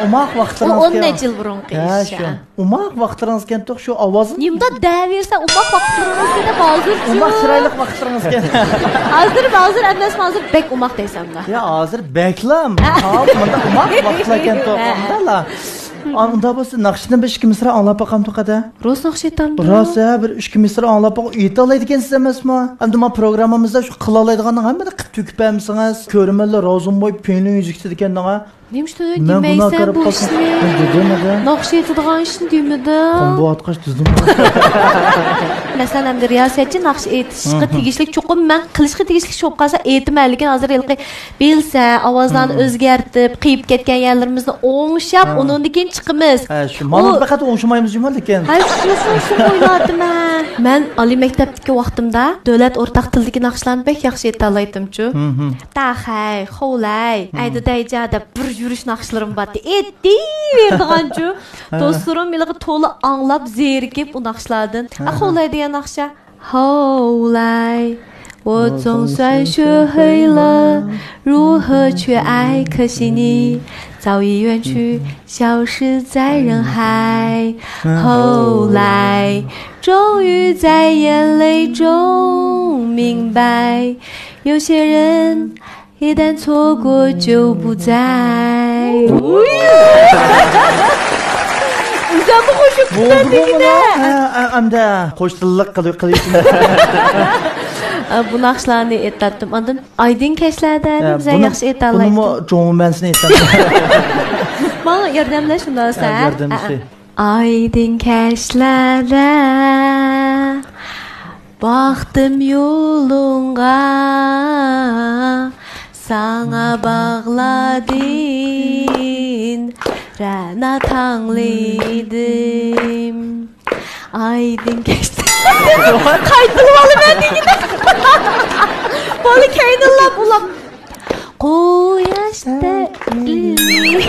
ئوماق ۋاقىتلىرىڭىز. ئۇ ئون نەچچە يىل بۇرۇنقى ئىش. ئوماق ۋاقىتلىرىڭىز ئىكەنتۇق شۇ ئاۋازىم. نېمىدەپ دەۋېرىسەن ئوماق ۋاقىتلىرىڭىز دەپ ھازىرچۇ؟ ئوماق چىرايلىق ۋاقىتلىرىڭىز ئىكەن. ھازىر، ھازىر ئەمەسمۇ، ھازىر بەك ئوماق دەيسەن. يا، ھازىر بەكلام. مۇنداق ئوماق ۋاقىتلار ئىكەنتۇق. ئۇنداقلا. ئۇنداق بولسا ناخشىدىن بىر ئىككى مىسرا ئاڭلاپ باقامدۇق ھەدە؟ راست ناخشا ئېيتامدۇ؟ راست، ھە، بىر ئىككى مىسرا ئاڭلاپ باق. ئېيتالايدىكەنسىز ئەمەسمۇ؟ ئەمدى ما پروگراممىمىزدا شۇ قىلالايدىغاننىڭ ھەممىنى قىلىپ تۆكۈپ بەرمىسىڭىز، كۆرۈرمەنلەر رازى بولماي، پېڭلىڭ يۈزۈك كېتىدىكەن دەڭا. نېمىشقا دېمەيسەن بۇ ئىشنى؟ ناخشا ئېيتىدىغان ئىشنى دېمىدىڭ. قۇم بوۋاتقاچ دېدىم. مەسىلەن، ئەمدى رىياسەتچى ناخشا ئېيتىشقا تېگىشلىك، چوقۇم مەن قىلىشقا تېگىشلىك ئىش بولۇپ قالسا ئېيتىمەن، لېكىن ھازىر ھېلىقى بىلسە، ئاۋازلارنى ئۆزگەرتىپ، قېيىپ كەتكەن يەرلىرىمىزنى ئوڭشاپ، ئۇنىڭدىن كېيىن چىقىمىز. ھە، شۇ. مانا پەقەت ئوڭشىمايمىز جۇمۇ، لېكىن. ھە، شۇ، شۇ، شۇ ئويلاۋاتىمەن. مەن ئالىي مەكتەپتىكى ۋاقتىمدا دۆلەت ئورتاق تىلىدىكى ناخشىلارنى بەك ياخشى ئېيتالايتتىمچۇ. تاخەي، خوۋلاي، ئەيدىدەيجا دەپ بىر يۈرۈش ناخشىلىرىم بارتى. ئېيتىۋېرىدىغانچۇ. دوستلىرىم ھېلىقى تولا ئاڭلاپ، زېرىكىپ ئۇ ناخشىلاردىن. ئە، خوۋلاي دېگەن ناخشا. 后来，我总算学会了如何去爱，可惜你早已远去，消失在人海。后来，终于在眼泪中明白，有些人一旦错过就不再。 ئۆزۈممۇ قوشۇپ بولدىمۇ؟ ئەمدى قوشتىللىق قىلىۋېتىمىز. بۇ ناخشىلارنى ئېيتاتتىم. ئاندىن ئايدىڭ كەچلەردە دېمىسە ياخشى ئېيتالايتتىم. بۇنىمۇ جۇڭمەنسىنى ئېيتاتتىم. ماڭا ياردەملەش شۇنداق دېسە. ياردەملىشى. ئايدىڭ كەچلەردە باقتىم يولۇڭغا، ساڭا باغلادىم رەنا تاڭلىدىم. ئايدىڭ كەچتە قايتىلىۋالىمەن دېگىنە. بالا كەينىلا ئۇلاپ. قۇياشتەك ئىللىق.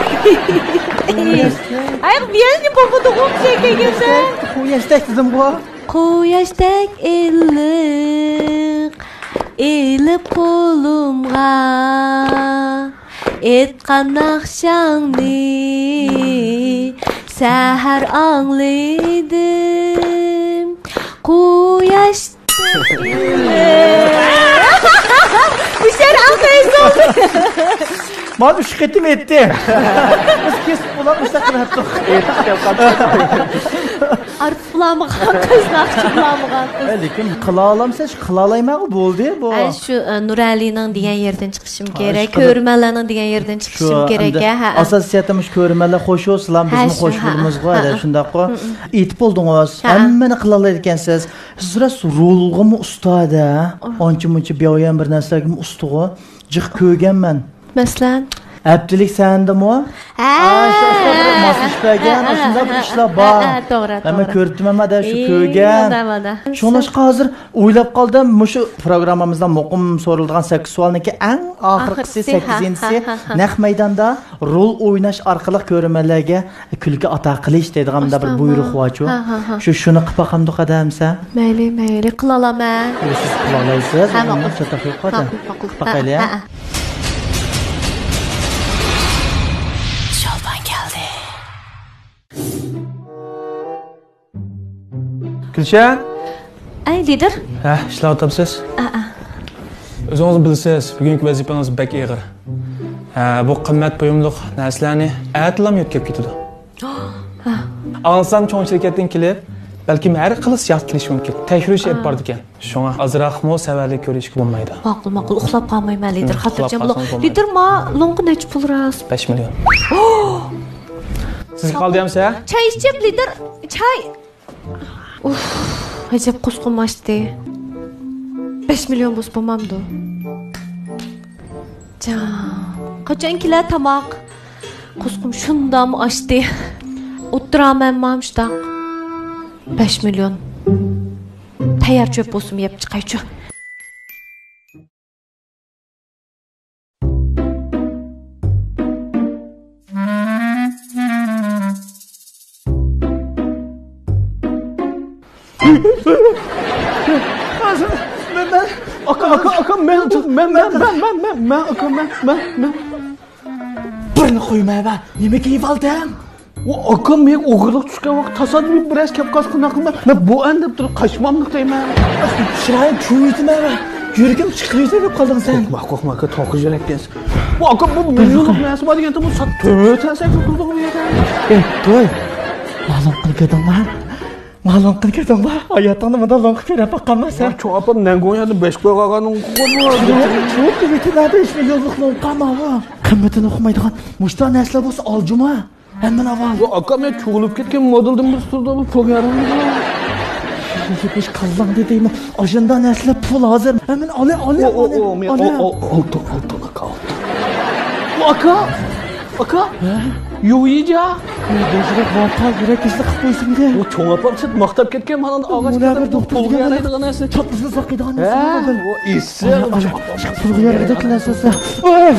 ئاي، بۇ يەرنى بولمىدىغۇ بىر شەي كەلگەندە. قۇياشتەك دېدىمغۇ. قۇياشتەك ئىللىق ئېلىپ قولۇمغا، ئېيتقان ناخشاڭنى سەھەر ئاڭلىدىم. قۇياش بىشەر ئاڭلايسىز. مانا ئۈچ قېتىم ئېيتتى. بىز كېسىپ بولۇپ مۇشۇنداق قىلىپ. ئارتۇق بولالمىغان قىز، ناخشىچى بولالمىغان قىز. ئە، لېكىن قىلالامسەن، قىلالايمەنغۇ، بولدى بۇ. ئەي، شۇ، ئە، نۇرئەلىنىڭ دېگەن يېرىدىن چىقىشىم ھە، كېرەك، شۇ قەدەر. كۆرۈرمەنلەرنىڭ دېگەن يېرىدىن شۇ چىقىشىم كېرەك، ئەمدى ھە، ھە. ئاساسىي جەھەتتە مۇشۇ كۆرۈرمەنلەر خوش بولسىلام، ھە، بىزمۇ شۇ، خوش ھە، بولىمىزغۇ، ھە، ھە، ھە. شۇنداققۇ. مم، مم. ئېيتىپ بولدىڭىز، ھە. ھەممىنى قىلالايدىكەنسىز. سىز راست رولغىمۇ ئۇستا دە. ئانچە مۇنچە بىياۋايان بىر نەرسىلەرگىمۇ ئۇستىغۇ. جىق كۆرگەنمەن. مەسىلەن؟ ھەپتىلىك سەندىمۇ؟ ھە. ئاشۇنداق بىر ماسلىشىپ بەرگەن، ھە، ئاشۇنداق بىر ھە، ئىشلار بار. ھە، ھە، توغرا، مەن توغرا. كۆرۈپتىمەن، مانا شۇ ئى، كۆرگەن. مانا، مانا. شۇڭلاشقا ھازىر ئويلاپ قالدىم، مۇشۇ پروگراممىمىزدا مۇقىم سورىلىدىغان سەككىز سوئالنىڭكى ئەڭ ئاخىرقىسى، ئاخىرقىسى، ھە، سەككىزىنچىسى، ھە، ھە، ھە. نەق مەيداندا رول ئويناش ئارقىلىق كۆرۈرمەنلەرگە كۈلكە ئاتا قىلىش دەيدىغان مۇنداق بىر ئاشۇنداق. بۇيرۇق بارچۇ. ھە، ھە، ھە. شۇ، شۇنى قىلىپ باقامدۇق ئادەمسە؟ مەيلى، مەيلى، قىلالايمەن. ئۇ سىز قىلالايسىز، ھە، ماقۇل. چاتاق يوق. ماقۇل، ماقۇل. قىلىپ باقايلى، ھە؟ ھە، ھە. شولپان كەلدى. گۈلشەن! ئەي، لىدىر. ھە، ئىشلەۋاتامسىز؟ ئا، ئا. ئۆزىڭىز بىلىسىز، بۈگۈنكى ۋەزىپىڭىز بەك ئېغىر. ھە، بۇ قىممەت بۇيۇملۇق نەرسىلەرنى ئەتىلام يۆتكەپ كېتىدۇ. ھە. ئاڭلىسام، چوڭ شىركەتتىن كېلىپ، بەلكىم ھەر قىلىش سىياقتا كېلىشى مۇمكىن. تەكشۈرۈش ئېلىپ بارىدىكەن. شۇڭا ئازراقمۇ سەۋەنلىك كۆرۈشكە بولمايدۇ. ماقۇل، ماقۇل. ئۇخلاپ قالمايمەن، لىدىر. خاتىرجەم بولۇڭ. لىدىر، ما لوڭقا نەچچە پۇل راست؟ بەش مىليون. سىزگە قالدى ئەمسە؟ چاي ئىچىپ، لىدىر، چاي. ئۇف، ئەجەب قۇسقۇم ئاچتى. بەش مىليون بولسا بولمامدۇ؟ جان، قاچان كېلە تاماق؟ قۇسقۇم شۇنداقمۇ ئاچتى. ئولتۇرامەن مانا مۇشۇنداق. بەش مىليون. تەييار چۆپ بولسىمۇ يەپ چىقايچۇ. مەن، مەن، ئاكا، ئاكا، ئاكا، مەن، مەن، ئاكا، مەن، مەن، مەن. بىرنى قويماي بە، نېمە كىيىپ ئالدىڭ؟ ۋا ئاكا، مېنىڭ ئوغرىلىق چۈشكەن ۋاقىت تاسادىپىي بىر ئەسكەپ قالسا قانداق قىلىمەن؟ مەن بۇ ئەن دەپ تۇرۇپ قاچماملىق دەيمەن. چىرايىڭ چۇۋۇيدىمەن، يۈرىكىم چىقىۋېتەي دەپ قالدىڭ سەن. قورقما، قورقما ئاكا، توققۇز يۈرەككەنسەن. ۋا ئاكا، بۇ مىليونلۇق نەرسە بار دېگەن تۇرمۇ سات تۆت ھەسەكە تۇردۇڭ بۇ يەردە. ئېي توي، مالوم قىلىپ كەتتىڭما؟ مالوم قىلىپ كەتتىڭما؟ ھاياتىڭدا مۇنداق لوڭقا كۆرۈپ باققانما سەن؟ چوڭ ئاپام نەنگۇڭيەندىن بەش كوي قالغاننىڭ قورقما. چۇۋۇپ كېتىۋەردى ئۈچ مىليونلۇق لوڭقا ماۋۇ. قىممىتىنى ئۇقمايدىغان مۇشۇنداق نەرسىلەر بولسا ئالجىما. ھەممىنى ئاۋال. ۋا ئاكا، مەن چۇغۇلۇپ كەتكەن مودېلدىن بىرسى تۇرىدۇ، بۇ پۇل يارىمىدى. يېپىش قاللاڭدى دەيمەن. ئاشۇنداق نەرسىلەر پۇل ھازىر. ھەممىنى ئالە، ئالە، ئو، ئو، ئالە. ئو، مەن، ئالە. ئو، ئو، ئالتۇن، ئالتۇن ئاكا، ئالتۇن. ۋا ئاكا، ئاكا. ھە؟ يۇيىجا. بوشراق ۋاتا يۈرەك كېسىلى قىلىپ قويسۇن دە. ئۇ چوڭ ئاپام سىت ماختاپ كەتكەن مانا ئاغاچ مۇنە بىر دوختۇر پۇلغا دېگەن يارايدىغان نەرسە. چاتلىسىنى ساقايدىغان نەرسە. ھە؟ ئۇ ئىسسىق. پۇلغا يارايدىغان نەرسە. ۋاي.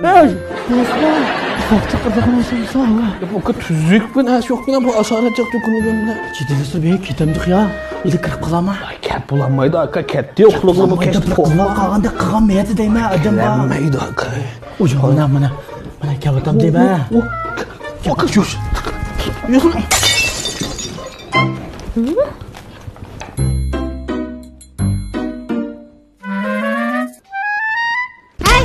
ئەي، دوستلار، ئۇزاق چاقىرىدىغان بولسا، مىسال. يا، بۇ تۈزۈك بىر نەرسە يوق بىلەن بۇ ئاسارەت جىق تۆكۈلگەن بىلەن. جىددىيلىشىپ بىر كېتەمدۇق يا. ئىلى كىرىپ قالامە؟ ئاي، كەپ بولالمايدۇ ئاكا، كەتتى يوقلۇقىمۇ كەپ كەتتى. بىر قىلىپ قالغاندەك قىلغان مەيەتى دەيمەن، ئادەم بار. دەمەيدۇ ئاكا. ئۇ ياق، مانا، مانا، مانا كەۋاتام دەيمەن. ئۇ، ئۇ، ئاكا، يۈز. يۈز. ھەي!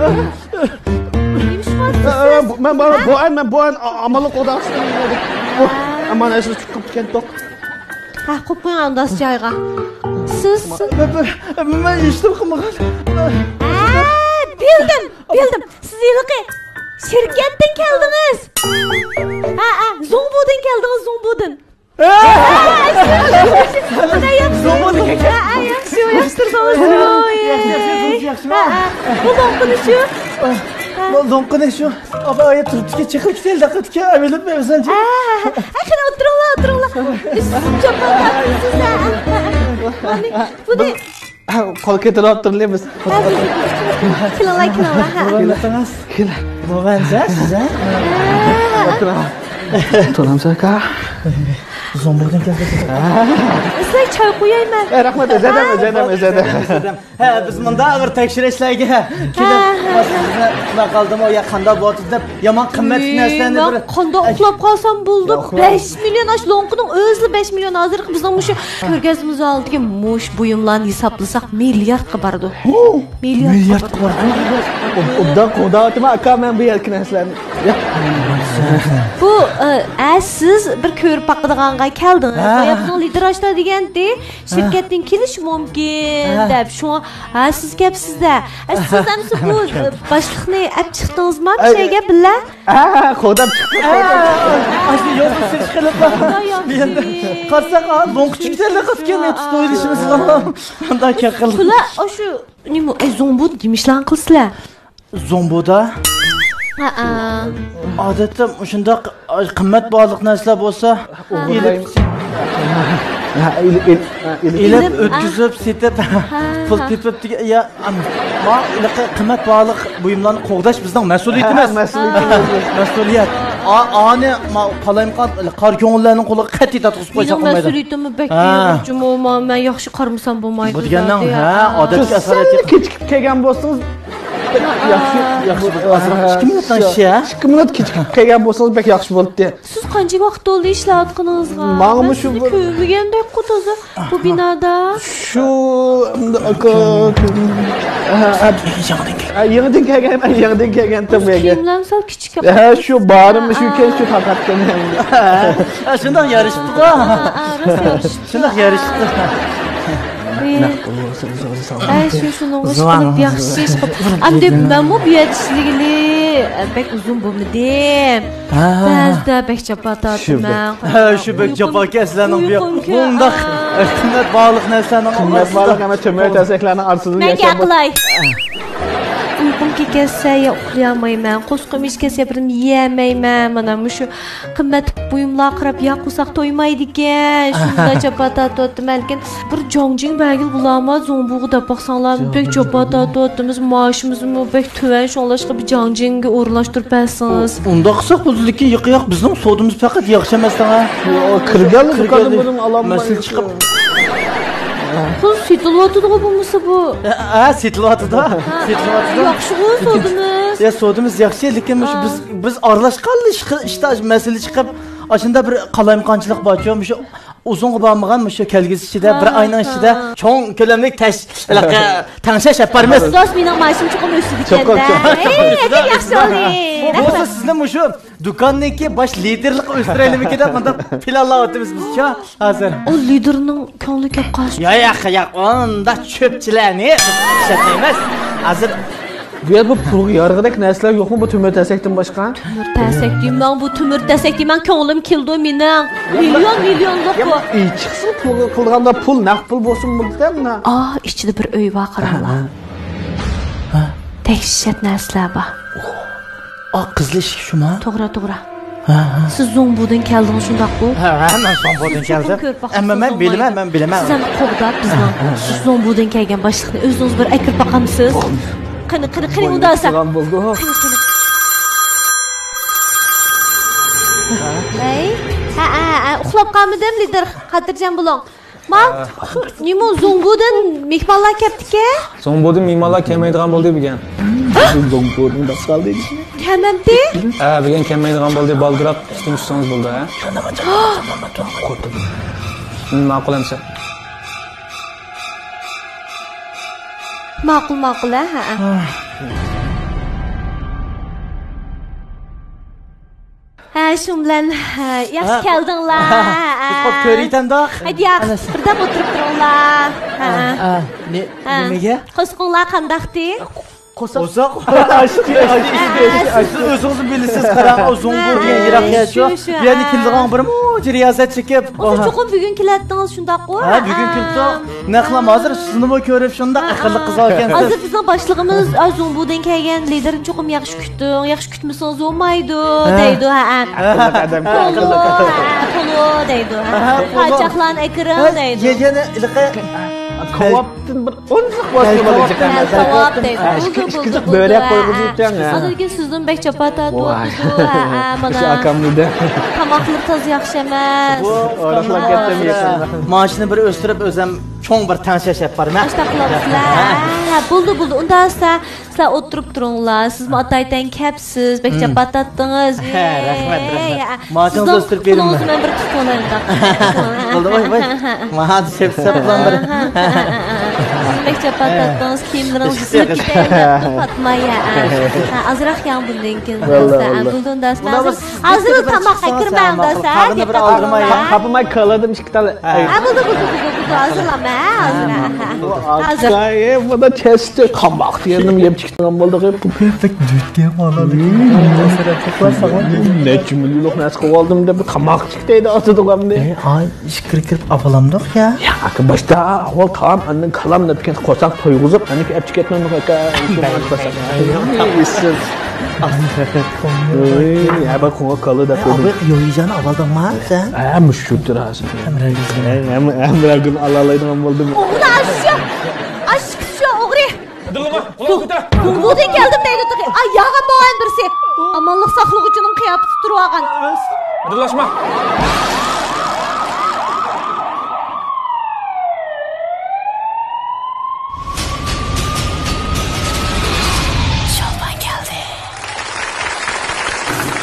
ھە؟ نېمە ئىش بار سىز؟ مەن بارمەن، بارمەن، بارمەن، بارمەن، ئامانلىق ئوداقسىز. ئامان ئەسلى چۈشۈپ كەتتۇق. ھە، قويۇپ قويۇڭ ئۇندا جايغا. سىز؟ مەن، مەن، مەن ھېچنېمە قىلمىغان. ھە، بىلدىم، بىلدىم. سىز ھېلىقى شىركەتتىن كەلدىڭىز. ھە، ھە، زوڭبۇدىن كەلدىڭىز، زوڭبۇدىن. ياخشى، ياخشى، ياخشى تۇرسىڭىز. بۇ لوڭقىنى شۇ. لوڭقىنى شۇ. ئابا، ئايا تۇرۇپتىكەن، چېقىلىپ كېتەيلى، دەققەتكە ئەۋېلىپ بەرسەنچى. قېنى، ئولتۇرۇڭلار، ئولتۇرۇڭلار. ئۈستۈم چوپان تارتىسىز. بۇنى. قول كۆتۈرۈپ تۇرلى بىز. كېلىڭلار، كېلىڭلار. كېلىڭ. بولغانسىز سىز، ھە؟ تۇرامسىز ئاكا؟ زومبۇدىن كەلدى. سىلەرگە چاي قۇيايمەن. ئە، رەھمەت، ئۆزەدەم، ئۆزەدەم، ئۆزەدەم. ھە، بىز مۇنداق ئېغىر تەكشۈرۈشلەرگە كېلىپ، ھە، ھە، ھە. سىزنى شۇنداق قالدىمۇ، يا قانداق بولدى دەپ، يامان قىممەتلىك ئۇي، نەرسىلەرنى مەن بىر قانداق ئۇخلاپ قالسام بولدى. ياق، ياق. بەش مىليون، ئاش لوڭقىنىڭ ئۆزى بەش مىليون. ھازىرقى بىزنىڭ مۇشۇ كۆرگەزمىمىز ئالدىدىكى مۇشۇ بۇيۇملارنى ھېسابلىساق، مىلياردقا بارىدۇ. مىلياردقا بارىدۇ. ئوبدان قوغداۋاتىمەن، ئاكا، مەن بۇ يەردىكى نەرسىلەرنى. بۇ، ئە، ئە، سىز بىر كۆرۈپ باقىدىغانغا كەلدىڭىز. ھە. بايا بىزنىڭ لىدىر ئاشتا دېگەنتى، شىركەتتىن كېلىشى مۇمكىن، ھە، دەپ. شۇڭا، ھە، سىز كەپسىز-دە. ئە، سىز ئەمسە بۇ، ئە، باشلىقنى ئەپ چىقتىڭىزمۇ، ئە، مۇشۇ يەرگە بىللە؟ ھە، قوغداپ چىقتىم. ئاشۇ يولدا سىز قىلىپ، قارىساق، لوڭقا چۈشكەندەك قىلىپ كەلمەي تۇتۇپ ئويلىشىمىز. مۇنداق كەقىل. بۇلار ئاشۇ نېمە، ئەي، زوڭبۇ نېمە ئىشلارنى قىلىسىلەر؟ زوڭبۇدا؟ ھەئە. ئادەتتە مۇشۇنداق قىممەت باھالىق نەرسىلەر بولسا، ھە. ئېلىپ، ھە، ئېلىپ، ئېلىپ، ئېلىپ، ئېلىپ، ئۆتكۈزۈپ، سېتىپ، ھە، پۇل ھە. تېپىپ دېگەن، يا، ئەم، ما، ھېلىقى قىممەت باھالىق بۇيۇملارنى قوغداش بىزنىڭ مەسئۇلىيىتىمىز. ھە، مەسئۇلىيىتىمىز. مەسئۇلىيەت. ئا-، ئانى، ما، قالايمىقان، قارا كۆڭۈللەرنىڭ قولىغا قەتئىي تارتقۇزۇپ قويساق بولمايدۇ. مېنىڭ مەسئۇلىيىتىممۇ بەك ھە. ئېغىر جۇمۇ، ما، مەن ياخشى قارىمىسام بولمايدۇ. بۇ دېگەننىڭ، زادى. ھە، ھە. ئادەتتىكى سەل ئاسارەتلىك. كېچىكىپ كەلگەن بولسىڭىز، بەك ھە، ياخشى، ھە. ياخشى بولدى. ئازراق ئىككى مىنۇتتىن ئىشى، ھە؟ ئىككى مىنۇت كېچىكىپ كەلگەن بولسىڭىز بەك ياخشى بولاتتى. سىز قانچە ۋاقىت بولدى ئىشلەۋاتقىنىڭىزغا؟ ماڭىمۇ مەن شۇ سىزنى بىر كۆرمىگەندەكقۇ تازا بۇ بىنادا. شۇ، ئاكا، ھە، ھە. يېڭىدىن كەلگەن، مەن يېڭىدىن كەلگەنتىم بۇ يەرگە. كىيىملەرمۇ سەل كىچىك. ھە، شۇ بارىم، شۇ ھە، كەن، شۇ تارقاتقىنىم. ھە، شۇنداق يارىشىپتىغۇ. ھە، ھە، راست يارىشىپتۇ. شۇنداق يارىشىپتۇ. ئەي، شۇ، شۇنىڭغا ئىشقىلىپ ياخشى ئىش قىلىپ. ئەمدى مەنمۇ بۇ يەردە ئىشلىگىلى بەك ئۇزۇن بولمىدى. ھە. بەزىدە بەك جاپا تارتىمەن. ھە، شۇ بەك جاپاكەش سىلەرنىڭ بۇ ياق. ئۇيقۇم كە-، بۇنداق ئا. قىممەت باھالىق نەرسىلەرنىڭ قىممەت ئارىسىدا. باھالىق ئەمەس، تۆمۈر تەسەكلەرنىىڭ ئارىسىدا مەن ياشاپ گەپ قىلاي. ئۇيقۇم كېلىپ كەتسە يا ئۇخلىيالمايمەن، قورسىقىم ئېچىپ كەتسە بىرنېمە يېيەلمەيمەن. مانا مۇشۇ قىممەتلىك بۇيۇملارغا قاراپ يا قورساق تويمايدىكەن، شۇنداق جاپا تارتىۋاتىمەن. لېكىن بىر جاڭجىڭ بەرگىلى بولامۇ، زوڭبۇغا دەپ باقساڭلار، بەك جاپا تارتىۋاتىمىز، مائاشىمىزمۇ بەك تۆۋەن، شۇڭلاشقا بىر جاڭجىڭگە ئورۇنلاشتۇرۇپ بەرسىڭىز. ئۇنداق قىلساق بولىدۇ، لېكىن ياق، ياق، بىزنىڭ سودىمىز پەقەت ياخشى ئەمەس دەڭە. كىرگەنلا دۇكاندا بۇنىڭ ئالامىز مەسىلە چىقىپ. پۇل سېتىلىۋاتىدىغۇ بولمىسا بۇ؟ ھە، سېتىلىۋاتىدۇ. ھە، سېتىلىۋاتىدۇ. ياخشىغۇ سودىمىز. يا، سودىمىز ياخشى، لېكىن مۇشۇ بىز، بىز ئارىلاشقانلا ئىشتا مەسىلە چىقىپ، ئاشۇنداق بىر قالايمىقانچىلىق بارچۇ، مۇشۇ ئۇزۇنغا بارمىغان، مۇشۇ كەلگۈسى ئىچىدە، بىر ئاينىڭ ئىچىدە چوڭ كۆلەملىك تەش-، ھېلىقى تەڭشەش ئېلىپ بارىمىز. دوست، مېنىڭ مائاشىم چوقۇم ئۆسىدىكەن-دە. چوقۇم، چوقۇم. ئەي، بەك ياخشى بولدى. بۇ بولسا سىزنى مۇشۇ دۇكاننىڭكى باش لىدېرلىقى ئۆستۈرەيلىمىكىن دەپ مۇنداق پىلانلاۋاتىمىز بىزچە ھازىر. ئۇ لىدېرنىڭ كۆڭلى كەپ قالسا. يا، ياق، ياق، ئۇنداق چۆپچىلەرنى ئىشلەتمەيمىز. ھازىر بۇ يەردە بۇ پۇلغا يارىغۇدەك نەرسىلەر يوقمۇ بۇ تۆمۈر تەسەكتىن باشقا؟ تۆمۈر تەسەك دېمەڭ، بۇ تۆمۈر تەسەك دېمەڭ، كۆڭلۈم كېلىدۇ مېنىڭ. مىليون، مىليونلۇق بۇ. ئى، چىقسۇن پۇلغا قىلىدىغاندا پۇل، نەق پۇل بولسۇن بولدى-دە مانا. ئا، ئىچىدە بىر ئۆي بار، قاراڭلار. ھە. دەھشەت نەرسىلەر بار. ئا، قىزىل ئىشىك شۇما؟ توغرا، توغرا. ھە، ھە. سىز زوڭبۇدىن كەلدىڭىز، شۇنداققۇ؟ ھە، ھە، مەن زوڭبۇدىن كەلدىم. ئەمما مەن بىلىمەن، مەن بىلىمەن. سىز ئەمدى قوغداپ بىزنىڭ، ھە، ھە، ھە، سىز زوڭبۇدىن كەلگەن باشلىقنى ئۆزىڭىز بىر ئەكىرىپ باقامسىز؟ قېنى، قېنى، قېنى، ئۇندىسا. قېنى، قېنى. ھەي، ھە، ھە، ھە، ئۇخلاپ قالمىدىم، لىدېر، خاتىرجەم بولۇڭ. ما، شۇ نېمە، زوڭبۇدىن مېھمانلار كەپتىكەن؟ زوڭبۇدىن مېھمانلار كەلمەيدىغان بولدى بۈگۈن. زوڭبۇدىن باشقا ئالدى. كەلمەمتى؟ ھە، بۈگۈن كەلمەيدىغان بولدى، بالدۇراق ئۈستۈن چۈشسىڭىز بولدى، ھە؟ ماقۇل ئەمسە. ماقۇل، ماقۇل، ھە، ھە. ھە، شۇ بىلەن، ھە، ياخشى ھە. كەلدىڭلار. ھە، ھە. بىز خوپ كۆرۈيتەمدۇق؟ ھەيدە، ياق، بىردەم ئولتۇرۇپ تۇرۇڭلار. ھە. ھە، ھە. نى-، ھە. نېمىگە؟ قورسىقىڭلار قانداقتى؟ قورساق؟ ئاچتى، ئاچتى، ئاچتى. سىز ئۆزىڭىزمۇ بىلىسىز، قاراڭ، ئۇ زوڭبۇ دېگەن يىراق يەر شۇ. شۇ، شۇ، بۇ يەردە ھە. كېلىدىغان بىرمۇنچە رىيازەت چېكىپ. ھازىر چوقۇم بۈگۈن كېلەتتىڭىز، شۇنداققۇ؟ ھە، بۈگۈن ھە. كېلىپتۇ. نەقلام ھازىر سىزنىمۇ كۆرۈپ، شۇنداق ھە، ئەقىللىق ھە. قىز ئىكەنسىز. ھازىر بىزنىڭ باشلىقىمىز، ئا، زوڭبۇدىن كەلگەن لىدېرنى چوقۇم ياخشى كۈتتۈڭ، ياخشى كۈتمىسىڭىز بولمايدۇ، ھە. دەيدۇ، ھە. ھە. ئەقىللىق ئادەم. پولۇ، ھە، پولۇ دەيدۇ، ھە. ھە، پولۇ. پاچاقلارنى ئەكىرىڭ ھە، دەيدۇ. يەنە ھېلىقى كاۋاپتىن بىر ئونلۇق بولسا بولىدىكەن. ھە، كاۋاپ دەيدۇ. ھە، بولدى، ئىككى، بولدى، ئىككى بولدى، بۆرەك ھە، قويغۇزۇپتىڭ، ھە. ئاندىن كېيىن سىزدىن بەك جاپا تارتىۋاتىدۇ. ھە، ھە، مانا. شۇ ئاكامنىدى. تاماقلىرى تازا ياخشى ئەمەس. بۇ ئورۇقلاپ كەتتىم يېقىندا. ماشىنا بىر ئۆستۈرۈپ، ئۆزۈم چوڭ بىر تەڭشەش ئەپ بارىمەن. ئاشۇنداق قىلامسىلەر. ھە، ھە، بولدى، بولدى. ئۇنداق بولسا سىلەر ئولتۇرۇپ تۇرۇڭلار. سىزمۇ ئاتايتەن كەپسىز، بەك جاپا تارتتىڭىز. ھە، رەھمەت، رەھمەت. ماشىنىڭىزنى ئۆستۈرۈپ بېرىڭمۇ؟ قولىڭىزنى مەن بىر تۇتۇپ ئوينايمەن. بولدى، ۋاي، ۋاي. ماڭا دېسەك، سەپ قىلىڭ بىر. سىز بەك جاپا تارتتىڭىز، كىيىملىرىڭىز سىلىپ كېتەلەپتۇ، پاتماي. ھە، ئازراق يەڭ بۇندىن كېيىن. ۋاللا، ۋاللا. بۇندىن داس ھازىر، ھازىر تاماققا كىرمەڭ داس. قاپىماي كالىدىم ئىككى تال. ھە، بولدى، بولدى، بولدى، بولدى، ھازىرلام، ھە، ھازىر، ھە، ھە. ھازىر. ئاكا، ئە، بۇدا چەستى، تاماق يېرىم يەپ چىقتىڭ بولدى. بەك دۆتكە بالا. نەچچە مىليونلۇق نەرسە قىلىۋالدىم دەپ، تاماق چىقتى ئاتىدىغۇ ئەمدى. ئاي، ئىچكىرى كىرىپ ئاپالامدۇق يا؟ يا، ئاكا، باشتا ئاۋۋال تائام، ئاندىن كالام دەپ كەتتى، قورساق تويغۇزۇپ، ئاندىن كېيىن ئەپ چىكەتمەن، ئاكا. يا، بىر قوڭغا كالىدە. ئاباي، يويجان ئاۋالدىڭما سەن؟ ھە، مۇشۇ تۇر ھازىر. ھەمراگۈلنى ئالالايدىغان بولدۇم. ئوغرى ئاشۇ! ئاشۇ كىشى ئوغرى! دىللىما، قۇلاق كۆتۈر. جۇڭگودىن كەلدىم دەيدۇ تېخى. ئاي، ياغان بولغان بىرسى. ئامانلىق ساقلىغۇچىنىڭ قىياپىتى تۇتۇۋالغان. دىللاشما. شولپان كەلدى.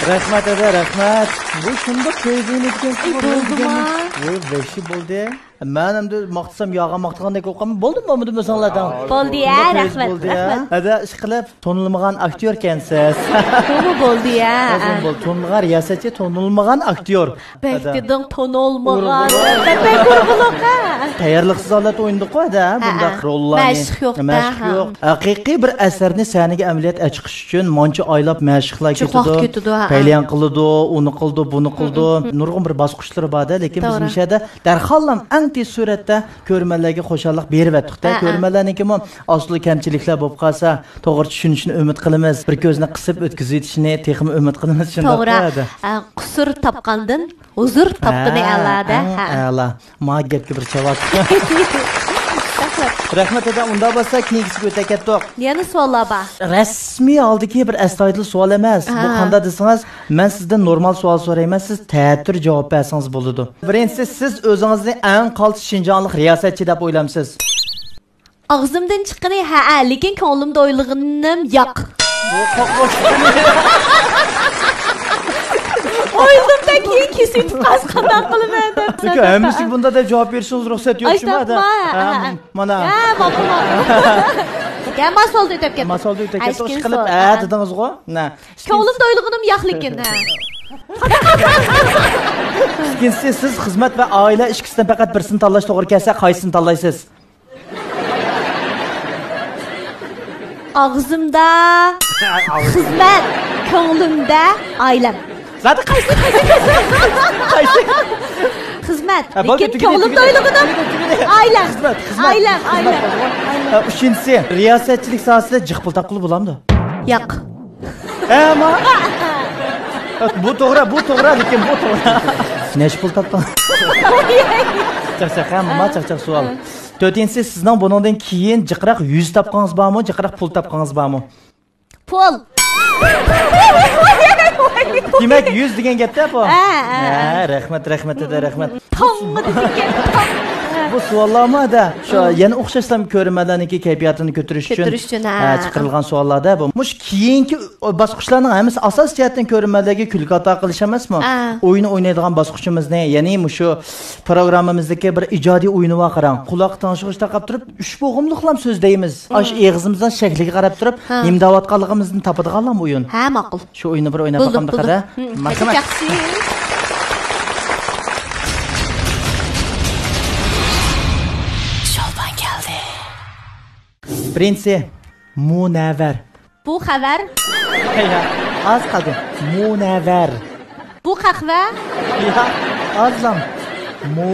رەھمەت، ھەدە، رەھمەت. بۇ شۇنداق كۆيدۈرمىدىكەن. ئەي، بولدىما؟ ۋاي، ۋەھشىي بولدى. مەن ئەمدى ماختىسام ياغا ماختىغاندەك بولۇپ قالدىم. بولدىمۇ، بولدىمۇ، سىڭلەر؟ بولدى، ھە، رەھمەت، رەھمەت. ھەدە، ئىشقىلىپ، تونۇلمىغان ئاكتيور ئىكەنسىز. بۇمۇ بولدى، ھە. بولدى. تونۇلغان رىياسەتچى، تونۇلمىغان ئاكتيور. بەك دېدىڭ، تونۇلمىغان. تەپەككۇر بولۇڭ، ھە. تەييارلىقسىز ھالەتتە ئوينىدۇق-قۇ، ھەدە، بۇنداق روللارنى. مەشىق يوق، مەشىق يوق. ھەقىقىي بىر ئەسەرنى سەھنىگە ئەمەلىيەت ئەچىقىش ئۈچۈن مانچە ئايلاپ مەشىقلەر كېتىدۇ، جىق ۋاقىت كېتىدۇ، ھە. پەيلەن قىلىدۇ، ئۇنى قىلىدۇ، بۇنى قىلىدۇ. نۇرغۇن بىر باسقۇچلىرى بار-دە، لېكىن بىز مۇشۇ يەردە دەرھاللا ئەڭ تېز سۈرئەتتە كۆرۈرمەنلەرگە خۇشاللىق بېرىۋەتتۇق-دە. ھە، ھە. كۆرۈرمەنلەرنىڭكىمۇ ئاز-تولا كەمچىلىكلەر بولۇپ قالسا، توغرا چۈشىنىشىنى ئۈمىد قىلىمىز. بىر كۆزنى قىسىپ ئۆتكۈزۈۋېتىشىنى تېخىمۇ ئۈمىد قىلىمىز. شۇنداق توغرا. ئە، قۇسۇر تاپقاندىن ھۇزۇر تاپقىنى ئەلا-دە. ھە، ھە. ئەلا. ما گەپكە بىر چاۋاك. رەھمەت، ھەدە، ئۇنداق بولسا كېيىنكىسىگە ئۆتەپ كەتتۇق. يەنە سوئاللار بار. رەسمىي ھالدىكى بىر ئەستايىدىل سوئال ئەمەس. بۇ قانداق دېسىڭىز، مەن سىزدىن نورمال سوئال سورايمەن، سىز تەتۈر جاۋاب بەرسىڭىز بولىدۇ. بىرىنچىسى، سىز ئۆزىڭىزنى ئەڭ قالتىس شىنجاڭلىق رىياسەتچى دەپ ئويلامسىز؟ ئاغزىمدىن چىققىنى ھەئە، لېكىن كۆڭلۈمدە ئويلىغىنىم ياق. ئويلىدىمدا كېيىن كېسىۋېتىپ قالسا قانداق قىلىمەن دەپ. چۈنكى ھەممىسىگە بۇنداق دەپ جاۋاب بېرىشىڭىز رۇخسەت يوق شۇ يەردە. ھە، مانا. ھە، ماقۇل، ماقۇل. يا، ماس بولدى، ئۆتۈپ كەتتى. ماس بولدى، ئۆتۈپ كەتتى. ئىشقىلىپ، ھە، دېدىڭىزغۇ. كۆڭلۈمدە ئويلىغىنىم ياق لېكىن، ھە. ئىككىنچىسى، سىز خىزمەت ۋە ئائىلە ئىككىسىدىن پەقەت بىرسىنى تاللاش توغرا كەلسە، قايسىسىنى تاللايسىز؟ ئاغزىمدا خىزمەت، كۆڭلۈمدە ئائىلەم. زادى قايسى، قايسى، قايسى؟ قايسى؟ خىزمەت، ھە، بولدى، لېكىن تۈگىدى، كۆڭلۈمدە تۈگىدى، ئويلىغىنىم تۈگىدى، تۈگىدى. ئائىلەم. خىزمەت، خىزمەت، ئائىلەم، خىزمەت ئائىلەم. بولدى. ھە، ئۈچىنچىسى، رىياسەتچىلىك ساھەسىدە جىق پۇل تاپقىلى بولامدۇ؟ ياق. ھە، ما-، بۇ توغرا، بۇ توغرا، لېكىن بۇ توغرا. نەچچە پۇل تاپتىڭ؟ چاقچاق، ھە، ما چاقچاق سوئال. تۆتىنچىسى، سىزنىڭ بۇنىڭدىن كېيىن جىقراق يۈز تاپقىڭىز بارمۇ، جىقراق پۇل تاپقىڭىز بارمۇ؟ پۇل. دېمەك، يۈز دېگەن گەپتە بۇ. ھە، ھە، ھە. ھە، رەھمەت، رەھمەت، ھەدە، رەھمەت. تاڭ دېدىكەن، تاڭ. بۇ سوئاللارمۇ ھەدە، شۇ يەنە ئوخشاشلا كۆرۈرمەنلەرنىڭكى كەيپىياتىنى كۆتۈرۈش ئۈچۈن، كۆتۈرۈش ئۈچۈن، ھە، ھە، چىقىرىلغان سوئاللاردا بۇ. مۇشۇ كېيىنكى باسقۇچلارنىڭ ھەممىسى ئاساسىي جەھەتتىن كۆرۈرمەنلەرگە كۈلكە ئاتا قىلىش ئەمەسمۇ؟ ھە. ئويۇن ئوينايدىغان باسقۇچىمىزنى، يەنى مۇشۇ پروگراممىمىزدىكى بىر ئىجادىي ئويۇنى بار قاراڭ. قۇلاققا تىڭشىغۇچ تاقاپ تۇرۇپ، ئۈچ بوغۇملۇقلام سۆزلەيمىز. ئاشۇ ئېغىزىمىزنىڭ شەكلىگە قاراپ تۇرۇپ، ھە، نېمە دەۋاتقانلىقىمىزنى تاپىدىغانلام ئويۇن. ھە، ماقۇل. شۇ ئويۇننى بىر ئويناپ باقامدۇق ھەدە؟ ماقۇل. ياخشى. شولپان كەلدى. بىرىنچىسى، مۇنەۋۋەر. بۇ خەۋەر. يا، ئاز قالدى. مۇنەۋۋەر. بۇ قەھۋە. يا، ئازلام. مۇ.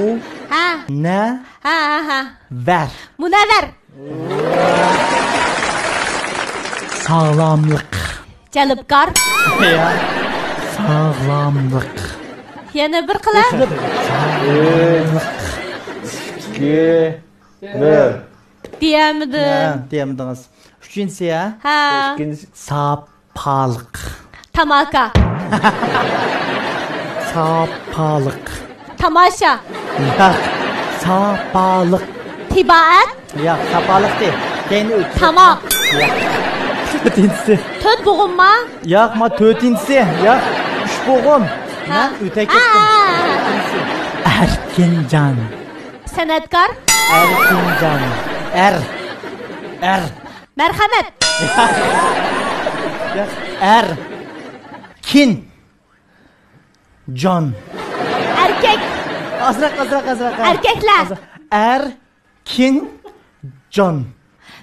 ھە. نە. ھە، ھە، ھە. ۋەر. مۇنەۋۋەر. ساغلاملىق. جەلپكار. يا. ساغلاملىق. يەنە بىر قىلە. ساغلاملىق. ئىككى. نۆل. دېيەلمىدىم. ھە، دېيەلمىدىڭىز. ئۈچىنچىسى، ھە؟ ھە. ئىككىنچىسى. ساپالىق. تاماكا. ساپالىق. تاماشا. ياق، ساپالىق. تىبائەت. ياق، ساپالىق دېيىل. كەينى ئۆتۈش. تاماق. ياق. تۆتىنچىسى. تۆت بوغۇمما؟ ياق، ما تۆتىنچىسى. ياق، ئۈچ بوغۇم. ھە. مەن ئۆتە ھە، كەتتىم. ھە، ھە، ھە. ئەركىنجان. سەنئەتكار. ئەركىنجان. ئەر. ئەر. مەرھەمەت. ئەر. كىن. جان. ئەركەك. ئازراق، ئازراق، ئازراق. ئەركەكلەر. ئازراق. ئەر. كىن. جان.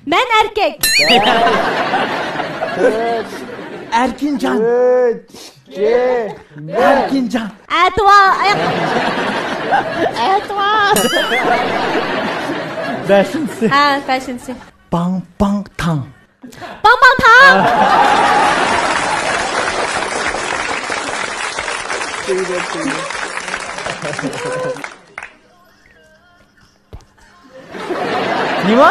مەن ئەركەك. ئەركىنجان. ئۈچ، ئىككى، بىر. ئەركىنجان. ئەتىۋار. ئەتىۋار. بەشىنچىسى. ھە، بەشىنچىسى. باڭ باڭ تاڭ. باڭ باڭ تاڭ. نېمە؟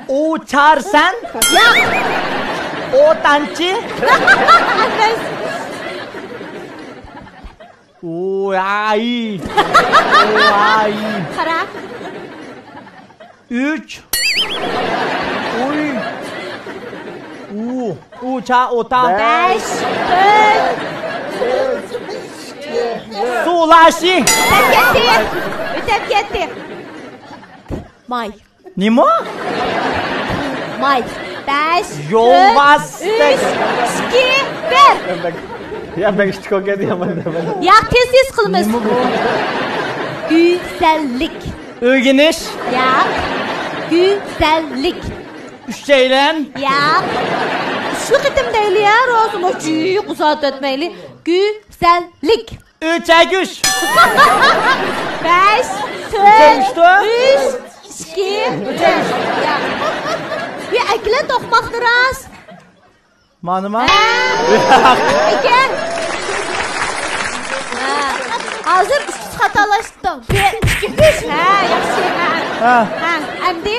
ئۇچارسەن؟ ياق. ئوتانچى؟ ئەمەس. ئۇۋاي. ئۇۋاي. قارا. ئۈچ. ئۇي. ئۇ. ئۇچا، ئوتا. بەش. بەش. تۆت. سۇلاشى. ئۆتەپ كەتتى. ئۆتەپ كەتتى. ماي. نېمە؟ ماي. بەش، يول تۆت، ۋاسىتە. ئۈچ، ئىككى، بىر. يا، بەك ئىشتىك كەتتى، يا، مانا، مانا. ياق، تېز، تېز قىلىمىز. نېمە بۇ؟ گۈزەللىك. ئۆگىنىش. ياق. گۈزەللىك. ئۈچەيلەن. ياق. ئۈچلا قېتىم دەيلى يا، روزىمۇ جىق ئۇزارتىۋەتمەيلى. گۈزەللىك. ئۈچەگۈش. بەش، تۆت، ئۈچەگۈشتۇ. ئۈچ، ئىككى، بىر. يا. يا، ئەكىلە توقماقنى راست. مانىما؟ ھە. ئىكەن. ھە. ھازىر ئۈچ خاتالاشتىڭ. بىر، ئىككى، ئۈچ. ھە، ياخشى. ھە. ھە. ھە، ئەمدى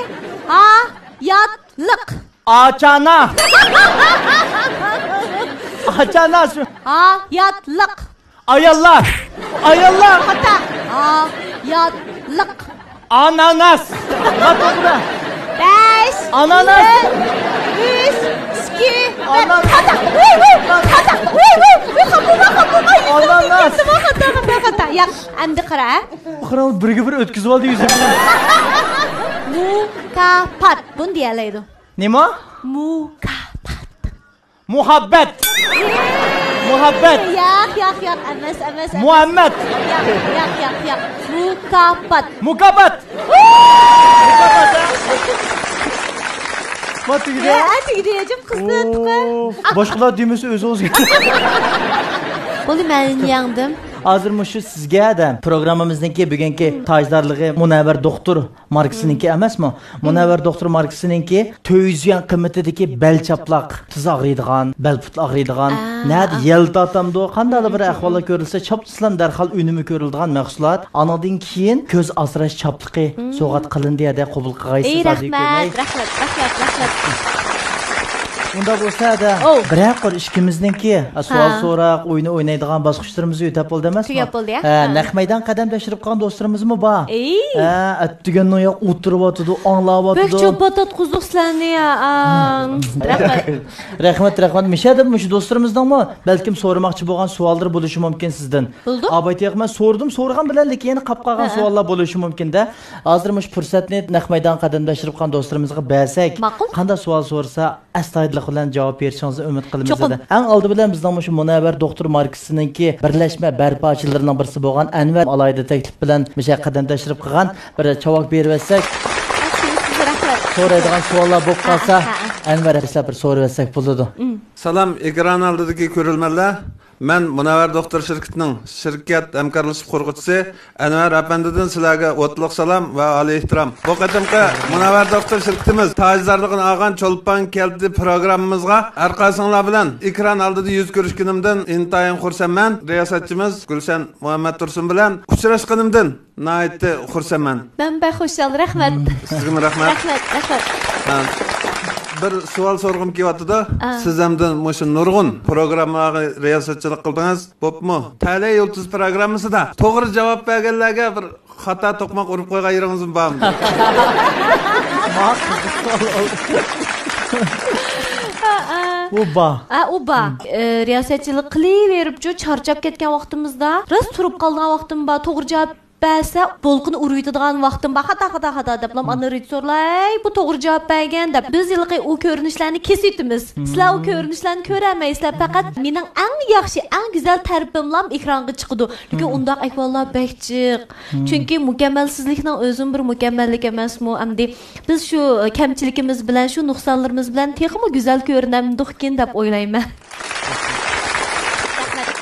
ھاياتلىق. ئاچانا. ئاچانا شۇ. ھاياتلىق. ئاياللار. ئاياللار. خاتا. ھاياتلىق. ئاناناس. ما توغرا. بەش. ئاناناس. ئۈچ، ئىككى، بىر. ئاناناس. خاتا. ۋۇي، ۋۇي. خاتا. ۋۇي، ۋۇي. ۋۇي، خاپىما، خاپىما. ئاناناس. خاتا، خاتا، خاتا. ياق، ئەمدى قارا. قاراڭ، بىرگە بىر ئۆتكۈزۈۋالدى يۈزۈمدىن. مۇكاپات. بۇنى دېيەلەيدۇ. نېمە؟ مۇكاپات. مۇھەببەت. مۇھەببەت. ياق، ياق، ياق، ئەمەس، ئەمەس، ئەمەس. مۇھەممەد. ياق، ياق، ياق، ياق. مۇكاپات. مۇكاپات. مۇكاپات، ھە؟ ما تۈگىدى؟ ھە، تۈگىدى، جىم قىزدى، تۇقى. ئوف، باشقىلار دېمىسە ئۆزىڭىز. بولدى، مەن يەڭدىم. ھازىر مۇشۇ سىزگە دە پروگراممىمىزنىڭكى بۈگۈنكى تاجدارلىقى مۇنەۋۋەر دوختۇر ماركىسىنىڭكى ئەمەسمۇ؟ مۇنەۋۋەر دوختۇر ماركىسىنىڭكى تۆت يۈز يۈەن قىممىتىدىكى بەل چاپلاق، تىز ئاغرىيدىغان، بەل پۇت ئاغرىيدىغان، ئا. نەدە يەلدە ئاتامدۇ، قانداقلا بىر ئەھۋاللار كۆرۈلسە، چاپلىسىلام دەرھال ئۈنۈمى كۆرۈلىدىغان مەھسۇلات. ئانىڭدىن كېيىن كۆز ئاسراش چاپلىقى سوۋغات قىلىندى، يەدە قوبۇل قىلغايسىز. ئەي، رەھمەت، رەھمەت، رەھمەت، رەھمەت. ئۇنداق بولسا، ھەدە بىرەر قۇر ئىككىمىزنىڭكى سوئال سوراق، ئويۇن ئوينايدىغان باسقۇچلىرىمىزنى ئۆتەپ بولدى ئەمەسمۇ؟ تۈگەپ بولدى، ھە. ھە، نەق مەيدان قەدەم تەشرىپ قىلغان دوستلىرىمىزمۇ بار. ئەي. ھە، ئەتىگەننىڭ يا ئولتۇرۇۋاتىدۇ، ئاڭلاۋاتىدۇ. بەك چوپان تارتقۇزدۇق سىلەرنى يا. رەھمەت. رەھمەت، رەھمەت. مۇشۇ يەردە مۇشۇ دوستلىرىمىزنىڭمۇ بەلكىم سورىماقچى بولغان سوئاللىرى بولۇشى مۇمكىن سىزدىن. بولدى. ئابايتى ياق، مەن سورىدىم، سورىغان بىلەن لېكىن يەنە قاپ قالغان سوئاللار بولۇشى مۇمكىن-دە. ھازىر مۇشۇ پۇرسەتنى نەق مەيدان قەدەم تەشرىپ قىلغان دوستلىرىمىزغا بەرسەك، ماقۇل. قانداق سوئال سورىسا، ئەستايىدىللىق بىلەن جاۋاب بېرىشىڭىزنى ئۈمىد قىلىمىز، چوقۇم. دەدى. ئەڭ ئالدى بىلەن بىزنىڭ مۇشۇ مۇنەۋۋەر دوختۇر ماركىسىنىڭكى بىرلەشمە بەرپاچىلىرىنىڭ بىرسى بولغان ئەنۋەر ئالاھىدە تەكلىپ بىلەن مۇشۇ قەدەم تەشرىپ قىلغان بىر چاۋاك بېرىۋەتسەك. رەھمەت. سورايدىغان سوئاللار بولۇپ قالسا، ھە، ھە، ھە. ئەنۋەر دەسلەپ بىر سورىۋەتسەك بولىدۇ. سالام، ئېكران ئالدىدىكى كۆرۈرمەنلەر. مەن مۇنەۋۋەر دوختۇر شىركىتىنىڭ شىركەت ھەمكارلىشىپ قۇرغۇچىسى ئەنۋەر ئەپەندىدىن سىلەرگە ئوتلۇق سالام ۋە ئالىي ئېھتىرام. بۇ قېتىمقى مۇنەۋۋەر دوختۇر شىركىتىمىز تاجداردىن ئالغان چولپان كەلدى پروگراممىمىزغا ھەر قايسىڭلار بىلەن ئېكران ئالدىدا يۈز كۆرۈشكىنىمدىن ئىنتايىن خۇرسەنمەن. رىياسەتچىمىز گۈلشەن مۇھەممەتتۇرسۇن بىلەن ئۇچراشقىنىمدىن ناھايىتى خۇرسەنمەن. مەن بەك خۇشال، رەھمەت. سىزگىمۇ رەھمەت. رەھمەت، رەھمەت. ھە. بىر سوئال سورىغۇم كېلىۋاتىدۇ. ئا. سىز ئەمدى مۇشۇ نۇرغۇن پروگراممىلارغا رىياسەتچىلىك قىلدىڭىز، بوپمۇ؟ تەلەي يۇلتۇز پروگراممىسىدا توغرا جاۋاب بەرگەنلەرگە بىر خاتا توقماق ئۇرۇپ قويغان يېرىڭىزمۇ بارمۇ؟ ئا، ئا. ئۇ بار. ئا، ئۇ بار. ئە، رىياسەتچىلىك قىلىۋېرىپچۇ، چارچاپ كەتكەن ۋاقتىمىزدا، راست تۇرۇپ قالغان ۋاقتىم بار، توغرا جاۋاب بەرسە، بولقىنى ئۇرۇۋېتىدىغان ۋاقتىم بار، خاتا، خاتا، خاتا دەپلا ئاندىن رېژىسسورلار، «ئەي، بۇ توغرا جاۋاب بەرگەن» دەپ. بىز ھېلىقى ئۇ كۆرۈنۈشلەرنى كېسىۋېتىمىز. سىلەر ئۇ كۆرۈنۈشلەرنى كۆرەلمەيسىلەر. پەقەت مېنىڭ ئەڭ ياخشى، ئەڭ گۈزەل تەرىپىملام ئېكرانغا چىقىدۇ. لېكىن ئۇنداق ئەھۋاللار بەك جىق. چۈنكى مۇكەممەلسىزلىكنىڭ ئۆزىمۇ بىر مۇكەممەللىك ئەمەسمۇ؟ ئەمدى بىز شۇ، ئە، كەمچىلىكىمىز بىلەن، شۇ نۇقسانلىرىمىز بىلەن تېخىمۇ گۈزەل كۆرۈنەمدۇقكىن دەپ ئويلايمەن.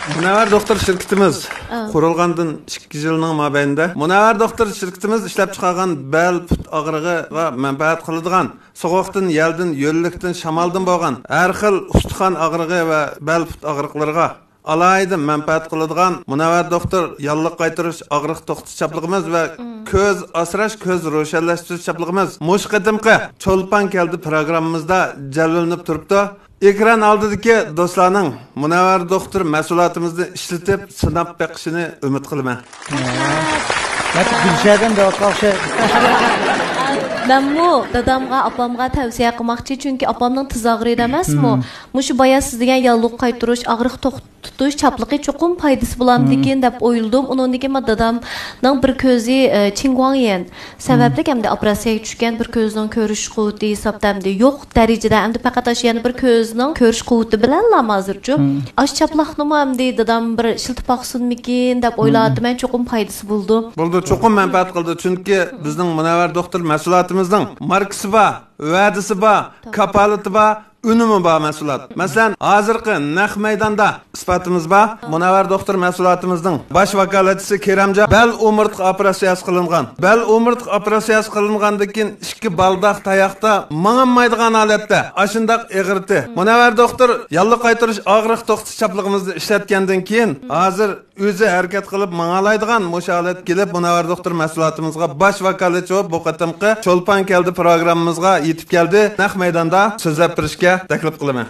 مۇنەۋۋەر دوختۇر شىركىتىمىز ئا. قۇرۇلغاندىن ئىككى يىلنىڭ مابەينىدە مۇنەۋۋەر دوختۇر شىركىتىمىز ئىشلەپچىقارغان بەل، پۇت ئاغرىقىغا مەنپەئەت قىلىدىغان، سوغۇقتىن، يەلدىن، يۆللۈكتىن، شامالدىن بولغان ھەر خىل ئۇستىخان ئاغرىقى ۋە بەل، پۇت ئاغرىقلىرىغا ئالاھىدە مەنپەئەت قىلىدىغان مۇنەۋۋەر دوختۇر ياللۇغ قايتۇرۇش ئاغرىق توختىتىش چاپلىقىمىز ۋە كۆز ئاسراش، كۆز روشەنلەشتۈرۈش چاپلىقىمىز مۇشۇ قېتىمقى چولپان كەلدى پروگراممىمىزدا جەلۋىلىنىپ تۇرۇپتۇ. ئېكران ئالدىدىكى دوستلارنىڭ مۇنەۋۋەر دوختۇر مەھسۇلاتىمىزنى ئىشلىتىپ، سىناپ بېقىشىنى ئۈمىد قىلىمەن. مەن گۈلشەدىن دەۋاتقان ئوخشايدۇ. مەنمۇ دادامغا، ئاپامغا تەۋسىيە قىلماقچى، چۈنكى ئاپامنىڭ تىز ئاغرىيدۇ ئەمەسمۇ؟ مم. مۇشۇ بايا سىز دېگەن ياللۇغ قايتۇرۇش، ئاغرىق توختىتىش چاپلىقى چوقۇم پايدىسى بولامدىكىن دەپ ئويلىدىم. ئۇنىڭدىن كېيىن مانا دادامنىڭ بىر كۆزى، ئە، چىڭگۇاڭيەن سەۋەبلىك ئەمدى ئوپېراتسىيەگە چۈشكەن، بىر كۆزىنىڭ كۆرۈش قۇۋۋىتى ھېسابتا ئەمدى يوق دەرىجىدە، ئەمدى پەقەت ئاشۇ يەنە بىر كۆزىنىڭ كۆرۈش قۇۋۋىتى بىلەنلا ھازىرچۇ. مم. ئاشۇ چاپلىقنىمۇ ئەمدى دادام بىر ئىشلىتىپ باقسۇنمىكىن دەپ ئويلاۋاتىمەن، چوقۇم پايدىسى بولىدۇ. بولىدۇ، چوقۇم مەنپەئەت قىلىدۇ، چۈنكى بىزنىڭ مۇنەۋۋەر دوختۇر مەھسۇلاتىمىزنىڭ ماركىسى بار، ۋەدىسى بار، كاپالىتى بار، ئۈنۈمى بار مەھسۇلات. مەسىلەن، ھازىرقى نەق مەيداندا ئىسپاتىمىز بار. مۇنەۋۋەر دوختۇر مەھسۇلاتىمىزنىڭ باش ۋاكالەتچىسى كېرەمجان بەل ئومۇرتقا ئوپېراتسىيەسى قىلىنغان. بەل ئومۇرتقا ئوپېراتسىيەسى قىلىنغاندىن كېيىن ئىككى بالداق تاياقتا ماڭالمايدىغان ھالەتتە ئاشۇنداق ئېغىرتى. مۇنەۋۋەر دوختۇر ياللۇغ قايتۇرۇش ئاغرىق توختىتىش چاپلىقىمىزنى ئىشلەتكەندىن كېيىن، ھازىر ئۆزى ھەرىكەت قىلىپ ماڭالايدىغان مۇشۇ ھالەتكە كېلىپ، مۇنەۋۋەر دوختۇر مەھسۇلاتىمىزغا باش ۋاكالەتچى بولۇپ، بۇ قېتىمقى چولپان كەلدى پروگراممىمىزغا يېتىپ كەلدى. نەق مەيداندا سۆزلەپ بېرىشكە تەكلىپ قىلىمەن.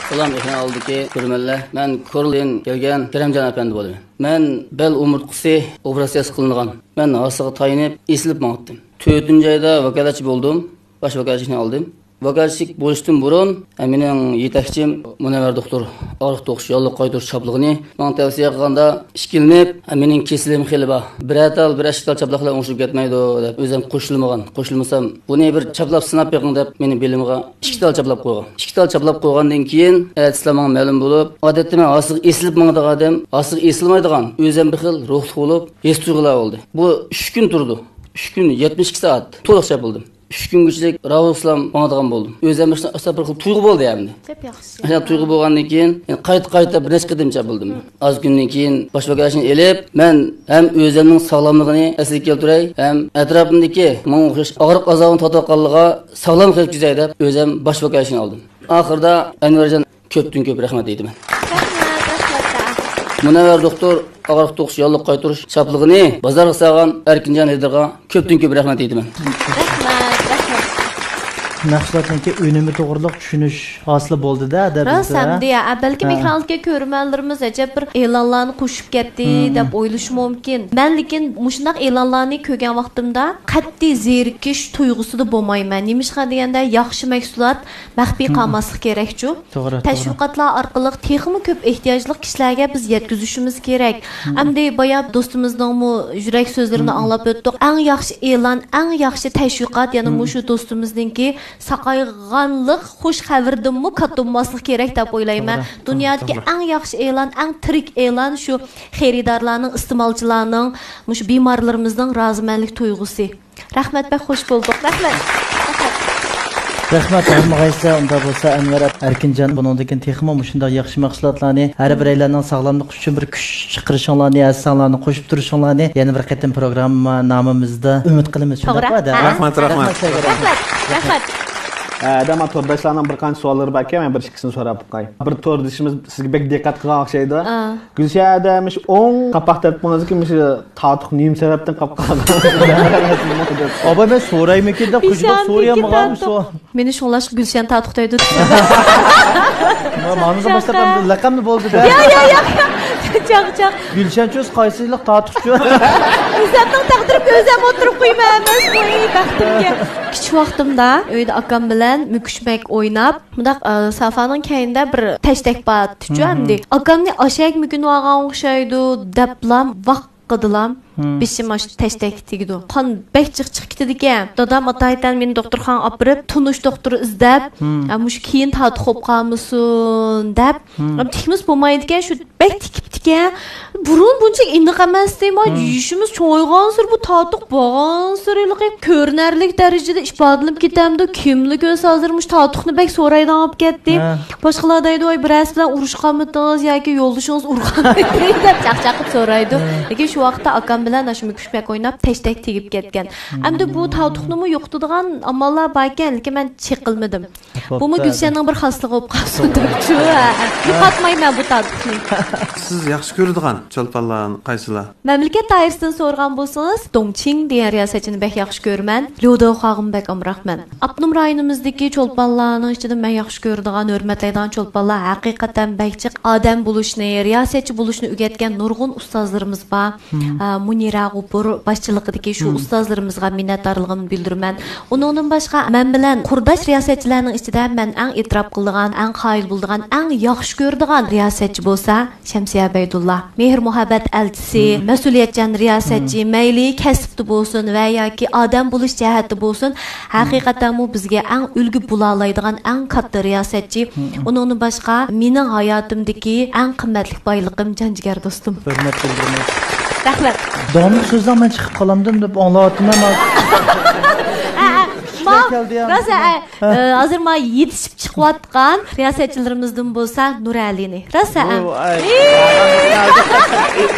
سالام، ئېكران ئالدىدىكى كۆرۈرمەنلەر. مەن كورلىدىن كەلگەن كېرەمجان ئەپەندى بولىمەن. مەن بەل ئومۇرتقىسى ئوپېراتسىيەسى قىلىنغان. مەن ھاسىغا تايىنىپ ئېسىلىپ ماڭاتتىم. تۆتىنچى ئايدا ۋاكالەتچى بولدۇم. باش ۋاكالەتچىلىكنى ئالدىم. ۋاكالەتچىلىك بولۇشتىن بۇرۇن، مېنىڭ يېتەكچىم مۇنەۋۋەر دوختۇر ئاغرىق توختىتىش، ياللۇغ قايتۇرۇش چاپلىقىنى ماڭا تەۋسىيە قىلغاندا، ئىككىلىنىپ، مېنىڭ كېسىلىم خېلى بار، بىرەر تال، بىر ئىككى تال چاپلاق بىلەن ئوڭشىلىپ كەتمەيدۇ دەپ، ئۆزۈم قوشۇلمىغان. قوشۇلمىسام، بۇنى بىر چاپلاپ سىناپ بېقىڭ دەپ، مېنى بېلىمغا ئىككى تال چاپلاپ قويغان. ئىككى تال چاپلاپ قويغاندىن كېيىن، ئەتىسىلا ماڭا مەلۇم بولۇپ، ئادەتتە مەن ھاسىغا ئېسىلىپ ماڭىدىغان ئادەم، ھاسىغا ئېسىلمايدىغان، ئۆزۈم بىر خىل روھلۇق بولۇپ، ھېس تۇيغۇلار بولدى. بۇ ئۈچ كۈن تۇردى. ئۈچ كۈن، يەتمىش ئىككى سائەت تولۇق چاپلىدىم. ئۈچ كۈنگىچىلىك راۋۇرۇسلام ماڭىدىغان بولدۇم. ئۆزۈم ئاشۇنداق بىر خىل تۇيغۇ بولدى ئەمدى. بەك ياخشى. ئاشۇنداق تۇيغۇ بولغاندىن كېيىن، يەنە قايتا، قايتا بىر نەچچە قېتىم چاپلىدىم. ئاز كۈندىن كېيىن باش ۋاكالەتچىنى ئېلىپ، مەن ھەم ئۆزۈمنىڭ ساغلاملىقىنى ئەسلىگە كەلتۈرەي، ھەم ئەتراپىمدىكى ماڭا ئوخشاش ئاغرىق ئازابىنى تارتىۋاتقانلارغا ساغلام خەۋەر يەتكۈزەي دەپ، ئۆزۈم باش ۋاكالەتچىنى ئالدىم. ئاخىرىدا ئەنۋەرجان كۆپتىن كۆپ رەھمەت ئېيتىمەن. رەھمەت، رەھمەت. مۇنەۋۋەر دوختۇر ئاغرىق توختىتىش، ياللۇغ قايتۇرۇش چاپلىقىنى بازارغا سالغان ئەركىنجان ھەيدەرغا كۆپتىن كۆپ رەھمەت ئېيتىمەن. رەھمەت، رەھمەت. مەھسۇلاتنىڭكى ئۈنۈمى توغرىلىق چۈشىنىش ھاسىل بولدى-دە، دە، راست بىزدە. ئەمدى يا، بەلكىم ھە. ئېكرانلىققا كۆرۈرمەنلىرىمىز ئەجەب بىر ئېلانلارنى قوشۇپ كەتتى مم. دەپ ئويلىشى مۇمكىن. مەن لېكىن مۇشۇنداق ئېلانلارنى كۆرگەن ۋاقتىمدا قەتئىي زېرىكىش تۇيغۇسىدا بولمايمەن. نېمىشقا دېگەندە، ياخشى مەھسۇلات مەخپىي مم. قالماسلىقى كېرەكچۇ. توغرا، توغرا. تەشۋىقاتلار ئارقىلىق تېخىمۇ كۆپ ئېھتىياجلىق كىشىلەرگە بىز يەتكۈزۈشىمىز كېرەك. مم. ئەمدى بايا دوستىمىزنىڭمۇ يۈرەك سۆزلىرىنى مم. ئاڭلاپ ئۆتتۇق. ئەڭ ياخشى ئېلان، ئەڭ ياخشى تەشۋىقات، يەنە مم. مۇشۇ دوستىمىزنىڭكى ساقايغانلىق خۇش خەۋىرىدىنمۇ كاتتا بولماسلىق كېرەك دەپ ئويلايمەن. توغرا، دۇنيادىكى توغرا. ئەڭ ياخشى ئېلان، ئەڭ تىرىك ئېلان شۇ خېرىدارلارنىڭ، ئىستېمالچىلارنىڭ، مۇشۇ بىمارلىرىمىزنىڭ رازىمەنلىك تۇيغۇسى. رەھمەت، بەك خۇش بولدۇق. رەھمەت. رەھمەت. رەھمەت، ھەممىغايسىلەر. ئۇنداق بولسا، ئەنۋەر ئەپ-، ئەركىنجان، بۇنىڭدىن كېيىن تېخىمۇ مۇشۇنداق ياخشى مەھسۇلاتلارنى، ھەر بىرەيلەننىڭ ساغلاملىقى ئۈچۈن بىر كۈچ چىقىرىشىڭلارنى، ھەسسەڭلارنى قوشۇپ تۇرۇشۇڭلارنى يەنە بىر قېتىم پروگرامما نامىمىزدا ئۈمىد قىلىمىز. توغرا. شۇنداقمۇ، ھە؟ رەھمەت، رەھمەت. رەھمەت، سەيگە، رەھمەت. رەھمەت. رەھمەت. ئە، ئەدە، مانا تورداشلارنىڭ بىر قانچە سوئاللىرى باركەن، مەن بىر ئىككىسىنى سوراپ باقاي. بىر توردىشىمىز سىزگە بەك دىققەت قىلغان ئوخشايدۇ. ئا. گۈلشەھەر ھەدە، مۇشۇ ئوڭ قاپاق تەرىپىڭىزدىكى مۇشۇ تاتۇق نېمە سەۋەبتىن قاپقالغان؟ ئابا، مەن سورايمىكىن دەپ، قوشۇقلاپ سورىيالمىغان شۇ. مېنى شۇڭلاشقا گۈلشەن تاتۇق دەيدۇ. مانىدىن باشلاپ ئەمدى لەقەمنى بولدى دە. ياق، ياق، ياق، ياق. چاق، چاق. گۈلشەن چۆز قايسى يىللىق تاتۇق چۆز؟ ئۆزەمنىڭ تەقدىرىمگە ئۆزەم ئولتۇرۇپ قويىمەن ئەمەس. ۋاي، بەختىمگە. كىچىك ۋاقتىمدا ئۆيدە ئاكام بىلەن مۈكۈشمەك ئويناپ، مۇنداق، ئە، سافانىڭ كەينىدە بىر تەشتەك بار ئىدىچۇ ئەمدى. ئاكامنى ئاشەگە مۆكۈنۈۋالغان ئوخشايدۇ دەپلا ۋاق قىدىلام. بېشىم ئاشۇ تەشتەككە تېگىدۇ. قان بەك جىق چىقىپ كېتىدىكەن. دادام ئاتايىتەن مېنى دوختۇرخانىغا ئاپىرىپ، تونۇش دوختۇر ئىزدەپ، ئە، مۇشۇ كېيىن تاتۇق بولۇپ قالمىسۇن دەپ، ئەمما تىكمىسە بولمايدىكەن، شۇ بەك تىكىپتىكەن. بۇرۇن بۇنچە ئېنىق ئەمەستى، ما، يېشىمىز چوڭايغانسېرى بۇ تاتۇق بارغانسېرى ھېلىقى كۆرۈنەرلىك دەرىجىدە ئىپادىلىنىپ كېتەمدۇ، كىملا كۆرسە ھازىر مۇشۇ تاتۇقنى بەك سورايدىغان بولۇپ كەتتى. باشقىلار دەيدۇ، ۋاي، بىرەرسى بىلەن ئۇرۇشقانمىدىڭىز ياكى يولدىشىڭىز ئۇرغانمىدى دەپ چاقچاق قىلىپ سورايدۇ. لېكىن شۇ ۋاقىتتا ئاكام بىلەن ئاشۇ مۈكۈشمەك ئويناپ تەشتەك تېگىپ كەتكەن. ئەمدى بۇ تاتۇقنىمۇ يوقىتىدىغان ئاماللار باركەن، لېكىن مەن چېقىلمىدىم. بۇمۇ گۈلشەننىڭ بىر خاسلىقى بولۇپ قالسۇن دەپچۇ. يوقاتمايمەن بۇ تاتۇقنى. سىز ياخشى كۆرىدىغان چولپانلار قايسىلار؟ مەملىكەت دائىرىسىدىن سورىغان بولسىڭىز، دۇڭچىڭ دېگەن رىياسەتچىنى بەك ياخشى كۆرىمەن. ليۇ داۋخاغىمۇ بەك ئامراقمەن. ئاپتونوم رايونىمىزدىكى چولپانلارنىڭ ئىچىدە مەن ياخشى كۆرىدىغان، ھۆرمەتلەيدىغان چولپانلار ھەقىقەتەن بەك جىق. ئادەم بولۇشنى، رىياسەتچى بولۇشنى ئۆگەتكەن نۇرغۇن ئۇستازلىرىمىز بار. ئە، مۇنىرە غوپۇر باشچىلىقىدىكى شۇ ئۇستازلىرىمىزغا مىننەتدارلىقىمنى بىلدۈرىمەن. ئۇنىڭدىن باشقا، مەن بىلەن قۇرداش رىياسەتچىلەرنىڭ ئىچىدە مەن ئەڭ ئېتىراپ قىلىدىغان، ئەڭ قايىل بولىدىغان، ئەڭ ياخشى كۆرىدىغان رىياسەتچى بولسا، شەمسىيە ئەبەيدۇللا، مېھىر-مۇھەببەت ئەلچىسى، مەسئۇلىيەتچان رىياسەتچى، مەيلى كەسىپتە بولسۇن ۋە ياكى ئادەم بولۇش جەھەتتە بولسۇن، ھەقىقەتەنمۇ بىزگە ئەڭ ئۈلگە بولالايدىغان ئەڭ كاتتا رىياسەتچى. ئۇنىڭدىن باشقا، مېنىڭ ھاياتىمدىكى ئەڭ قىممەتلىك بايلىقىم جان جىگەر دوستۇم. ھۆرمەت بىلدۈرىمەن. رەھمەت. داۋاملىق سۆزلەڭ، مەن چىقىپ قالامدىم دەپ ئاڭلاۋاتىمەن. ھە، ھە. كىشىلەر كەلدى يا. راست، ھە، ھە. ھازىر ما يېتىشىپ چىقىۋاتقان رىياسەتچىلىرىمىزدىن بولسا نۇرئەلىنى. راست، ھە.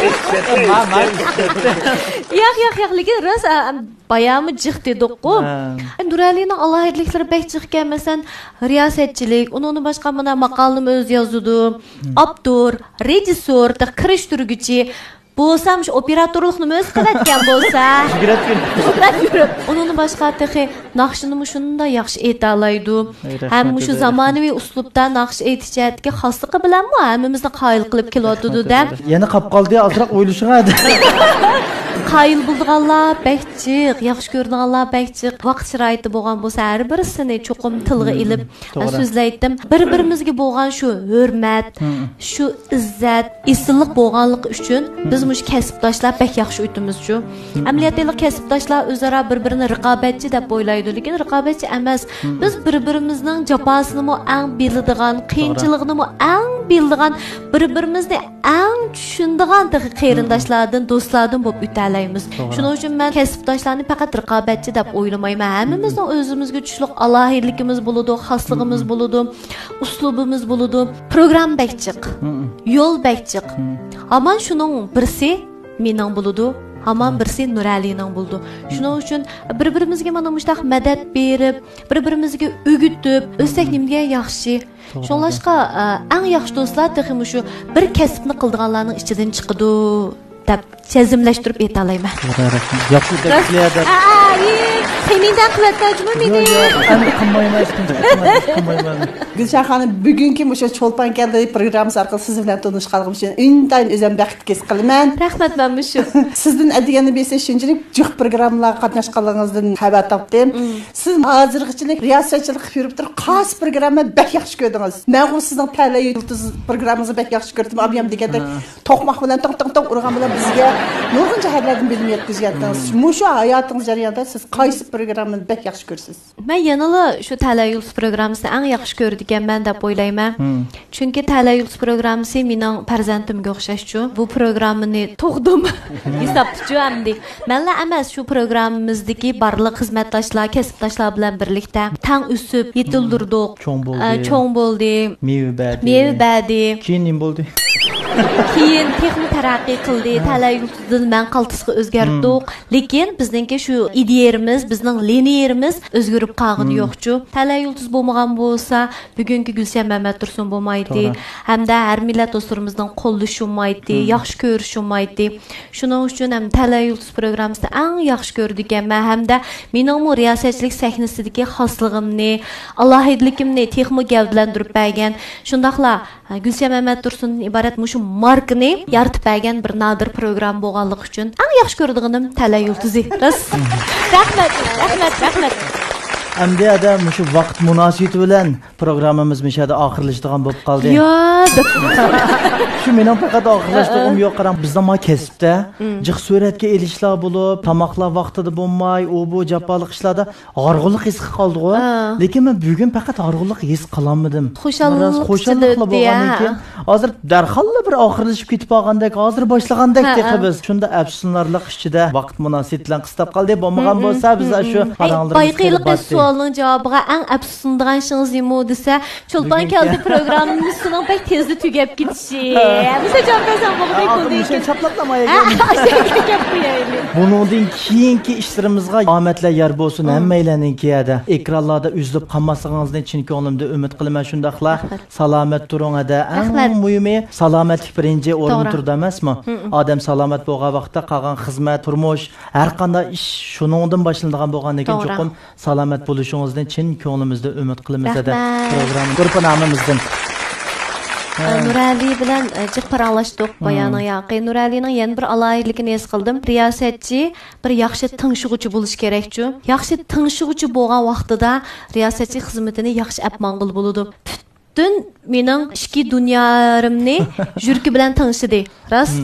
ياق، ياق، ياق، لېكىن راست، ھە، بايامۇ جىق دېدۇققۇ. نۇرئەلىنىڭ ئالاھىدىلىكلىرى بەك جىقكەن، مەسىلەن، رىياسەتچىلىك، ئۇنىڭدىن باشقا مانا ماقالىنىمۇ ئۆزى يازىدۇ. ئاپتور، رېژىسسور، تېخى كىرىشتۈرگۈچى، بولسام شۇ ئوپېراتورلۇقنىمۇ ئۆزى قىلىۋەتكەن بولسا. يۈگرەپ يۈرۈپ. يۈگرەپ يۈرۈپ. ئۇنىڭدىن باشقا تېخى ناخشىنىمۇ شۇنداق ياخشى ئېيتالايدۇ. ھەم مۇشۇ زامانىۋى ئۇسلۇبتا ناخشا ئېيتىش جەھەتتىكى خاسلىقى بىلەنمۇ ھەممىمىزنى قايىل قىلىپ كېلىۋاتىدۇ دە. يەنە قاپ قالدى، ئازراق ئويلىشىڭ ھە. قايىل بولىدىغانلار بەك جىق، ياخشى كۆرىدىغانلار بەك جىق. ۋاقىت شارائىتى بولغان بولسا، ھەر بىرسىنى چوقۇم تىلغا ئېلىپ، سۆزلەيتتىم. بىر-بىرىمىزگە بولغان شۇ ھۆرمەت، شۇ ئىززەت، ئېسىللىق بولغانلىقى ئۈچۈن بىز مۇشۇ كەسىپداشلار بەك ياخشى ئۆتىمىزچۇ. ئەمەلىيەتتە كەسىپداشلار ئۆزئارا بىر-بىرىنى رىقابەتچى دەپ ئويلايدۇ، لېكىن رىقابەتچى ئەمەس. بىز بىر-بىرىمىزنىڭ جاپاسىنىمۇ ئەڭ بىلىدىغان، قىيىنچىلىقىنىمۇ ئەڭ بىلىدىغان، بىر-بىرىمىزنى ئەڭ چۈشىنىدىغان تېخى قېرىنداشلاردىن، دوستلاردىن بولۇپ ئۆتەلەيمىز. شۇنىڭ ئۈچۈن مەن كەسىپداشلارنى پەقەت رىقابەتچى دەپ ئويلىمايمەن. ھەممىمىزنىڭ ئۆزىمىزگە چۈشلۈك ئالاھىدىلىكىمىز بولىدۇ، خاسلىقىمىز بولىدۇ، ئۇسلۇبىمىز بولىدۇ. پروگرامما بەك جىق، يول بەك جىق. ھامان شۇنىڭ بىرسى مېنىڭ بولىدۇ، ھامان بىرسى نۇرئەلىنىڭ بولىدۇ. شۇنىڭ ئۈچۈن بىر-بىرىمىزگە مانا مۇشۇنداق مەدەت بېرىپ، بىر-بىرىمىزگە ئۆگىتىپ ئۆتسەك نېمىدېگەن ياخشى. شۇڭلاشقا، ئە، ئەڭ ياخشى دوستلار تېخى مۇشۇ بىر كەسىپنى قىلىدىغانلارنىڭ ئىچىدىن چىقىدۇ دەپ جەزملەشتۈرۈپ ئېيتالايمەن. ياخشى دەپ كېلىدۇ. ئە، ئە، ئى، سېنىڭدەك قىلىۋەتتىڭمۇ مېنى؟ ياق، ياق، ئەمدى قىلمايمەن، قىلمايمەن. گۈلشەن خانىم، بۈگۈنكى مۇشۇ چولپان كەلدى پروگراممىسى ئارقىلىق سىز بىلەن تونۇشقانلىقىم ئۈچۈن ئىنتايىن ئۆزۈم بەخت ھېس قىلىمەن. رەھمەت، مەنمۇ شۇ. سىزدىن ئەدىگەننى بىلسە شۇنچىلىك جىق پروگراممىلارغا قاتناشقانلىقىڭىزدىن خەۋەر تاپتىم. سىز ھازىرغىچىلىك رىياسەتچىلىك قىلىپ يۈرۈپ تۇرۇپ، قايسى پروگراممىنى بەك ياخشى كۆردىڭىز؟ مەنغۇ سىزنىڭ تەلەي يۇلتۇز پروگراممىڭىزنى بەك ياخشى كۆردۈم. ئابىيام دېگەندەك توقماق بىلەن تىڭ، تىڭ، تىڭ ئۇرغان بىلەن بىزگە نۇرغۇن جەھەتلەردىن بىلىم يەتكۈزۈۋەتتىڭىز. مۇشۇ ھاياتىڭىز جەريانىدا سىز قايسى پروگراممىنى بەك ياخشى كۆرىسىز؟ مەن يەنىلا شۇ تەلەي يۇلتۇز پروگراممىسىنى ئەڭ ياخشى كۆرىدىكەنمەن دەپ ئويلايمەن. چۈنكى تەلەي يۇلتۇز پروگراممىسى مېنىڭ پەرزەنتىمگە ئوخشاشچۇ. بۇ پروگراممىنى تۇغدۇم ھېسابتىچۇ ئەمدى. مەنلا ئەمەس، شۇ پروگراممىمىزدىكى بارلىق خىزمەتداشلار، كەسىپداشلار بىلەن بىرلىكتە تەڭ ئۆسۈپ، يېتىلدۈردۇق. چوڭ بولدى. ئە، چوڭ بولدى. مېۋە بەردى. مېۋە بەردى. كېيىن نېمە بولدى؟ كېيىن تېخىمۇ تەرەققىي قىلدى. تەلەي يۇلتۇزدىن مەن قالتىسقا ئۆزگەرتتۇق. لېكىن بىزنىڭكى شۇ ئىدىيەمىز، بىزنىڭ لىنىيىمىز ئۆزگىرىپ قالغىنى يوقچۇ. تەلەي يۇلتۇز بولمىغان بولسا، بۈگۈنكى گۈلشەن مەمەتتۇرسۇن بولمايتتى. توغرا. ھەمدە ھەر مىللەت دوستلىرىمىزنىڭ قوللىشى بولمايتتى، ياخشى كۆرۈشى بولمايتتى. شۇنىڭ ئۈچۈن ھەم تەلەي يۇلتۇز پروگراممىسىنى ئەڭ ياخشى كۆرىدىكەنمەن ھەمدە مېنىڭمۇ رىياسەتچىلىك سەھنىسىدىكى خاسلىقىمنى، ئالاھىدىلىكىمنى تېخىمۇ گەۋدىلەندۈرۈپ بەرگەن، شۇنداقلا گۈلشەن مەمەتتۇرسۇندىن ئىبارەت مۇشۇ ماركىنى يارىتىپ بەرگەن بىر نادىر پروگرامما بولغانلىقى ئۈچۈن ئەڭ ياخشى كۆرىدىغىنىم تەلەي يۇلتۇزى. راست. رەھمەت، رەھمەت، رەھمەت. ئەمدى ئادەم مۇشۇ ۋاقىت مۇناسىۋىتى بىلەن پروگراممىمىز مۇشۇ يەردە ئاخىرلىشىدىغان بولۇپ قالدى. يا، دەپ. شۇ مېنىڭ پەقەت ئاخىرلاشتۇرغۇم يوق. قاراڭ، بىزنىڭ ما كەسىپتە جىق سۈرەتكە ئېلىشلار بولۇپ، تاماقلار ۋاقتىدا بولماي، ئۇ بۇ جاپالىق ئىشلاردا ھارغۇنلۇق ھېس قىلىپ قالدىغۇ. ھە. لېكىن مەن بۈگۈن پەقەت ھارغۇنلۇق ھېس قىلالمىدىم. خۇشاللىق راست، خۇشاللىقلا ئىچىدە بولغاندىن ئۆتتى، ھە. كېيىن، ھازىر دەرھاللا بىر ئاخىرلىشىپ كېتىپ قالغاندەك، ھازىر باشلىغاندەك ھە، تېخى ھە. بىز. شۇنداق ئەپسۇسلىنارلىق ئىچىدە ۋاقىت مۇناسىۋىتى بىلەن قىستاپ قالدى. بولمىغان بولسا، بىز شۇ ئەي، پاراڭلىرىمىز بايىقى ھېلىقى سوئالنىڭ جاۋابىغا ئەڭ ئەپسۇسلىنىدىغان ئىشىڭىز نېمە دېسە، چولپان كەلدى پروگراممىسىنىڭ بەك تېزلا تۈگەپ كېتىشى. ھەممىسى جاۋاب بەرسەڭ بولدى، كۈندە چاپلاپلا مايا. بۇنىڭدىن كېيىنكى ئىشلىرىمىزغا ئامەتلەر يار بولسۇن ھەممەيلەرنىڭكى يەردە. ئېكرانلاردا ئۈزۈلۈپ قالماسلىقىڭىزنى چىن كۆڭلۈمدىن ئۈمىد قىلىمەن. شۇنداقلا سالامەت تۇرۇڭ ھەدە. ئەڭ مۇھىمى، سالامەتلىك بىرىنچى ئورۇندا تۇرىدۇ ئەمەسمۇ؟ ئادەم سالامەت بولغان ۋاقىتتا قالغان خىزمەت، تۇرمۇش، ھەر قانداق ئىش شۇنىڭدىن باشلىنىدىغان بولغاندىن كېيىن چوقۇم سالامەت بولۇشىڭىزنى چىن كۆڭلىمىزدىن ئۈمىد قىلىمىز ھەدە. پروگرامما گۇرۇپپىنامىمىزدىن. ئە، نۇرئەلى بىلەن، ئە، جىق پاراڭلاشتۇق بايانىڭ ياقى. نۇرئەلىنىڭ يەنە بىر ئالاھىدىلىكىنى ھېس قىلدىم. رىياسەتچى بىر ياخشى تىڭشىغۇچى بولۇشى كېرەكچۇ. ياخشى تىڭشىغۇچى بولغان ۋاقتىدا رىياسەتچى خىزمىتىنى ياخشى ئەپ ماڭغىلى بولىدۇ. پۈتۈن مېنىڭ ئىچكى دۇنيالىرىمنى يۈرىكى بىلەن تىڭشىدى. راست.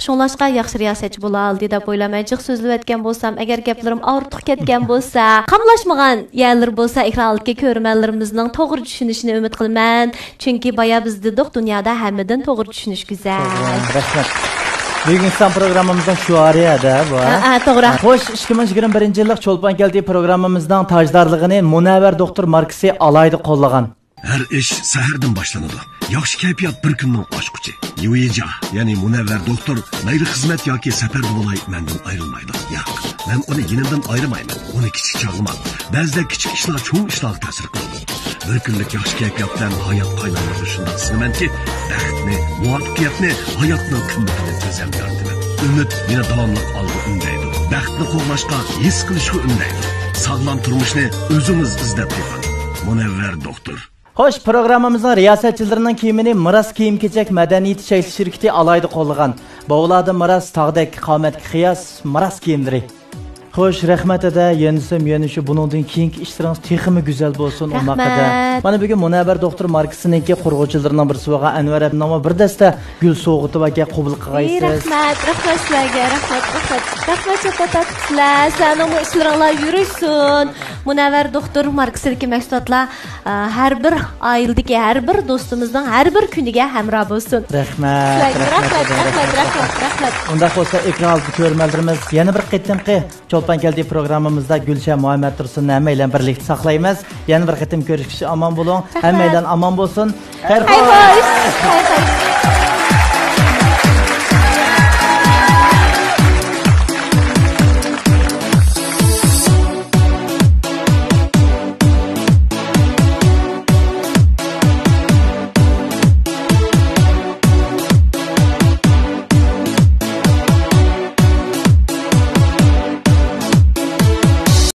شۇڭلاشقا ياخشى رىياسەتچى بولالىدى دەپ ئويلايمەن. جىق سۆزلىۋەتكەن بولسام، ئەگەر گەپلىرىم ئاغرىتۇق كەتكەن بولسا، قاملاشمىغان يەرلىرى بولسا، ئېكران ئالدىدىكى كۆرۈرمەنلىرىمىزنىڭ توغرا چۈشىنىشىنى ئۈمىد قىلىمەن. چۈنكى بايا بىز دېدۇق، دۇنيادا ھەممىدىن توغرا چۈشىنىش گۈزەل. توغرا، رەھمەت. بۈگۈنكى سان پروگراممىمىزنىڭ شوئارى ھەدە بۇ. ھە، ھە، توغرا. خوش، ئىككى مىڭ يىگىرمە بىرىنچى يىللىق چولپان كەلدى پروگراممىمىزنىڭ تاجدارلىقىنى مۇنەۋۋەر دوختۇر ماركىسى ئالاھىدە قوللىغان. ھەر ئىش سەھەردىن باشلىنىدۇ. ياخشى كەيپىيات بىر كۈننىڭ ئاچقۇچى. يۇيىجا، يەنى مۇنەۋۋەر دوختۇر، مەيلى خىزمەت ياكى سەپەردە بولاي، مەندىن ئايرىلمايدۇ. ياق، مەن ئۇنى يېنىمدىن ئايرىمايمەن. ئۇنى كىچىك چاغلىماڭ. بەزىدە كىچىك ئىشلار چوڭ ئىشلارغا تەسىر قىلىدۇ. بىر كۈنلۈك ياخشى كەيپىيات بىلەن ھايات قايناملىرىدا شۇنداق سىزىمەنكى، بەختنى، مۇۋەپپەقىيەتنى ھاياتنىڭ قىممىتىنى بىلىمەن. ئۈمىد مېنى داۋاملىق ئالغا ئۈندەيدۇ. بەختنى قوغلاشقا، ھېس قىلىشقا ئۈندەيدۇ. ساغلام تۇرمۇشنى ئۆزىڭىز ئىزدەپ تېپىڭ. مۇنەۋۋەر دوختۇر. خوش، پروگراممىمىزنىڭ رىياسەتچىلىرىنىڭ كىيىمىنى مىراس كىيىم-كېچەك مەدەنىيىتى چەكلىك شىركىتى ئالاھىدە قوللىغان. باۋلاردىن مىراس، تاغدەك قامەتكە قىياس، مىراس كىيىملىرى. خوش، رەھمەت ھەدە، يەنىسىم يەنە شۇ بۇنىڭدىن كېيىنكى ئىشلىرىڭىز تېخىمۇ گۈزەل بولسۇن، ئۇنداقتا. مانا بۈگۈن مۇنەۋۋەر دوختۇر ماركىسىنىڭكى قۇرغۇچىلىرىنىڭ بىرسى بولغان ئەنۋەر ئەپەندىنىڭمۇ بىر دەستە گۈل سوۋغىتى باركەن، قوبۇل قىلغايسىز. رەھمەت، رەھمەت سىلەرگە، رەھمەت، رەھمەت. رەھمەت، چاتاق تارتىپسىلەر. سىلەرنىڭمۇ ئىشلىرىڭلار يۈرۈشسۇن. مۇنەۋۋەر دوختۇر ماركىسىدىكى مەھسۇلاتلار، ئە، ھەر بىر ئائىلىدىكى ھەر بىر دوستىمىزنىڭ ھەر بىر كۈنىگە ھەمراھ بولسۇن. رەھمەت، سىلەرگە رەھمەت، رەھمەت، رەھمەت، رەھمەت. ئۇنداق بولسا، ئېكران ئالدىدا كۆرۈرمەنلىرىمىز يەنە بىر قېتىمقى چولپان كەلدى پروگراممىمىزدا گۈلشەن مۇھەممەتتۇرسۇننى ھەممەيلەن بىرلىكتە ساقلايمىز. يەنە بىر قېتىم كۆرۈشكىچە ئامان بولۇڭ. رەھمەت. ھەممەيلەن ئامان بولسۇن. خەير خوش. خەير خوش.